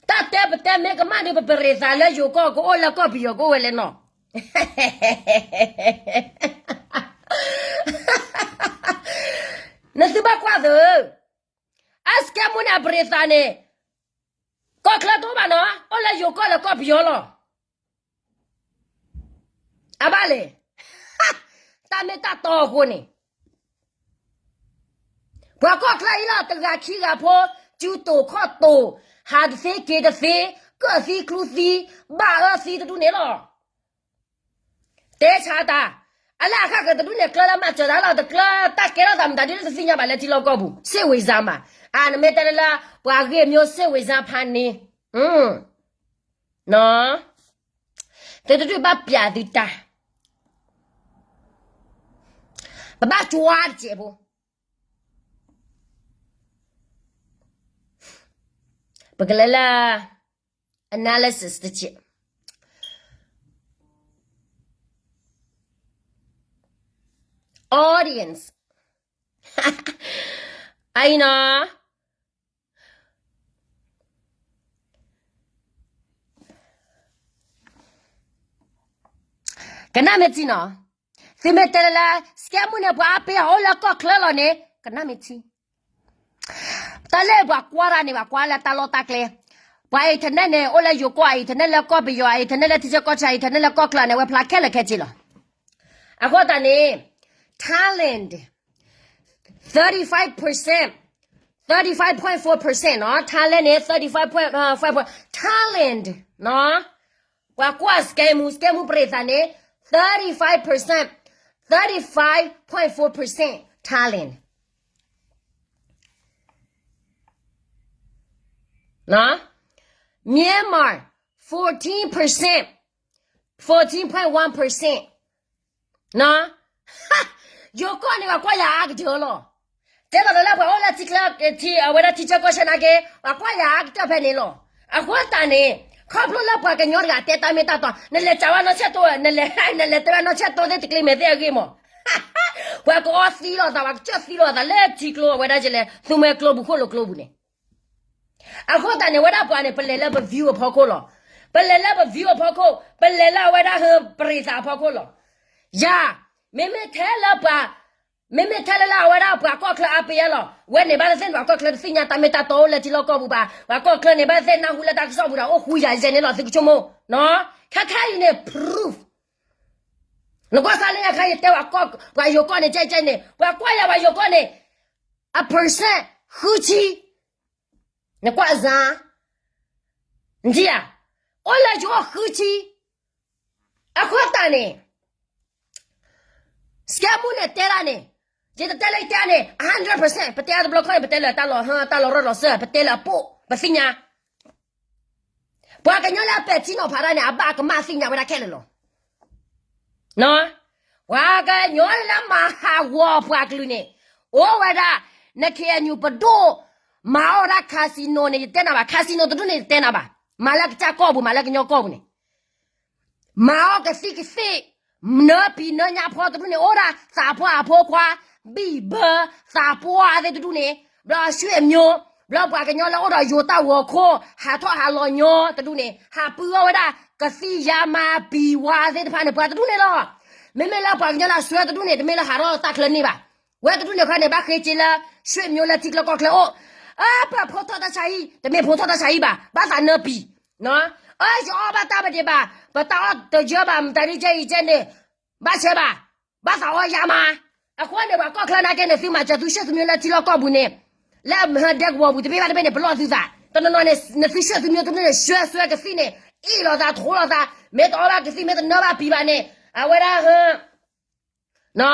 တၢ်တဲပတဲမ့ၢ်ကမၣ်ဒီး ပပရံးသးလၢယိၤကီၢ် ကအိၣ်လၢကီၢ်ပယီၤကအိၣ်ဝဲလဲၣ်နီၤ, နသုဘၣ်ကွၢ်သၢ, အစကဲမူန့ၣ် အပရံးသးန့ၣ်, ကီၢ်ချၢတအိၣ်ဘၣ်နီၤ, အိၣ်လၢယိၤကီၢ်လၢကီၢ်ပယီၤလီၤ. အဘၣ်လဲၣ်, တၢ်မ့ၢ်တၢ်တီအဃိန့ၣ်, ပှၤကီၢ်ချၢအံၤလီၤ တဂၤခံဂၤဖိ, စုတိာ်ခီၣ်တိာ်, ဟးတသ့က့ၤတသ့, ကၢၣ်သံကျူသံ ဘၣ်အၢသံတဒူၣ်န့ၣ်လီၤ. တဲဆါတၢ်, အလၢအဃၣ်ကတဒူၣ်န့ၣ် ကျၢလၢမၤစၢၤတၢ်လီၤ, တကျၢတၢ်ကဲထီၣ်သးမတၤဒ်လၢတသ့ၣ်ညါဘၣ်လၢထံလီၢ်ကီၢ်ပူၤ, စိတ်ဝင်စားမး, အနမ့ၢ်တဲလၢလၢ ပှၤဂ့ၢ်မ့ၢ်စိတ်ဝင်စားဖးန့ၣ်, သုတဒူၣ်ဘၣ်ပျးသုတၢ်, ပဘၣ်ကွၢ်တစဲးဖိ ပကလဲၤလၢ analysis တစဲး, audience, အအံၤနီၤ ကနၣ်မ့ၢ်ထံနီၤ, သုမ့ၢ်တဲလၢ စကဲမူၣ်န့ၣ် ပှၤအါပ့ၤအအိၣ်လၢကီၢ်ချၢလီၤန့ၣ် ကနၣ်မ့ၢ်ထံ, တၢ်လၢပှၤကွၢ်တၢ်န့ၣ် ပှၤကွၢ်လၢတၢ်လီၢ်တၢ်ကျဲ, ပှၤ internet န့ၣ် အိၣ်လၢယိၤကီၢ် internet လၢကီၢ်ပယီၤ internet လၢထံဆၢကီၢ်ဆၢ internet လၢကီၢ်ချၢန့ၣ် အဝဲဖျါခဲလၢာ်ခဲဆ့လီၤ. အဃိသတးန့ၣ် Thailand, thirty five percent, thirty five point four percent နီၤ, Thailand န့ၣ် thirty five point five, Thailand နီၤ, ပှၤကွၢ် စကဲမူၣ် စကဲမူၣ် ပြိသတ် န့ၣ် thirty five percent, thirty five point four percent Thailand, Myanmar, fourteen percent, fourteen point one percent နီၤ, ယိၤကီၢ်န့ၣ် ပှၤကွၢ်ယၤအါကတၢၢ်လီၤ. တဲဘၣ်လၢပှၤအိၣ်လၢထံချၢ ထံ အဝဲဒၣ်ထံဆၢကီၢ်ဆၢနာ်က့ ပှၤကွၢ်ယၤအါကတၢၢ်ဖဲန့ၣ်လီၤ. အဃိသတးန့ၣ် ခီဖျိလၢပှၤကညီတဂၤတဲတၢ်မ့ၢ်တၢ်တီ, နလဲၤစံးဝဲနီၢ်ဆဲၣ်တိ, နလဲၤ နလဲၤတဲဝဲနီၢ်ဆဲၣ်တိသ့ၣ်တကျ့မဲာ်သ့ၣ်အဂ့ၢ်မး, ပှၤကအီသံလိာ်သး ပှၤကစၢၢ်သံလိာ်သးလၢထံကျိအဝဲဒၣ်ကလဲၤ သူမှဲကျိပူၤခိၣ်လိာ်ကျိပူၤန့ၣ် အဃိသတးန့ၣ် ဝဲဒၣ်ပှၤန့ၣ် ပလဲၤလၢပ view အဖီခိၣ်လီၤ. ပလဲၤလၢပ view အဖီခိၣ်, ပလဲၤလၢအဝဲဒၣ်ဟၢ ပြိသတ် အဖီခိၣ်လီၤ. ယၤ, မ့မ့ၢ်ထဲလၢပှၤ, မ့မ့ၢ်ထဲလၢလၢအဝဲဒၣ်ပှၤကီၢ်ချၢအါပ့ၤအါလီၤ. ဝဲန့ၣ်ဘၣ်သ့ၣ်သ့ၣ်န့ၣ် ပှၤကီၢ်ချၢတသ့ၣ်ညါတၢ်မ့ၢ်တၢ်တီအိၣ်လၢထံလီၢ်ကီၢ်ပူၤဘၣ်. ပှၤကီၢ်ချၢန့ၣ် ဘၣ်သ့ၣ်သ့ၣ်နၢ်ဟူလၢတၢ်ကစီၣ်ပူၤဒီး အိၣ်ဃူယၤယဲန့ၣ်လီၤ သုကဆိကမိၣ်. ခဲခဲအံၤန့ၣ် proof နကွၢ်စးလၢညါခါယတဲပှၤယိၤကီၢ်န့ၣ် ကဲကဲန့ၣ် ပှၤကွၢ်ယၤပှၤယိၤကီၢ်န့ၣ် အ percent ဃုဆံ, နကွၢ်စး, နထံၣ်ဧါ, အိၣ်လၢယအိၣ်ဃုဆံ, အဃိသတးန့ၣ် စကဲမူၣ်န့ၣ်တဲဒၣ်န့ၣ်, ယတတဲလၢယတဲန့ၣ် hundred percent ပတဲအါတဘျီခီန့ၣ် ပတဲလၢတၢ်လီၢ်ဟၢ တၢ်လီၢ်ရၢၢ်လီၤစၢၤ ပတဲလၢအပိၢ် ပသ့ၣ်ညါ ပှၤကညီလၢအပဲာ်ထံနီၤဖးတၢ်န့ၣ် အဘၣ်ကမၣ်သ့ၣ်ညါဝဲဒၣ်ခဲလၢာ်လီၤ. ပှၤကညီလၢမၤဟးဂီၤပှၤကလုာ်န့ၣ် အိၣ်ဝဲဒၣ် န K N U ပဒိၣ် မၤအီၣ်ဝဲဒၣ် casino န့ၣ် ယတဲနၤဘၣ်, casino တဒူၣ်န့ၣ် ယတဲနၤဘၣ်, မၤလၢကစၢ်ကီၢ်ပူၤ မၤလၢကညီကီၢ်ပူၤန့ၣ် မၤအီၣ်ကသံၣ်ကသ့ၣ်, နၢပံၤနၢညါဖီတဒူၣ်န့ၣ် အိၣ်ဒၣ်သးပှၢ်အဖိခွါ, ဘံၣ်ဘၢ, သးပှၢ်သ့ၣ်တဒူၣ်န့ၣ်, ဘျီအဆွေမျိုး, ဘျီပှၤကညီလၢအိၣ်ဒီးယိၤတၢ်ဂီၤခိၣ် ဟးထီၣ်ဟးလီၤညီတဒူၣ်န့ၣ် ဟးပၢအီၣ်ဝဲဒၣ် ကသံၣ်ယါမါပံၤဝါသ့ၣ်တဖၣ်န့ၣ် ပှၤတဒူၣ်န့ၣ်လီၤ. မ့မ့ၢ်လၢပှၤကညီလၢအဆွဲတဒူၣ်န့ၣ် တမ့ၢ်လၢဟးထီၣ်တၢ်ချၢန့ၣ်ဘၣ်. ဝဲတဒူၣ်န့ၣ်ခီန့ၣ် ဘၣ်ဃ့က့ၤလၢ ဆွေမျိုး လၢထံချၢကီၢ်ချၢအိၣ်, အၢ ပှၤဖိထီၣ်တၢ်ဆါဟံၣ်, တမ့ၢ်ဖိထီၣ်တၢ်ဆါဟံၣ်ဘၣ်, ဘၣ်သးနၢပံၤ, အၢ ယအီၣ်ဘၣ်တၢ်မတၤဘၣ်, ပတၢ်အီၣ်တယၢဘၣ် မတၤဒ်ကဲအံၤကဲန့ၣ်, ဘၣ်ဆၢဘၣ်, ဘၣ်သးအီၣ်ယါမါ. အဃိန့ၣ် ပှၤကီၢ်ချၢနာ်က့န့ၣ် သုမၤစၢၤသု ဆွေမျိုး လၢထံလီၢ်ကီၢ်ပူၤန့ၣ်, လၢမဟၢဒဲကဝီၤပူၤ တဘ့ၣ်ဘၣ်တဘ့ၣ်န့ၣ် ပလီၢ်သုသး, တနီၤနီၤန့ၣ် နသု ဆွေမျိုး တဒူၣ်န့ၣ် ဆွဲဆွဲကသံၣ်န့ၣ် အ့ၣ်လိာ်သး ထိးလိာ်သး, မ့ၢ်တအီၣ်ဘၣ်ကသံၣ် မ့ၢ်တနၢဘၣ်ပံၤဘၣ်န့ၣ်, အဝဲဒၣ်ဟၢ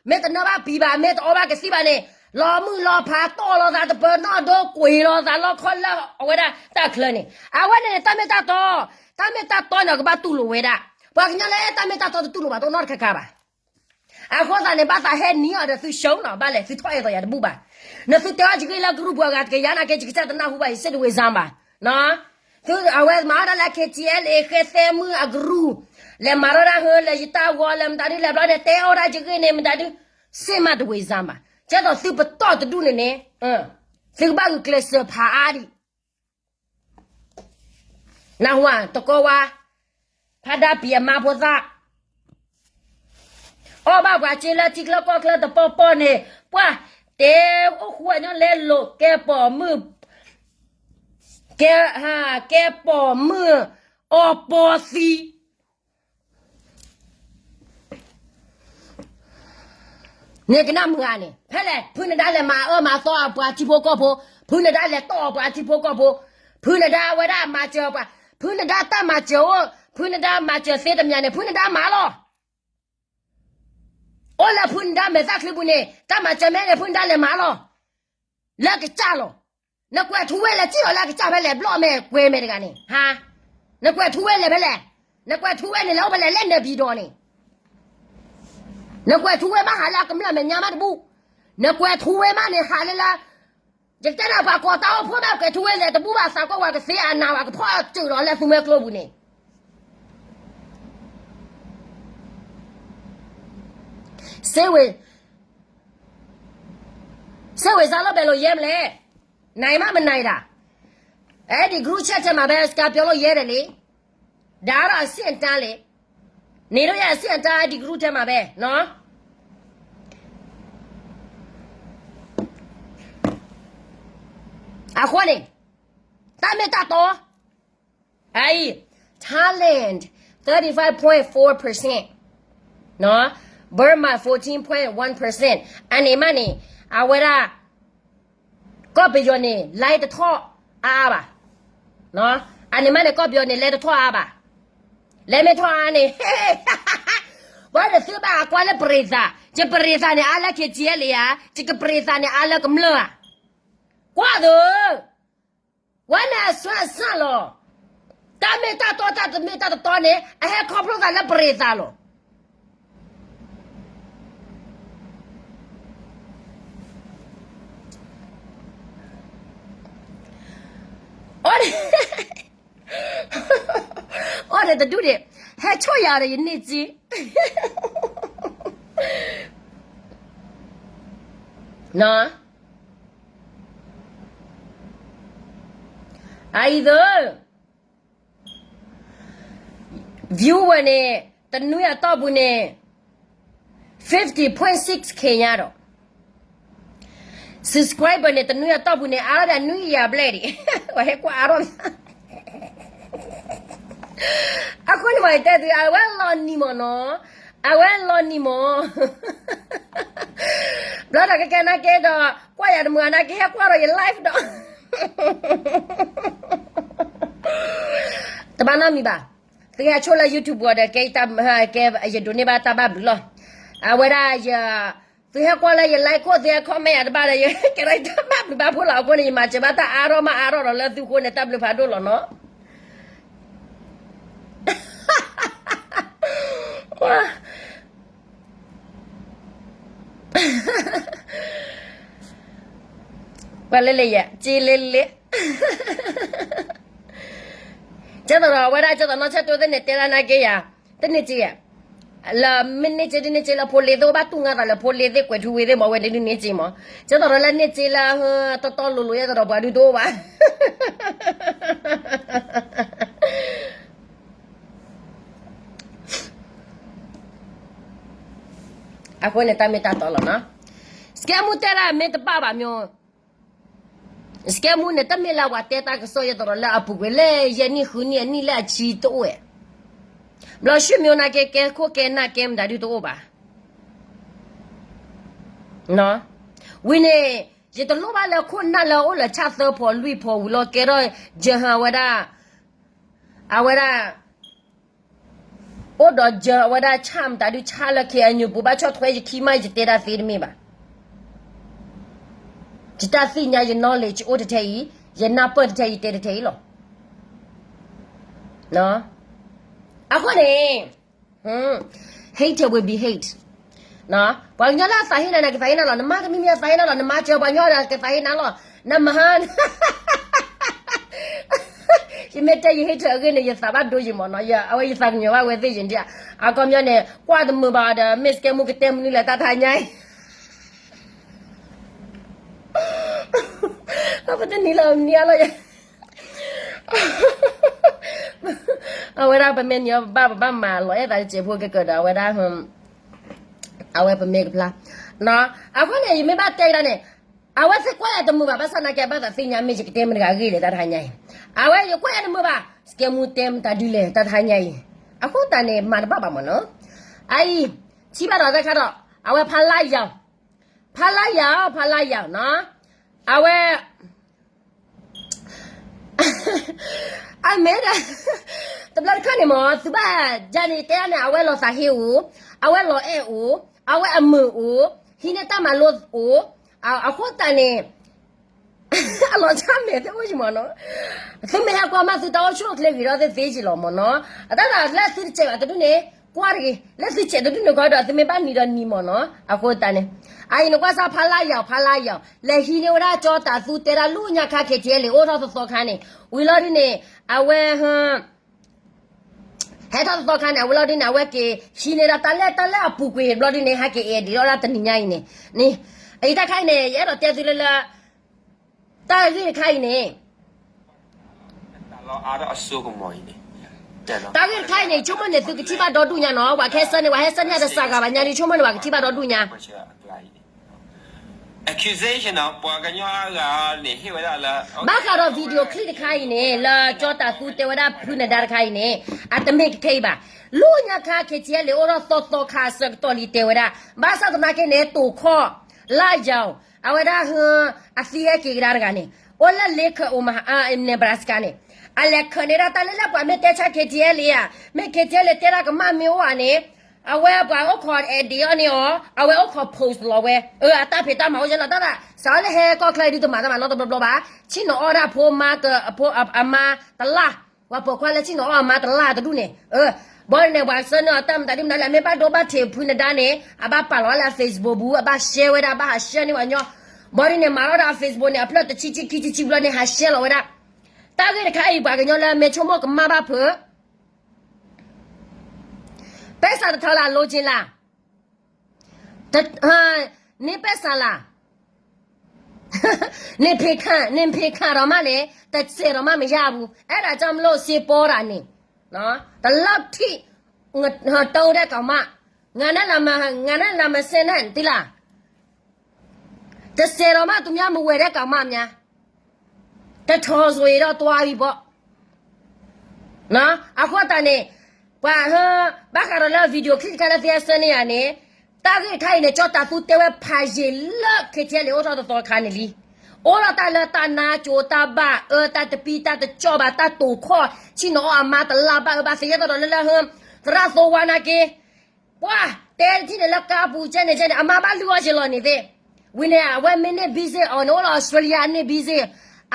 မ့ၢ်တနၢဘၣ်ပံၤဘၣ် မ့ၢ်တအီၣ်ဘၣ်ကသံၣ်ဘၣ်န့ၣ်, လီၤမုၢ်လီၤဖးတီၢ်လိာ်သး တပၢၤနီၣ်ဒိ ကွံာ်လိာ်သးလီခီလၢအဝဲဒၣ်တၢ်ချၢန့ၣ်, အဝဲန့ၣ်န့ၣ် တၢ်မ့ၢ်တၢ်တီ, တၢ်မ့ၢ်တၢ်တီန့ၣ် ကဘၣ်တူၢ်လိာ်ဝဲဒၣ်. ပှၤကညီလၢအဲၣ်တၢ်မ့ၢ်တၢ်တီတတူၢ်လိာ်ဘၣ်တအိၣ်နီတခါခါဘၣ်. အဃိသတးန့ၣ် ဘၣ်သးဟဲနံၤအီၤဒီးသု ရှုံး နီၤ, ဘၣ်လဲၣ် သုထီၣ်အဲၣ်သိးယၤတဘူၣ်ဘၣ်. နသုတဲအီၣ်ယဂ့ၢ်လၢ group ပှၤဂၤတကယၤနာ်က့ ယကစၢ်တနၢ်ဟူဘၣ် ယ စိတ်ဝင်စားမး, သု အဝဲမၤအီၣ်ဒၣ်လၢ K T L A ဃဲသဲမုၢ်အ group, လဲၤမၤထီၣ်ဒၣ်ဟၢ လဲၤယတၢ်ဂီၤ လဲၤမတၤဒု လဲၤဘျီန့ၣ် တဲအီၣ်ဒၣ်ယဂ့ၢ်န့ၣ် မတၤဒု စိတ်ဝင်စားမး, ကဲသိးသုပတီၢ်တဒူၣ်န့ၣ်န့ၣ်, သုကဘၣ်ဂုာ်ကျဲးစၢးဖးအါဒံး နၢ်ဟူဧါ တကီဝါ, ဖးဒၣ်ပံၤအမါဖိသၣ်, အီၣ်ဘၣ်ပှၤစ့လၢထံချၢကီၢ်ချၢတပီၢ်ပီၢ်န့ၣ်, ပှၤတဲအိၣ်ဃူအညီလဲလိာ် ကဲပိာ်မုၣ်, ကဲ, ကဲပိာ်မုၣ်, အီပီသံ န့ၣ်ကနၣ်မုာ်ဧါန့ၣ်, ဖဲလဲၣ် ဖုနဒါလဲၤမၤအၢမၤသီအပှၤထံဖိကီၢ်ဖိ, ဖုနဒါလဲၤတီၢ်အပှၤထံဖိကီၢ်ဖိ, ဖုနဒါဝဲဒၣ်မၤစၢၤပှၤ, ဖ ဖုနဒါတၢ်မၤစၢၤအိၣ်, ဖုနဒါမၤစၢၤသ့တမံၤန့ၣ် ဖုနဒါမၤလီၤ. အိၣ်လၢဖုနဒါမဲာ်သၣ်ချံပူၤန့ၣ် တၢ်မၤစၢၤမ့ၢ်န့ၣ် ဖုနဒါလဲၤမၤလီၤ. လၢကစၢ်လီၤ. နကွဲးထူဝဲလဲၤစံၣ်လီၤလၢကစၢ်ဖဲလဲၣ် ဘျီၣ်မဲာ်ကွဲမဲာ်တဂၤန့ၣ် ဟါ, နကွဲးထူဝဲလဲၤဖဲလဲၣ်, နကွဲးထူဝဲန့ၣ် လဲၤအိၣ်ဖဲလဲၣ် လဲၤနဲၣ်ပံၤဒီးန့ၣ် နကွဲးထူဝဲမးဟးလၢအကမျၢၢ်မဲာ်ညါမးတဘူၣ်, နကွဲးထူဝဲမးန့ၣ် ဟးလၢလၢ, ယကတဲနၤပှၤကိးတၢ်အိၣ်ဖှိၣ်ဘၣ်ကွဲးထူဝဲလဲၤတဘူၣ်ဘၣ် သးကွၢ်ဝဲကသ့အနၤဝဲ ကဖီၣ်စၢၤဒီးလၢသူမွဲကျိပူၤန့ၣ် စ့ဝ့ၤ, စ့ဝ့ၤစးလီၤဘဲလိာ်ယဲမလဲၣ်, နမ့ၢ်မနၤဒၣ်, အဲဒီ group chat ထဲမှာပဲ စကားပြောလို့ရတယ်လေ, ဒါကတော့အဆင့်အတန်းလေ, နေလို့ရအဆင့်အတန်း အဲဒီ group ထဲမှာပဲနော်. အဃိန့ၣ် တၢ်မ့ၢ်တၢ်တီ, အအံၤ Thailand thirty five point four percent, Burma fourteen point one percent, အန့ၣ်မးန့ၣ် အဝဲဒၣ် ကီၢ်ပယီၤန့ၣ် လဲတထီၣ်အါအါဘၣ်, အန့ၣ်မးန့ၣ် ကီၢ်ပယီၤန့ၣ် လဲတထီၣ်အါအါဘၣ်, လဲမ့ၢ်ထီၣ်အါန့ၣ် ဘၣ်ဒီးသုဘၣ်အကွၢ်လၢပရံးသး, ယပရံးသးန့ၣ်အါလၢ K T L ဧါ, ယကပရံးသးန့ၣ်အါလၢကမျၢၢ်ဧါ, ကွၢ်သု, ဝဲန့ၣ်အစွဲအစၢ်လီၤ. တၢ်မ့ၢ်တၢ်တီ တၢ်တမ့ၢ်တၢ်တတီန့ၣ် အဟဲခီဖျိသးလၢပရံးသးလီၤ. အီၣ်န့ၣ်, အီၣ်န့ၣ်တဒူၣ်န့ၣ်, ဟဲဆိၣ်ယၤဒီးယန့ၢ်စ့, အအံၤသိ viewer န့ၣ် တနွံအတီၢ်ပူၤန့ၣ် fifty point six K ညါဒီး subscriber န့ၣ် တနွံအတီၢ်ပူၤန့ၣ် အါထီၣ်ဒၣ်နွံကယၤဘျဲၣ်ဒံး, ပှၤဟဲကွၢ်အါထီၣ်, အဃိန့ၣ်မ့ၢ်တဲသု အဝဲလီၤနံၤမ့ၢ်နီၤ, အဝဲလီၤနံၤမ့ၢ် ဘျီဒီးကကဲနာ်က့ဒီး ကွၢ်ယၤတမုာ်နာ်က့ ဟဲကွၢ်ဒီးယ live ဒီး တဘၣ်နီတမံၤဘၣ်. သုဟဲဆိၣ်လၢ YouTube အီၤဒီး ကဲ ကဲယဒိးန့ၢ်ဘၣ်တၢ်ဘၣ်ဘျုးလီၤ. အဝဲဒၣ်ယ, သုဟဲကွၢ်လၢယ like ခိၣ် သုဟဲ comment ယၤတဘၣ်ဒီး ယကဲထီၣ်တၢ်ဘၣ်ဘျုးဘၣ်ဖှိၣ်လီၤ. အဃိန့ၣ် ယမၤစၢၤဘၣ်တၢ်အါထီၣ်မးအါထီၣ်ဒီးလၢသုဃိန့ၣ် တၢ်ဘျုးဖးဒိၣ်လီၤနီၤ. ပှၤလဲၤလဲၤယဲ က့လဲၤလဲၤ ကဲသိးဒီးအဝဲဒၣ် ကဲသိးနီၢ်ဆဲၣ်တိသ့ၣ်န့ၣ် တဲဒၣ်နာ်က့ယၤ, တန့ၢ်စ့ဧါ, လၢမ့ၢ်န့ၢ်စ့ တန့ၢ်စ့လၢဖိလ့သ့ၣ် ဘၣ်တူၢ်ငါသးလၢဖိလ့သ့ၣ် ကွဲးထူဝ့သ့ၣ်မ့ၢ်ဝဲဒၣ်န့ၢ်စ့မး, ကဲသိးဒီးလၢန့ၢ်စ့လၢ တီတီလိၤလိၤ ယဲသိးဒီးပှၤဒုတအိၣ်ဘၣ်. အဃိန့ၣ် တၢ်မ့ၢ်တၢ်တီလီၤနီၤ. စကဲမူတဲဒၣ်မ့ၢ်တဘၣ်ဘၣ်မ့ၢ်, စကဲမူန့ၣ် တမ့ၢ်လၢပှၤတဲတၢ်ကစီၣ် ယဲသိးဒီးလၢအပူၤကွံာ်လၢ ယဲၢ်နံၣ်ဃုနံၣ်အနံၣ်လၢအဆံတအိၣ်ဝဲ, ဘျီဆူမ့ၢ်နာ်က့ ကဲခိၣ်ကဲနၢ်ကဲမတၤဒုတအိၣ်ဘၣ်. ဝံၤန့ၣ် ယတလိၣ်ဘၣ်လၢခိၣ်နၢ်လၢအအိၣ်လၢဆၣ်သၢဖီလွံၢ်ဖီဝံၤလီၤ ကဲထီၣ် ယဟၢဝဲဒၣ်, အဝဲဒၣ် အိၣ်ဒီးယဝဲဒၣ်ဆၣ်မတၤဒု ဆၣ်လၢ K N U ပူၤ ဘၣ်ဆီၣ်ထွဲယခံမး ယတဲဒၣ်သ့တမ့ၢ်ဘၣ်. ယတၢ်သ့ၣ်ညါ ယ knowledge အိၣ်တထဲအံၤ, ယနၢ်ပၢၢ်တထဲအံၤ တဲတထဲအံၤလီၤ. အဃိန့ၣ် hater will be hate. ပှၤကညီလၢအသးဟ့နၤန့ၣ် ကသးဟ့နၤလီၤ. နမါတမံၤမံၤအသးဟ့နၤလီၤ. နမါစၢၤပှၤကညီဒီး ကသးဟ့နၤလီၤ. နမါ ယမ့ၢ်တဲယ hater အဂ့ၢ်န့ၣ် ယသးဘၣ်ဒိယံာ်မးနီၤ, အဝဲယသးကညီၤဘၣ်ဝဲသ့ၣ်ယံာ်ဒံးဧါ. အခီပညီန့ၣ် ကွၢ်တမုာ်ဘၣ်ဒီး မ့ၢ်စကဲမူကတဲမနုၤလဲၣ် တၢ်တဟါညါအံၤ, ပတနံၤလၢနံၤအါလီၤ, အဝဲဒၣ်ပမ့ၢ်နံၤအီၤ ပဘၣ်ပဘၣ်မၤလီၤအဲၣ်သးတစဲးဖိကကၢၤဒီး အဝဲဒၣ် အဝဲပမ့ၢ်ကဖျါ, အဃိန့ၣ် ယမ့ၢ်ဘၣ်တဲကဒါန့ၣ် အဝဲသ့ၣ်ကွၢ်ယၤတမုာ်ဘၣ်, ဘၣ်ဆၣ်သနာ်က့ အဘၣ်သးသ့ၣ်ညါ မ့ၢ်ယကတဲမတၤတဂၤအဂ့ၢ်လဲၣ် တၢ်တဟါညါအံၤ, အဝဲယကွၢ်ယၤတမုာ်ဘၣ်, စကဲမူတဲမတၤဒုလဲၣ် တၢ်တဟါညါအံၤ, အဃိသတးန့ၣ် မၤတဘၣ်ဘၣ်မးနီၤ, အအံၤ, ထံၣ်ဘၣ်ဒီးတၢ်ခါဒီး အဝဲဖါလါယၤ, ဖါလါယၤ, ဖါလါယၤနီၤ, အဝဲ အမ့ၢ်ဒၣ် တဘျီတခါန့ၣ်မ့ၢ် သုဘၣ်ယၤန့ၣ်တဲဒၣ်န့ၣ် အဝဲလီၤသးဟ့အိၣ်, အဝဲလီၤအဲၣ်အိၣ်, အဝဲအမုာ်အိၣ်, ဟံးန့ၢ်တၢ်မၤလိအိၣ်, အဃိသတးန့ၣ် အလီၤဆၢမဲာ်သ့ၣ်အိၣ်ယံၤမ့ၢ်နီၤ, သုမ့ၢ်ဟဲကွၢ်မးသုတၢ်အိၣ်ဆူၣ်အိၣ်ချ့ဂ့ၤထီၣ်သ့သ့ယံၤလီၤမ့ၢ်နီၤ, အတၢ်သးလၢသုတစဲးဘၣ်တဒူၣ်န့ၣ် ကွၢ်တဂ့ၤ, လၢသုစဲးတဒူၣ်န့ၣ်ခီဒီး သုမ့ၢ်ဘၣ်နံၤဒီးနံၤမ့ၢ်နီၤ, အဃိသတးန့ၣ် အအံၤန့ၣ်ကွၢ်စၢ်ဖးလါယီၤ ဖးလါယီၤ လဲၤဟံးန့ၢ်ဝဲဒၣ်ကၠီတၤသူတဲဒၣ် လူၢ်ညါခါ KTLA အိၣ်ထီၣ်သီသီခါန့ၣ် ဝံၤလီၤဒ်န့ၣ် အဝဲ ဟဲထီၣ်သီသီခါန့ၣ် အဝဲလီၤဒ်န့ၣ် အဝဲက့ၤဟံးန့ၢ်ဒၣ်တၢ်လၢတၢ်လၢအပူၤကွံာ်ဘျီဒ်န့ၣ် ဟဲက့ၤအဲၣ်ဒိးဒၣ်တနံၤညါအံၤန့ၣ်, အံၤတၢ်ခါအံၤန့ၣ် ယအဲၣ်ဒိးတဲသုလၢလၢ တၢ်ဂ့ၢ်တခါအံၤန့ၣ် တၢ်ဂ့ၢ်တခါအံၤန့ၣ် ဆိကမိၣ်န့ၣ်သုကထံၣ်ဘၣ်ဒီဒူၣ်ညါနီၤ, ပှၤကဟဲဆၢန့ၣ် ပှၤဟဲဆၢန့ၣ်တစှၤဂၤဘၣ်ညါဒီး ဆိကမိၣ်န့ၣ် ပှၤကထံၣ်ဘၣ်ဒီဒူၣ်ညါ ဘၣ်ဃးဒီး video clip တခါအံၤန့ၣ် လၢကၠီတၤသူတဲဝဲဒၣ်ဖုနဒါတခါအံၤန့ၣ် အတမ့ၢ်ကခဲအံၤဘၣ်. လူၢ်ညါခါ KTLA အိၣ်ထီၣ်သီသီခါအဆၢကတီၢ်လံတဲဝဲဒၣ် ဘၣ်ဆၣ်သနာ်က့န့ၣ် တိာ်ခီၣ် လါယၤ အဝဲဒၣ် အသံဟဲက့ၤကဒါတဂၤန့ၣ် အိၣ်လၢ Lincoln Omaha Nebraska န့ၣ် အလဲၤခၢးန့ၢ်ဒၣ်တၢ်လၢလၢပှၤမ့ၢ်တဲဆါ KTLA ဧါ, မ့ၢ် KTLA တဲဒၣ်ကမၣ်မ့ၢ်အိၣ်ဧါန့ၣ် အဝဲပှၤအိၣ်ခိး edit အီၤန့ၣ်အီၤ အဝဲအိၣ်ခိး post လီၤဝဲ အတၢ်ဖံးတၢ်မၤအိၣ်ကဲလီၤ တၢ်သးစးလၢဟဲကီၢ်ချၢအံၤဒုးတမၤတၢ်မၤနီတဘျီဘျီဘၣ်, ဆ့ၣ်နီၤအီၣ်ဒၣ်ဖိမါ အမါတလါ, ပှၤပိာ်ခွါလၢဆ့ၣ်နီၤအီၣ်အမါတလါတဒူၣ်န့ၣ်, ဘီန့ၣ် ပှၤဆၢန့ၢ်အီၤတၢ်မတၤဒ်မတၤလၢအမ့ၢ်ဘၣ်ဒိဘၣ်ထံးဖုနဒါန့ၣ် အဘၣ်ပာ်လီၤဝဲလၢ Facebook ပူၤ အဘၣ် share ဝဲဒၣ် ဘၣ်ဟး share န့ၢ်ပှၤကညီ, ဘီဒ်န့ၣ် မၤထီၣ်ဒၣ် Facebook န့ၣ် အဖျၢၣ်တဆံဆံခံဆံဆံဘျီန့ၣ် ဟး share လီၤဝဲဒၣ်, တၢ်ဂ့ၢ်တခါအံၤ ပှၤကညီလၢမ့ၢ်ဆိကမိၣ်ကမၣ်ဘၣ်ဖုး ပဲစးတထီလၢအလိက့ၤလၢ န့ၣ်ပဲစးလၢ န့ၣ်ဖံးခါ န့ၣ်ဖံးခါဒီးမးန့ၣ် တစဲးဒီးမးမယါပူၤ အဲၣ်ဒိးကၢ်မလိၣ်စ့ပီတၢ်န့ၣ် တလီၢ်ထံၣ် တၢ်ဒဲးကီးမး ငါန့ၣ်လၢမစဲးန့ၣ်တလၢ တစဲးဒီးမး သူများမဝဲဒဲးကီးမးမး တထီၣ်စိၤအံၤဒီးတွၤအံၤဘီ အဃိသတးန့ၣ် ပှၤဟၢ ဘၣ်ဃးဒီးလၢ video clip တခါလၢသုဟဲဆှၢန့ၢ်ယၤန့ၣ် တၢ်ဂ့ၢ်တခါအံၤန့ၣ် ကၠီတၤသူတဲဝဲဖးယံာ်လၢ KTLA အိၣ်ထီၣ်တသီခါန့ၣ်လံ. အိၣ်ဒီးတၢ်လၢတၢ်နါကိၤတၢ်ဘၣ်အၢ တၢ်တပံတၢ်တကၠီၣ်ဘၣ် တၢ်တိာ်ခီၣ် ဆ့ၣ်နီၤအီၣ်အမါတလါဘၣ်အၢဘၣ်သ့ ယဲသိးဒီးလၢလၢဟၢ သရၣ်သိဝါနာ်က့ ပှၤတဲတထံၣ်န့ၣ်လၢကါပူၤကဲန့ၣ်ကဲန့ၣ် အမါဘၣ်လုၢ်အီၣ်က့ၤလီၤန့ၣ်သ့ၣ် ဝံၤန့ၣ် အဝဲမ့ၢ်န့ၢ် busy အီၤန့ၣ် အိၣ်လၢ Australia န့ၢ် busy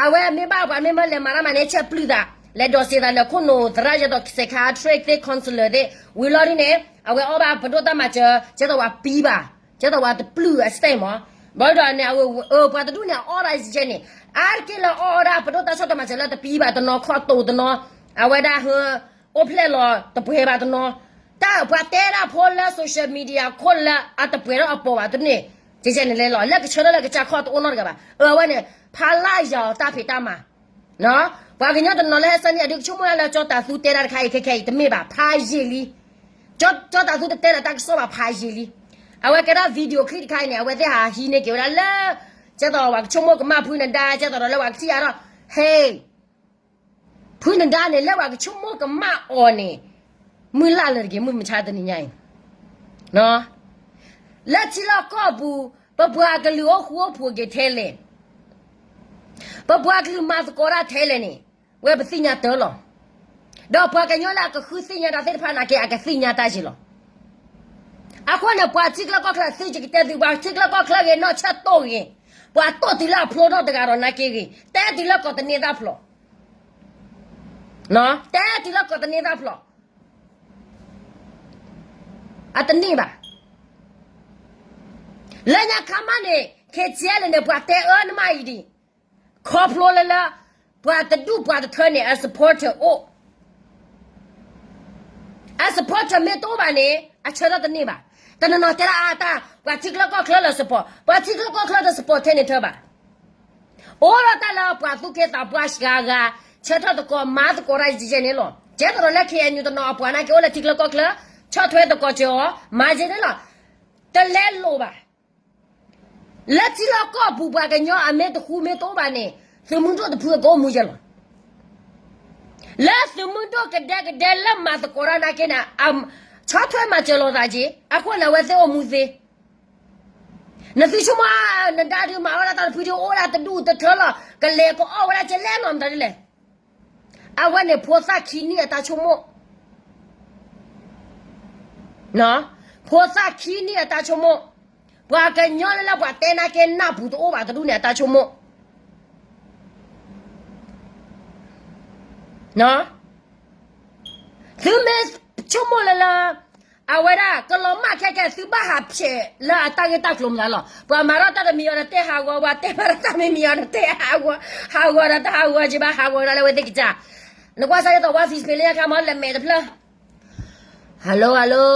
အဝဲမ့ၢ်ဘၣ်ပှၤမ့ၢ်မၢလဲၤမၤတၢ်မၤန့ၣ် ဆဲးပျုၢ်သး လဲၤဒိးစံးသးလၢခိၣ်နူာ်သရၣ် ယဲသိးစဲးခါ trade သ့ၣ် consular သ့ၣ် ဝံၤလီၤဒ်န့ၣ် အဝဲအီၣ်ဘၣ်ပဒိၣ်တၢ်မၤစၢၤ ကဲသိးဝဲပံဘၣ် ကဲသိးဝဲတပျုၢ်အစဲးမး ဘၣ်ဒီးန့ၣ် အဝဲ ပှၤတဒူၣ်န့ၣ် အီၣ်ဒၣ်ယဲန့ၣ် အါတက့ၢ်လၢအီၣ်ဒၣ်ပဒိၣ်တၢ်ဆီၣ်တၢ်မၤစၢၤလၢတပံဘၣ်တနီၤ ခီၣ်တိာ်တနီၤ အဝဲဒၣ်ဟၢ အိၣ်ဖျဲၣ်လီၤတပှဲၤဘၣ်တနီၤ တၢ်ပှၤတဲဒၣ်ဖိလၢ social media ခိၣ်လၢအတပှဲၤထီၣ်အပီၤဘၣ်တန့ၣ် ကဲကဲန့ၣ်လဲၣ်လီၤ လၢကဆၢထၢၣ်လၢကစၢ်ခီၣ်တအိၣ်နီတဂၤဘၣ် အဝဲန့ၣ် ဖးလါယၤအီၤတၢ်ဖံးတၢ်မၤ ပှၤကညီတနီၤလၢဟဲဆှၢန့ၢ်အဒုးကဆိကမိၣ်ဒၣ်လၢကၠီတၤသူတဲဒၣ်တခါအံၤခဲခဲအံၤ တမ့ၢ်ဘၣ် ဖးယံာ်လံ ကၠီတၤသူတတဲလၢတၢ်ကစီၣ်ဘၣ် ဖးယံာ်လံ အဝဲကဲဒၣ် video clip တခါအံၤန့ၣ် အဝဲသ့ၣ်ဟးဟံးန့ၢ်က့ၤဝဲဒၣ်လၢ ကဲသိးပှၤကဆိကမိၣ်ကမၣ်ဖုနဒါ ကဲသိးဒီးလၢပှၤကထံၣ်အါထီၣ် ဟဲ ဖုနဒါန့ၣ် လၢပှၤကဆိကမိၣ်ကမၣ်အီၤန့ၣ် မုၢ်လၢ်လၢတဂ့ၤ မုၢ်မဆါတနံၤညါအံၤ လၢထံလီၢ်ကီၢ်ပူၤ ပပှၤကလုာ်အိၣ်ဃူအိၣ်ဖိးက့ၤထဲလဲၣ် ပပှၤကလုာ်မၤသကိးတၢ်ထဲလဲၣ်န့ၣ် ဝဲပသ့ၣ်ညါတၢ်လီၤ. ဒီးပှၤကညီလၢအကဃုသ့ၣ်ညါတၢ်သ့ၣ်တဖၣ်နာ်က့ အကသ့ၣ်ညါတၢ်က့ၤလီၤ. အဃိန့ၣ် ပှၤထံချၢကီၢ်ချၢ သုကတဲသု ပှၤထံချၢကီၢ်ချၢဂ့ၤ နီၢ်ဆၢၣ်တီၢ်ဂ့ၤ ပှၤတိၢ်တုၤလၢအဖျိထီၣ်တဂၤဒီးနာ်က့ဂ့ၤ တဲတုၤလၢကီးတန့ၢ်တၢ်ဖျိး တဲတုၤလၢကီးတန့ၢ်တၢ်ဖျိး အတန့ၢ်ဘၣ်. လၢညါခါမးန့ၣ် KTLA န့ၣ် ပှၤတဲအၢနမးအံၤဒံး ခီဖျိလၢလၢ ပှၤတဒူၣ်ပှၤတထၢန့ၣ် အ supporter အိၣ် အ supporter မ့ၢ်တအိၣ်ဘၣ်န့ၣ် အဆၢထၢၣ်တန့ၢ်ဘၣ်. တနီၤနီၤတဲဒၣ်အါတၢ် ပှၤထံချၢကီၢ်ချၢလၢ support ပှၤထံချၢကီၢ်ချၢတ support ထဲန့ၣ်ထၢဘၣ်. အိၣ်ဒီးတၢ်လၢပှၤသူၣ်က့သးပှၢ်စှၤဂၤ ဆၢထၢၣ်သကိးမၤသကိးတၢ်ယဲၢ်န့ၣ်လီၤ. ကဲသးဒီးလၢ KNU တနီၤအပှၤနာ်က့အိၣ်လၢထံချၢကီၢ်ချၢ ဆီၣ်ထွဲသကိးစၢၤအီၤ မၤယဲၢ်န့ၣ်လီၤ. တလဲလိာ်ဘၣ် လၢထံလီၢ်ကီၢ်ပူၤပှၤကညီအမ့ၢ်တဃူမ့ၢ်တအိၣ်ဘၣ်န့ၣ် သုးမုၢ်ဒိၣ်တဖုအကအိၣ်မူယဲၢ်လီၤ. လၢသုးမုၢ်ဒိၣ်ကဒဲကဒဲလၢမၤသကိးတၢ်နာ်က့န့ၣ် ဆီၣ်ထွဲမၤစၢၤလိာ်သးက့ၤ အဃိန့ၣ် အဝဲသ့ၣ်အိၣ်မူသ့ နသုဆိကမိၣ် နဒါဒုးမၤဝဲဒၣ်တၢ်တဖုဒုးအိၣ်ဒၣ်တဒူၣ်တထၢလီၤ ကလဲၤကအီၣ်ဝဲဒၣ်ကဲလဲၣ်နီၤမတၤဒ်လဲၣ်. အဝဲန့ၣ်ဖိသၣ်ခံနံၣ်အတၢ်ဆိကမိၣ်, ဖိသၣ်ခံနံၣ်အတၢ်ဆိကမိၣ်, ပှၤကညီလၢလၢပှၤတဲနာ်က့နၢ်ပူၤတအိၣ်ဘၣ်တဒူၣ်န့ၣ် အတၢ်ဆိကမိၣ် သုမ့ၢ်ဆိကမိၣ်လၢလၢ အဝဲဒၣ်ကလီၤမၢ်ခဲကဲ သုဘၣ်ဟးဖျဲးလၢအတၢ်ဂ့ၢ်တၢ်ကျိၤမနုၤလီၤ. ပှၤမၤထီၣ်တၢ်တမံၤအီၤဒီးတဲဟးဂီၤ, ပှၤတဲမၤထီၣ်တၢ်မံၤမံၤအီၤဒီးတဲဟးဂီၤ, ဟးဂီၤဒီးတဟးဂီၤက့ဘၣ် ဟးဂီၤဒၣ်လၢဝဲသ့ၣ်ကစၢ်. နကွၢ်စၢ်က့ၤသိး ဝါ Facebook လၢညါခါမ့ၢ်လဲၤမဲာ်တဖျၢၣ် ဟဲလိ ဟဲလိ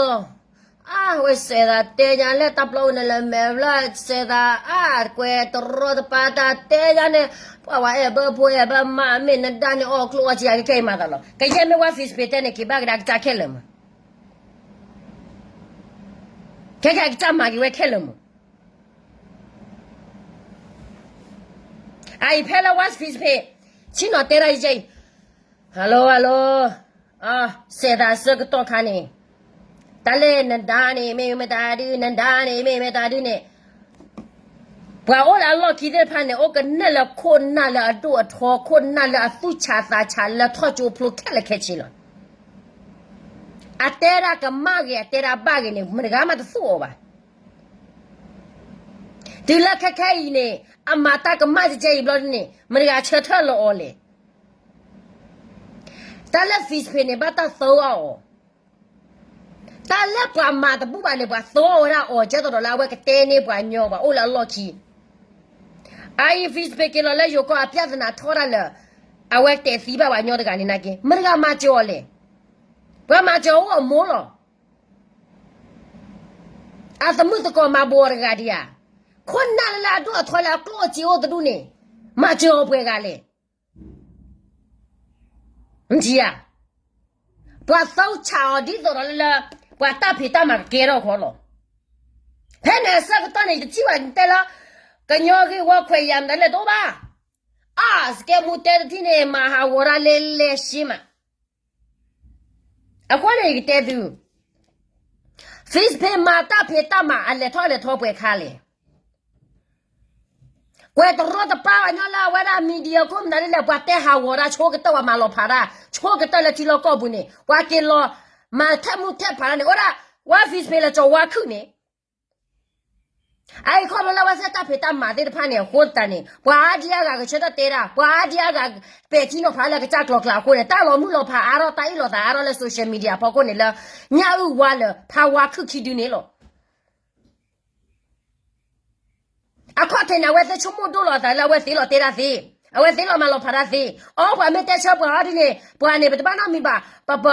အါ ဝဲစဲးသးတဲညါလၢတၢ်ပျီအိၣ်န့ၣ် လဲၤမဲာ်ဖျၢၣ်စဲးသး အါ ကွဲးတရီတပါတၢ်တဲညါန့ၣ်, ပှၤဝဲအဲၣ်ဘၢဖိအဲၣ်ဘၢမါ မ့ၢ်နဒါန့ၣ် အီၣ်ကျိၣ်အီၣ်စ့အကခဲအံၤမၤသးလီၤ. ကယဲၢ်မ့ၢ်ဝါ Facebook တဲန့ၣ် က့ၤဘၣ်ကဒါကစၢ်ခဲလၢာ်မး, ခဲကဲကစၢ်မၤက့ၤဝဲခဲလၢာ်မး. အအံၤဖဲလၢဝါ Facebook ဆ့ၣ်နီၤတဲဒၣ်ယဲအံၤ ဟဲလိ ဟဲလိ စဲးသးဆၢကတီၢ်ခါန့ၣ်, တၢ်လၢနဒါန့ၣ် မ့ၢ်မတၤဒု နဒါန့ၣ် မ့ၢ်မတၤဒုန့ၣ်, ပှၤအိၣ်လၢအလီၢ်ခံသ့ၣ်တဖၣ်န့ၣ် အိၣ်ကနၣ်လၢခိၣ်နၢ်လၢအဒိၣ်အထီ ခိၣ်နၢ်လၢအသူၣ်ဆးသးဆးလၢထီၣ်ကၠိဖျိခဲလၢာ်ခဲဆ့လီၤ. အတဲဒၣ်ကမၣ်ဂ့ၤ အတဲဒၣ်ဘၣ်ဂ့ၤန့ၣ် မတဂၤမးတသူၣ်အီၤဘၣ်. တုၤလၢခဲခဲအံၤန့ၣ် အမၤတၢ်ကမၣ်ကဲအံၤဘျီန့ၣ် မတဂၤဆၢထၢၣ်လီၤအီၤလဲၣ်. တၢ်လၢ Facebook န့ၣ် ဘၣ်တၢ်သၢအီၤ, တၢ်လၢပှၤမၤတဘူၣ်ဘၣ်န့ၣ် ပှၤသၢအီၤဝဲဒၣ်အီၤ ကဲသိးဒီးလၢအဝဲကတဲန့ၢ်ပှၤညီ ပှၤအိၣ်လၢအလီၢ်ခံ, အအံၤ Facebook က့ၤလီၤလၢယိၤကီၢ် အပြဿနာထီၣ်ဒၣ်လၢ အဝဲတဲသံဘၣ်ပှၤညီတဂၤန့ၣ်နာ်က့ မတဂၤမၤစၢၤအီၤလဲၣ်. ပှၤမၤစၢၤအီၤအိၣ်အမိၢ်လီၤ. အသမုၣ်သကိးမၤဘိးအီၤတဂၤဒံးဧါ. ခိၣ်နၢ်လၢလၢအဒိၣ်အထီလၢအကျိၣ်အစ့အိၣ်တဒူၣ်န့ၣ် မၤစၢၤအီၤပှဲၤဂၤလဲၣ်. မ့ၢ်ဧါ. ပှၤသူၣ်ဆးအီၤဒ်သိးဒီးလၢလၢ ပှၤတၢ်ဖံးတၢ်မၤကကဲထီၣ်ခီလီၤ. ဖဲန့ၣ်အဆၢကတီၢ်န့ၣ် ယတထံၣ်ဘၣ်တဲလၢ ကညီဂ့ၢ်ဝီခွဲးယာ်မတၤလဲၣ်တအိၣ်ဘၣ်. အါ စကဲမူတဲတထံၣ်န့ၣ် မၤဟးဂီၤတၢ်လဲၤလဲၤဆ့မး အဃိန့ၣ်ယကတဲသု, Facebook မၤတၢ်ဖံးတၢ်မၤအလဲၤထီၣ်လဲၤထီပှဲၤခါလဲၣ်. ကွဲးတရီတပါပှၤညီလၢအဝဲဒၣ် media ခိၣ်မနုၤဒ်လဲၣ် ပှၤတဲဟးဂီၤတၢ်ဆိကတၢၢ် ပှၤမၤလီၤဖးတၢ်ဆိကတၢၢ်လၢထံလီၢ်ကီၢ်ပူၤန့ၣ် ပှၤက့ၤလီၤမၤထဲမူထဲဖးတၢ်န့ၣ် အိၣ်ဒၣ် ဝါ Facebook လၢကၠီၤဝါခုၣ်န့ၣ် အအံၤခီဖျိလၢဝဲသ့ၣ်တၢ်ဖံးတၢ်မၤသ့ၣ်တဖၣ်န့ၣ် အဃိသတးန့ၣ် ပှၤအါဒံအါဂၤကဆၢထၢၣ်တဲဒၣ် ပှၤအါဒံအါဂၤပဲာ်ထံနီၤဖးလၢကစၢ်ကျိၤကျဲအဃိန့ၣ် တၢ်လီၤမုၢ်လီၤဖးအါထီၣ် တၢ်အ့ၣ်လိာ်သးအါထီၣ်လၢ social media အဖီခိၣ်န့ၣ်လၢ ညၣ်အုၣ်ဝါလၢ ဖးဝါခုၣ်ခံဒုန့ၣ်လီၤ. အခီၣ်ထံးန့ၣ် အဝဲသ့ၣ်ဆိကမိၣ်ဒိၣ်လီၤအသးလၢအဝဲသ့ၣ်လီၤတဲတၢ်သ့, အဝဲသ့ၣ်လီၤမၤလီၤဖးတၢ်သ့, အီပှၤမ့ၢ်တဲဆၢပှၤအီၤဒ်န့ၣ် ပှၤန့ၣ် ပတဘၣ်နီတမံၤဘၣ်, ပ, ပ,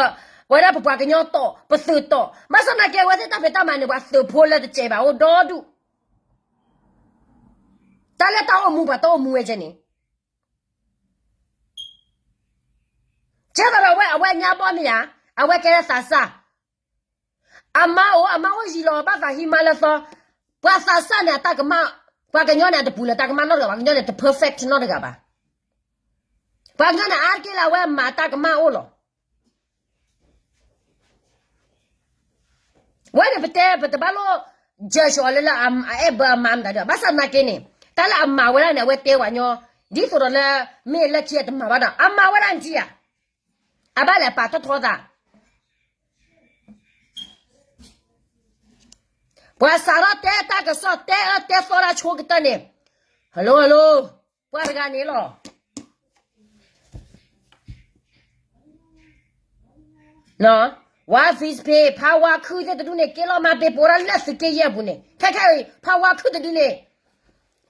ဝဲဒၣ်ပပှၤကညီတီၢ် ပသုးတီၢ်, ဘၣ်ဆၣ်သနာ်က့ အဝဲသ့ၣ်တၢ်ဖံးတၢ်မၤန့ၣ် ပှၤသုးဖိလၢတစဲးဘၣ်အိၣ်ဒီဒူၣ်, တၢ်လၢတၢ်အိၣ်မူပှၤတအိၣ်မူဝဲကဲန့ၣ် ကဲသိးဒီးအဝဲ အဝဲညါဘီမ့ၢ်ဧါ, အဝဲကဲလၢသးစၢ်, အမါအိၣ် အမါအိၣ်ယံၤလီၤဘၣ်သးဟံးမါလၢသီ, ပှၤသးစၢ်န့ၣ် အတၢ်ကမၣ်, ပှၤကညီန့ၣ် အတပူၤလၢတၢ်ကမၣ်နီတဂၤဘၣ်, ပှၤကညီန့ၣ် တ perfect နီတဂၤဘၣ်, ပှၤကညီန့ၣ်အါတက့ၢ်လၢအဝဲမၤတၢ်ကမၣ်အိၣ်လီၤ. ဝဲန့ၣ်ပတဲ ပတဘၣ်လိၣ် judge အီၤလၢလၢအအဲၣ်ဘၢအမါမတၤဒုး, ဘၣ်ဆၣ်သနာ်က့န့ၣ် တၢ်လၢအမၤဝဲဒၣ်န့ၣ် အဝဲတဲပှၤညီ, ဒ်သိးဒီးလၢ မ့ၢ်လၢခံအတမၤဘၣ်ဒီး အမၤဝဲဒၣ်နထံၣ်ဧါ, အဘၣ်လဲၣ်ပာ်ထီၣ်ထီသး ပှၤစးထီၣ်တဲတၢ်ကစီၣ် တဲအၢတဲသီတၢ်ဆိကတၢၢ်န့ၣ်, hello hello, ပှၤတဂၤန့ၣ်လီၤ. ဝါ Facebook ဖးဝါခုၣ်သ့ၣ်တဒူၣ်န့ၣ် က့ၤလီၤမၤပ့ၤပိာ်တၢ်လၢသုးက့ယဲၢ်အပူၤန့ၣ်, ခဲခဲအံၤ ဖးဝါခုၣ်တဒုန့ၣ်,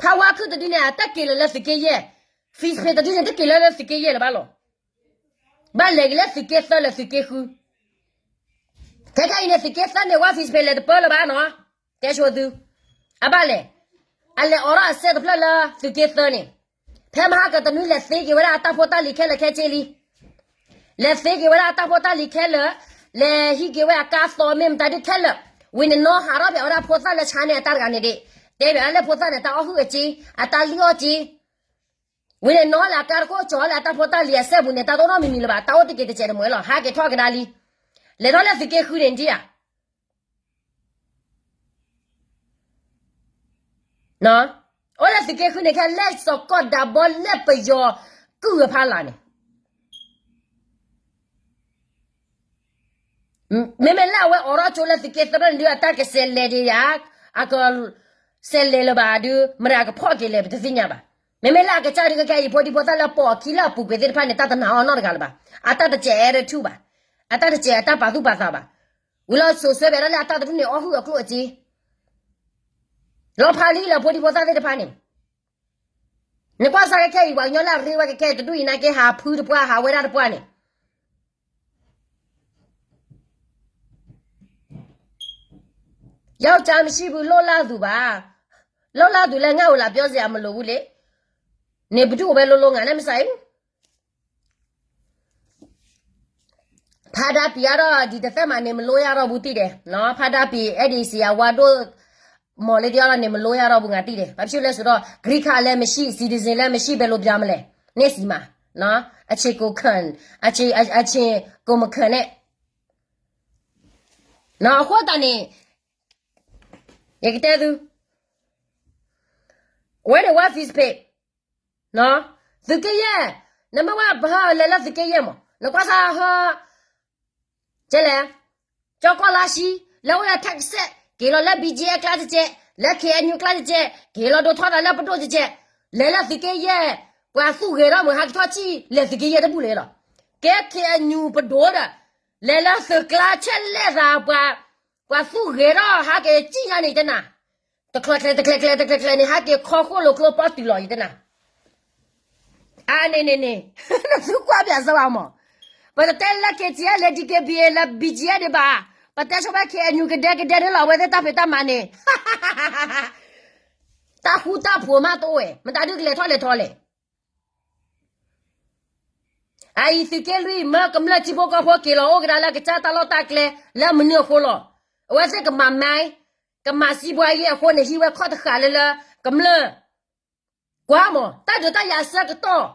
ဖးဝါခုၣ်တဒုန့ၣ် အတက့ၤလၢၤလၢသုးက့ယဲၢ်, Facebook တဒုန့ၣ် တက့ၤလၢၤလၢသုးက့ယဲၢ်လၢၤဘၣ်လီၤ. ဘၣ်လဲၤက့ၤလၢသုးက့သၢလၢသုးက့ဃု, ခဲခဲအံၤန့ၣ် သုးက့သၢန့ၣ် ဝါ Facebook လဲၤတပၢလၢၤဘၣ်နီၤ, တဲဆိသု, အဘၣ်လဲၣ်, အလဲၤအိးထီၣ်အစဲတဖျၢၣ်လၢသုးက့သၢန့ၣ်, ဖဲမဟါကတနွံလဲၤသ့က့ၤဝဲဒၣ်အတၢ်ဖိတၢ်လံၤခဲလၢာ်ခဲဆ့လံ, လဲၤသ့က့ၤဝဲဒၣ်အတၢ်ဖိတၢ်လံၤခဲလၢာ်, လဲၤဟံးက့ၤဝဲအကါသီမ့ၢ်မတၤဒုးခဲလၢာ်, ဝံၤန့ၣ်နီၢ်ဟးထီၣ်ဖဲအဝဲဒၣ်ဖိသၣ်လၢဆါန့ၣ်အတၢ်တဂၤန့ၣ်ဒၣ်, တဲဘၣ်လၢဖိသၣ်န့ၣ် တၢ်အီၣ်ဟုၣ်အစ့, အတၢ်လံၣ်အီၣ်စ့, ဝံၤန့ၣ်နီၢ်လၢအကါတခိၣ်ကၠီၤလၢအတၢ်ဖိတၢ်လံၤအစဲပူၤန့ၣ် တၢ်တအိၣ်နီတမံၤမံၤလၢၤဘၣ်, တၢ်အိၣ်တက့ၤတစဲးတမှဲၤလီၤ, ဟးက့ၤထီၣ်ကဒါလံ, လဲၤထီၣ်လၢသုးက့ဃုန့ၣ်ဒံးဧါ အိၣ်လၢသုးက့ဃုန့ၣ် ခဲလၢာ်စီၤကီၢ်ဒးဘီလၢပယီၤကုၢ်အဖီလာ်န့ၣ်, မ့မ့ၢ်လၢအဝဲအိးထီၣ်ကၠိလၢသုးက့သရၢၣ်န့ၣ်ဒုး အတၢ်ကစဲးလဲၤဒံးယၤ, အကစဲးလဲၤလၢၤဘၣ်ဒုး မတၤကဖီၣ်က့ၤလဲၣ် ပတသ့ၣ်ညါဘၣ်. မ့မ့ၢ်လၢအကစၢ်ဒုး ခဲအံၤ ဖိဒံဖိသၣ်လၢပိာ်အခံလၢအပူၤကွံာ်သ့ၣ်တဖၣ်န့ၣ် တၢ်တနာ်အီၤနီတဂၤလၢၤဘၣ်. အတၢ်တစဲး attitude ဘၣ်, အတၢ်တစဲးအတၢ်ပာ်သူၣ်ပာ်သးဘၣ်. ဝံၤလီၤစိာ်ဆှၢဘၣ်ဒၣ်လၢအတၢ်တဒူၣ်န့ၣ် အီၣ်ဟုၣ်အကျိၣ်အစ့ လီၤဖးလံလၢဖိဒံဖိသၣ်သ့ၣ်တဖၣ်န့ၣ်, နကွၢ်စၢ်ကဲခဲအံၤ ပှၤကညီလၢအရ့ဝဲကဲခဲတဒူၣ်အံၤ နာ်က့ဟးဖုတပှၢ် ဟးဝဲဒၣ်တပှၢ်န့ၣ် ယောက်ျားမရှိဘူး လုပ်လာသူပါ, လုပ်လာသူလည်း ငါ့ကိုလာပြောစရာမလိုဘူးလေ, န့ၣ်ပဒုၣ်အိၣ်ဝဲလိၤလိၤ ငါနဲ့မဆိုင်ဘူး. ဖါဒါပီၤအါထီၣ် ဒ်တသ့ၣ်မးန့ၣ် မလိုရတော့ဘူးသိတယ်နော်, ဖါဒါပီၤ အဲၣ်ဒိးစံးအဝါဒိၣ် မီၤလၢတယီၤလီၤန့ၣ် မလိုရတော့ဘူး ငါသိတယ်. ဘာဖြစ်လဲဆိုတော့ green card လည်းမရှိ, citizen လည်းမရှိ ဘယ်လိုပြောမလဲ, န့ၣ်စံးမးနော်, အချိန်ကိုခံ, အချိန်, အချိန်ကိုမခံနဲ့နော်. အဃိသတးန့ၣ် ယကတဲသု, အဝဲန့ၣ် ဝါ Facebook သုးက့ယဲၢ်, နမ့ၢ်ဝဲပဟၢလဲၤလၢသုးက့ယဲၢ်မး နကွၢ်စၢ်ဟၢ ကဲလဲၣ်, ကၠီကီၢ်လါရှံ, လၢဝဲဒၣ် Texas က့ၤလီၤလၢ B G F ကျါတကဲး, လၢ K N U ကျါတကဲး, က့ၤလီၤဒိးထီၣ်သးလၢပဒိၣ်တကဲး, လဲၤလၢသုးက့ယဲၢ်, ပှၤသူၣ်ဂဲၤထီၣ်မုၢ်ဟါကထီၣ်ဆံၣ် လဲၤသုးက့ယဲၢ်တဘူၣ်လၢၤလီၤ. ကဲ K N U ပဒိၣ်ဒီး လဲၤလၢသုးကျါဆဲးလဲၤသးပှၤ, ပှၤသူၣ်ဂဲၤထီၣ်ဟးက့ၤကံၣ်ညါန့ၣ်တနၤ, တချီၣ်ချဲ တချဲၣ်ချဲ တချဲၣ်ချဲန့ၣ် ဟးက့ၤခီဃိၣ်လိာ်ကျိပီတုၤလီၤယတနၤ အန့ၣ်န့ၣ်န့ၣ်, နသုကွၢ်ပၠးစၢၤဘၣ်မး, ပတတဲလၢ K T L လၢ D K B A လၢ B G F ဒံးဘၣ်, ပတဲဆိဖဲ K N U ကဒဲကဒဲန့ၣ်လီၤ အဝဲသ့ၣ်တၢ်ဖံးတၢ်မၤန့ၣ်, တၢ်ဃူတၢ်ဖိးမးတအိၣ်ဝဲ, မတၤဒုးကလဲၤထီၣ်လဲၤထီလဲၣ်. အအံၤသုးက့လွံၢ် မၢကမျၢၢ်ထံဖိကီၢ်ဖိက့ၤလီၤအိၣ်ကဒါလၢကစၢ်တၢ်လီၢ်တၢ်ကျဲ လၢမနုၤအဃိလီၤ. အဝဲသ့ၣ်ကမၤမါ, ကမၤစံးဘှါယ့အဃိန့ၣ် ဟံးဝဲခီၣ်တဃာ်လၢလၢကမျၢၢ် ကွၢ်မး တၢ်ဒုးတၢ်ယၤအဆၢကတီၢ်,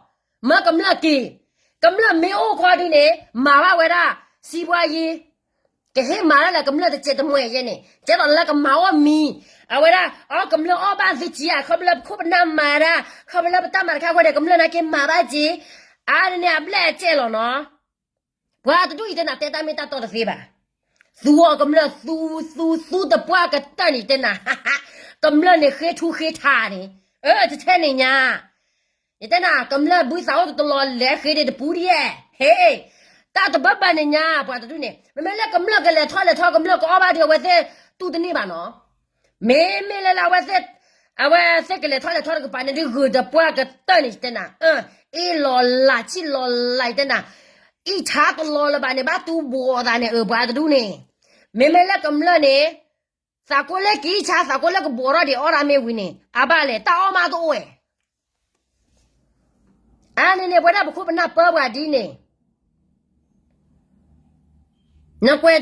မၢကမျၢၢ်က့ၤ, ကမျၢၢ်မ့ၢ်အိၣ်ခီဒုးန့ၣ် မၤဘၣ်ဝဲဒၣ် စံးဘှါယ့, ကဟ့ၣ်မၤဒၣ်လၢကမျၢၢ်တစဲးတမှဲၤယဲန့ၣ် ကဲသိးလၢကမၤအီၣ်မံၤ, အဝဲဒၣ် အီ ကမျၢၢ်အီၣ်ဘၣ်သုစ့ဧါ, ခီဖျိလၢပခိၣ်ပနၢ်မၤဒၣ်, ခီဖျိလၢပတၢ်မၤတခါဃီဒီး ကမျၢၢ်နာ်က့မၤဘၣ်စ့, အါန့ၣ်န့ၣ် အဘျဲၣ်အစဲးလီၤနီၤ. ပှၤတဒူၣ်အံၤတနၤ တဲတၢ်မ့ၢ်တၢ်တီတသ့ဘၣ်. သူအီၤကမျၢၢ်သူ, သူ, သူတပှၢ်ကတၢၢ်န့ၣ် ယတဲနၤ, ကမျၢၢ်န့ၣ်ဃ့ထူဃ့ထးန့ၣ်, အၢ တထဲန့ၣ်ညါ, ယတဲနၤ ကမျၢၢ်ဘုသးအိၣ်တလီၤလဲၤဃ့ဒံးတပူၤဒံးဧဲ, ဟ့, တၢ်တဘၣ်ဘၣ်န့ၣ်ညါ ပှၤတဒူၣ်န့ၣ် မ့မ့ၢ်လၢကမျၢၢ်ကလဲၤထီၣ်လဲၤထီ ကမျၢၢ်ကအီၣ်ဘၣ်ဒီး အဝဲသ့ၣ်တူၢ်တန့ၢ်ဘၣ်နီၤ. မ့မ့ၢ်လၢလၢအဝဲသ့ၣ်, အဝဲသ့ၣ်ကလဲၤထီၣ်လဲၤထီတကပၤန့ၣ်ဒုး ဂုာ်တပှၢ်ကတၢၢ်န့ၣ် ယတဲနၤ, အ့ၣ်လီၤလးဆံၣ်လီၤလး ယတဲနၤ, အ့ၣ်ဆါတလီၤလၢၤဘၣ်န့ၣ် ဘၣ်တူၢ်ဘှီးသးန့ၣ် အၢ ပှၤတဒူၣ်န့ၣ်, မ့မ့ၢ်လၢကမျၢၢ်န့ၣ် သးကိးလၢကအ့ၣ်ဆါ သးကိးလၢကဘှီးထီၣ်ဒံးအီၣ်ဒၣ်မ့ၢ်ဝံၤန့ၣ် အဘၣ်လဲၣ် တၢ်အီၣ်မးတအိၣ်ဝဲ အါန့ၣ်န့ၣ် ပဝဲဒၣ်ပခိၣ်ပနၢ်ပၢပှၤဒ်န့ၣ်, နကွဲး,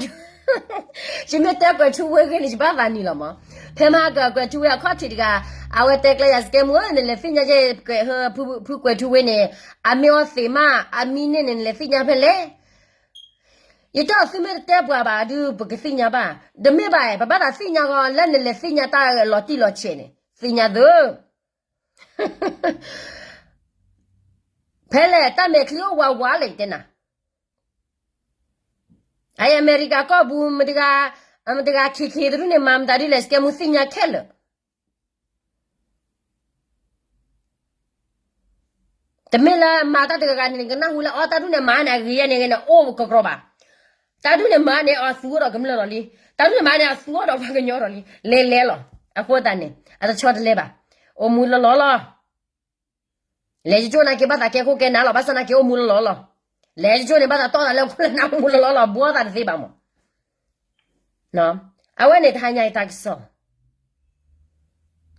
ယမ့ၢ်တဲကွဲးထူဝ့ဂ့ၢ်န့ၣ် ယဘၣ်သးနံၤလီၤမး, ဖဲမဟါကကွဲးထူဝ့အခီၣ်ထံးတဂၤ, အဝဲတဲကျဲယၤ စကဲမူဧၢ နလဲၤသ့ၣ်ညါက့ၤ ဖုကွဲးထူဝ့န့ၣ်, အမ့ၢ်အီၣ်သ့ၣ်မး အမံန့ၢ်န့ၣ် နလဲၤသ့ၣ်ညါဖဲလဲၣ်. ယတဲအီၤသုမ့ၢ်တတဲပှၤဘၣ်ဒုး ပကသ့ၣ်ညါဘၣ်, တမ့ၢ်ဘၣ် ပဘၣ်သးသ့ၣ်ညါဂီၤ လၢနလဲၤသ့ၣ်ညါတၢ်လီၤတံၢ်လီၤဆဲးန့ၣ် သ့ၣ်ညါသု ဖဲလဲၣ် တၢ်မဲာ်ချံအိၣ်ဝးဝးလဲၣ် ယတဲနၤ, အအံၤအမဲရကၤကီၢ်ပူၤ မတဂၤ, မတဂၤခံခံတဒူၣ်န့ၣ် မၤမတၤဒ်လဲၣ် စကဲမူသ့ၣ်ညါခဲလၢာ်, တမ့ၢ်လၢမၤတၢ်တဂၤဂၤန့ၣ် ကနၢ်ဟူလၢအီၣ်တၢ်ဒူၣ်န့ၣ်မၤန့ၣ် အဂ့ၤယဲန့ၣ်ဂ့ၤန့ၣ် အိၣ်ကကြီဘၣ်, တၢ်ဒူၣ်န့ၣ်မၤန့ၣ် အသူအီၤဒီးကမျၢၢ်ဒီးလံ, တၢ်ဒူၣ်န့ၣ်မၤန့ၣ် အသူအီၤဒီးပှၤကညီဒီးလံ, လဲၤလဲၤလီၤ, အဃိသတးန့ၣ် အတဆီတလဲဘၣ်, အိၣ်မူလီၤလီၤလီၤ လဲၤယကၠိနာ်က့ ဘၣ်သးကဲခိၣ်ကဲနၢ်လီၤ, ဘၣ်ဆၣ်နာ်က့အိၣ်မူလီၤလီၤလီၤ, လဲၤယကၠိန့ၣ် ဘၣ်သးတီၢ်သးလၢခိၣ်လၢနၢ် အိၣ်မူလီၤလီၤလီၤ ဘှီသးတသ့ဘၣ်မး, အဝဲန့ၣ်တဟါညါအံၤတၢ်ကစီၣ်,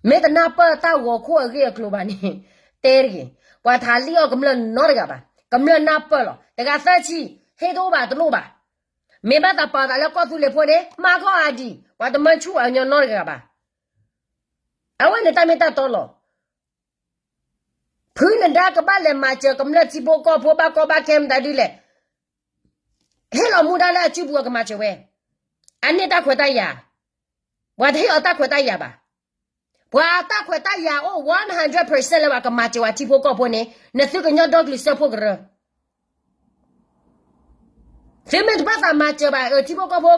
မ့ၢ်တနၢ်ပၢၢ်တၢ်ဂီၤခိၣ်အဂ့ၢ်အကျိၤဘၣ်န့ၣ်, တဲတဂ့ၤ, ပှၤတဟးလံၣ်အီၣ်ကမျၢၢ်နီတဂၤဘၣ်, ကမျၢၢ်နၢ်ပၢၢ်လီၤ, တဂၤသၢဆံ, ဟ့ၣ်တအိၣ်ဘၣ်တလိၣ်ဘၣ်, မ့ၢ်ဘၣ်သးပာ်သးလၢကီၢ်သူလ့ၤဖိန့ၣ် မၤခီၣ်အါဒံး, ပှၤတမၢဆူၣ်အညီနီတဂၤဘၣ်, အဝဲန့ၣ်တၢ်မ့ၢ်တၢ်တီလီၤ. ဖုနဒါကဘၣ်လဲၤမၤစၢၤကမျၢၢ်ထံဖိကီၢ်ဖိ ဘၣ်ကီဘၣ်ခဲမတၤဒ်လဲၣ်, ဟ့ၣ်လီၤမူဒါလၢအစုပူၤအကမၤစၢၤဝဲ, အန့ၢ်တၢ်ခွဲးတၢ်ယာ်, ပှၤတဟ့ၣ်အီၤတၢ်ခွဲးတၢ်ယာ်ဘၣ်, ပှၤတၢ်ခွဲးတၢ်ယာ်အိၣ် one hundred percent လၢပှၤကမၤစၢၤဝဲထံဖိကီၢ်ဖိန့ၣ် နသုကညီဒီကလုာ်စၢဖှိၣ်ကရၢ သုမ့ၢ်တဘၣ်သးမၤစၢၤဘၣ် အၢ ထံဖိကီၢ်ဖိ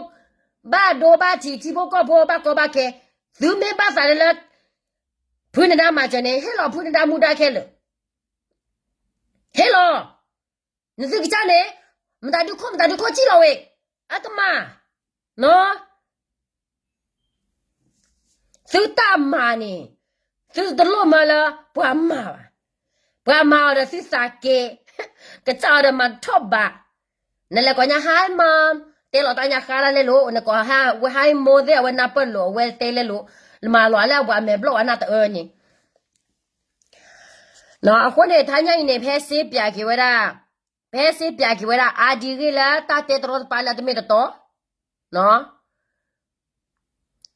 ဘၣ်ဒိဘၣ်ထံး ထံဖိကီၢ်ဖိဘၣ်ကီဘၣ်ခဲ, သုမ့ၢ်ဘၣ်သးလၢ ဖုနဒါမၤစၢၤန့ၣ် ဟ့ၣ်လီၤဖုနဒါမူဒါခဲလၢာ်, ဟ့ၣ်လီၤ, နသုကစၢ်န့ၣ် မတၤဒုခိၣ် မတၤဒုခိၣ်စံၣ်လီၤဝဲ, အကမၣ်, နီၢ် သုတၢ်မၤန့ၣ် သုတလိၣ်မၢလၢပှၤမၤဘၣ်, ပှၤမၤအီၤဒီးသုသးက့, ကစၢ်အီၤဒီးမၤထီၣ်ဘး, နလဲၤကိးညါ hi mom, တဲလီၤတၢ်ညါဃါလၢလဲလိာ်, နကိးဝဲ hi မိၢ်သ့ၣ် အဝဲနၢ်ပၢၢ်လိာ် အဝဲတဲလဲလိာ်, နမၤလီၤလၢအပှၤမဲာ်ဘျီၣ်ဝဲနၢ်တအၢန့ၣ် အဃိန့ၣ် ထါညါအံၤန့ၣ် ဖဲစ့ပၠးက့ၤဝဲဒၣ်, ဖဲစ့ပၠးက့ၤဝဲဒၣ် အါဒံဂ့ၢ်လၢတၢ်တဲတရီတပါလၢတမ့ၢ်တတီ,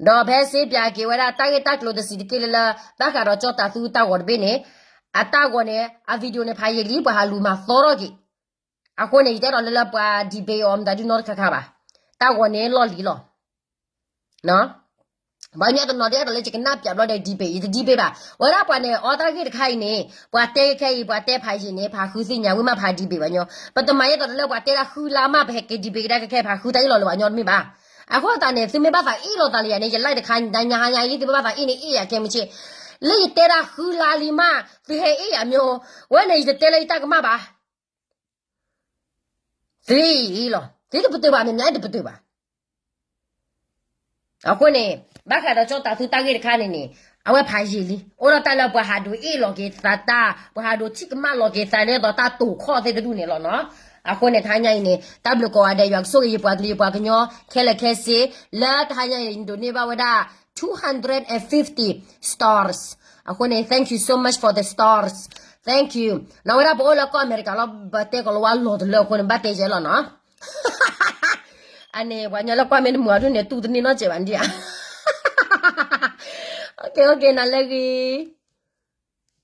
ဒီးဖဲစ့ပၠးက့ၤဝဲဒၣ် တၢ်ဂ့ၢ်တၢ်ကျိၤတဆံးတက့ၢ်လၢလၢ ဘၣ်ဃးဒီးကၠီတၤသူတၢ်ဂီၤတဘ့ၣ်န့ၣ်, အတၢ်ဂီၤန့ၣ် အ video န့ၣ် ဖးယံာ်လံ ပှၤဟးလူၤမၤသီထီၣ်က့ၤ, အဃိန့ၣ် ယတဲဒီးလၢလၢပှၤ debate အီၤ မတၤဒုနီတခါခါဘၣ်, တၢ်ဂီၤန့ၣ်လီၢ်လံၤလီၤ ပှၤကညီတနီၤဒ်အဲၣ်ဒိးလၢယကနၣ်ပၠးဘျီဒီး debate ယတ debate ဘၣ်, ဝဲဒၣ်ပှၤန့ၣ် အီတၢ်ဂ့ၢ်တခါအံၤန့ၣ် ပှၤတဲခဲအံၤ ပှၤတဲဖးယံာ်န့ၣ် ဖးဃုသ့ၣ်ညါ ဝံၤမးဖး debate ဘၣ်ညီ, ပတမၤယဲသိးလၢပှၤတဲဒၣ်ဃုလါမး ပဟဲက့ၤ debate ကဒါကဲခဲ ဖးဃုတၢ်အ့ၣ်လီၤလၢၤဘၣ်ညီတမ့ၢ်ဘၣ်, အဃိသတးန့ၣ် သုမ့ၢ်ဘၣ်သးအ့ၣ်လိာ်သးလၢယၤန့ၣ် ယ like တခါညါညါအံၤ သုမ့ၢ်ဘၣ်သးအ့ၣ်န့ၣ်အ့ၣ်ယၤကဲမုၢ်ဆ့ၣ်, လၢယတဲဒၣ်ဃုလါလံမး သုဟဲအ့ၣ်ယၤမ့ၢ်, ဝဲန့ၣ် ယတတဲလၢယတၢ်ကမၣ်ဘၣ် သုအ့ၣ်လီၤ သုတပတုာ်ဘၣ် မ့ၢ်မ့ၢ်တပတုာ်ဘၣ်, အဃိန့ၣ် ဘၣ်ဃးဒီးကၠီတၤသူတၢ်ဂ့ၢ်တခါန့ၣ်န့ၣ် အဝဲဖးယံာ်လံ အိၣ်ဒီးတၢ်လၢပှၤဟးဒိးအ့ၣ်လီၤက့ၤသးတၢ် ပှၤဟးဒိးထံၣ်ကမၣ်လီၤက့ၤသးန့ၣ်ဒီးတၢ်တိာ်ခီၣ်သ့ၣ်တဒူၣ်န့ၣ်လီၤနီၤ, အဃိန့ၣ် ထါညါအံၤန့ၣ် တၢ်ဘျုးကိးဂၤဒဲး ယွၤကဆိၣ်ဂ့ၤယပှၤကလုာ်ယပှၤကညီ ခဲလၢာ်ခဲဆ့ လၢထါညါအံၤ donate ဘၣ်ဝဲဒၣ် two hundred and fifty stars, အဃိန့ၣ် thank you so much for the stars, thank you, နီၢ်ဝဲဒၣ်ပအိၣ်လၢကီၢ်အမဲရကၤလီၤ ပတဲကီးလၢဝါလီၤတလၢအဃိန့ၣ် ဘၣ်တဲယဲလီၤနီၤ, အန့ၣ် ပှၤညီလၢကွၢ်မ့ၢ်တမုာ်အဒူၣ်န့ၣ် တူၢ်တန့ၢ်နီတစဲးဘၣ်ဒံးဧါ, okay okay နၤလၢဂ့ၤ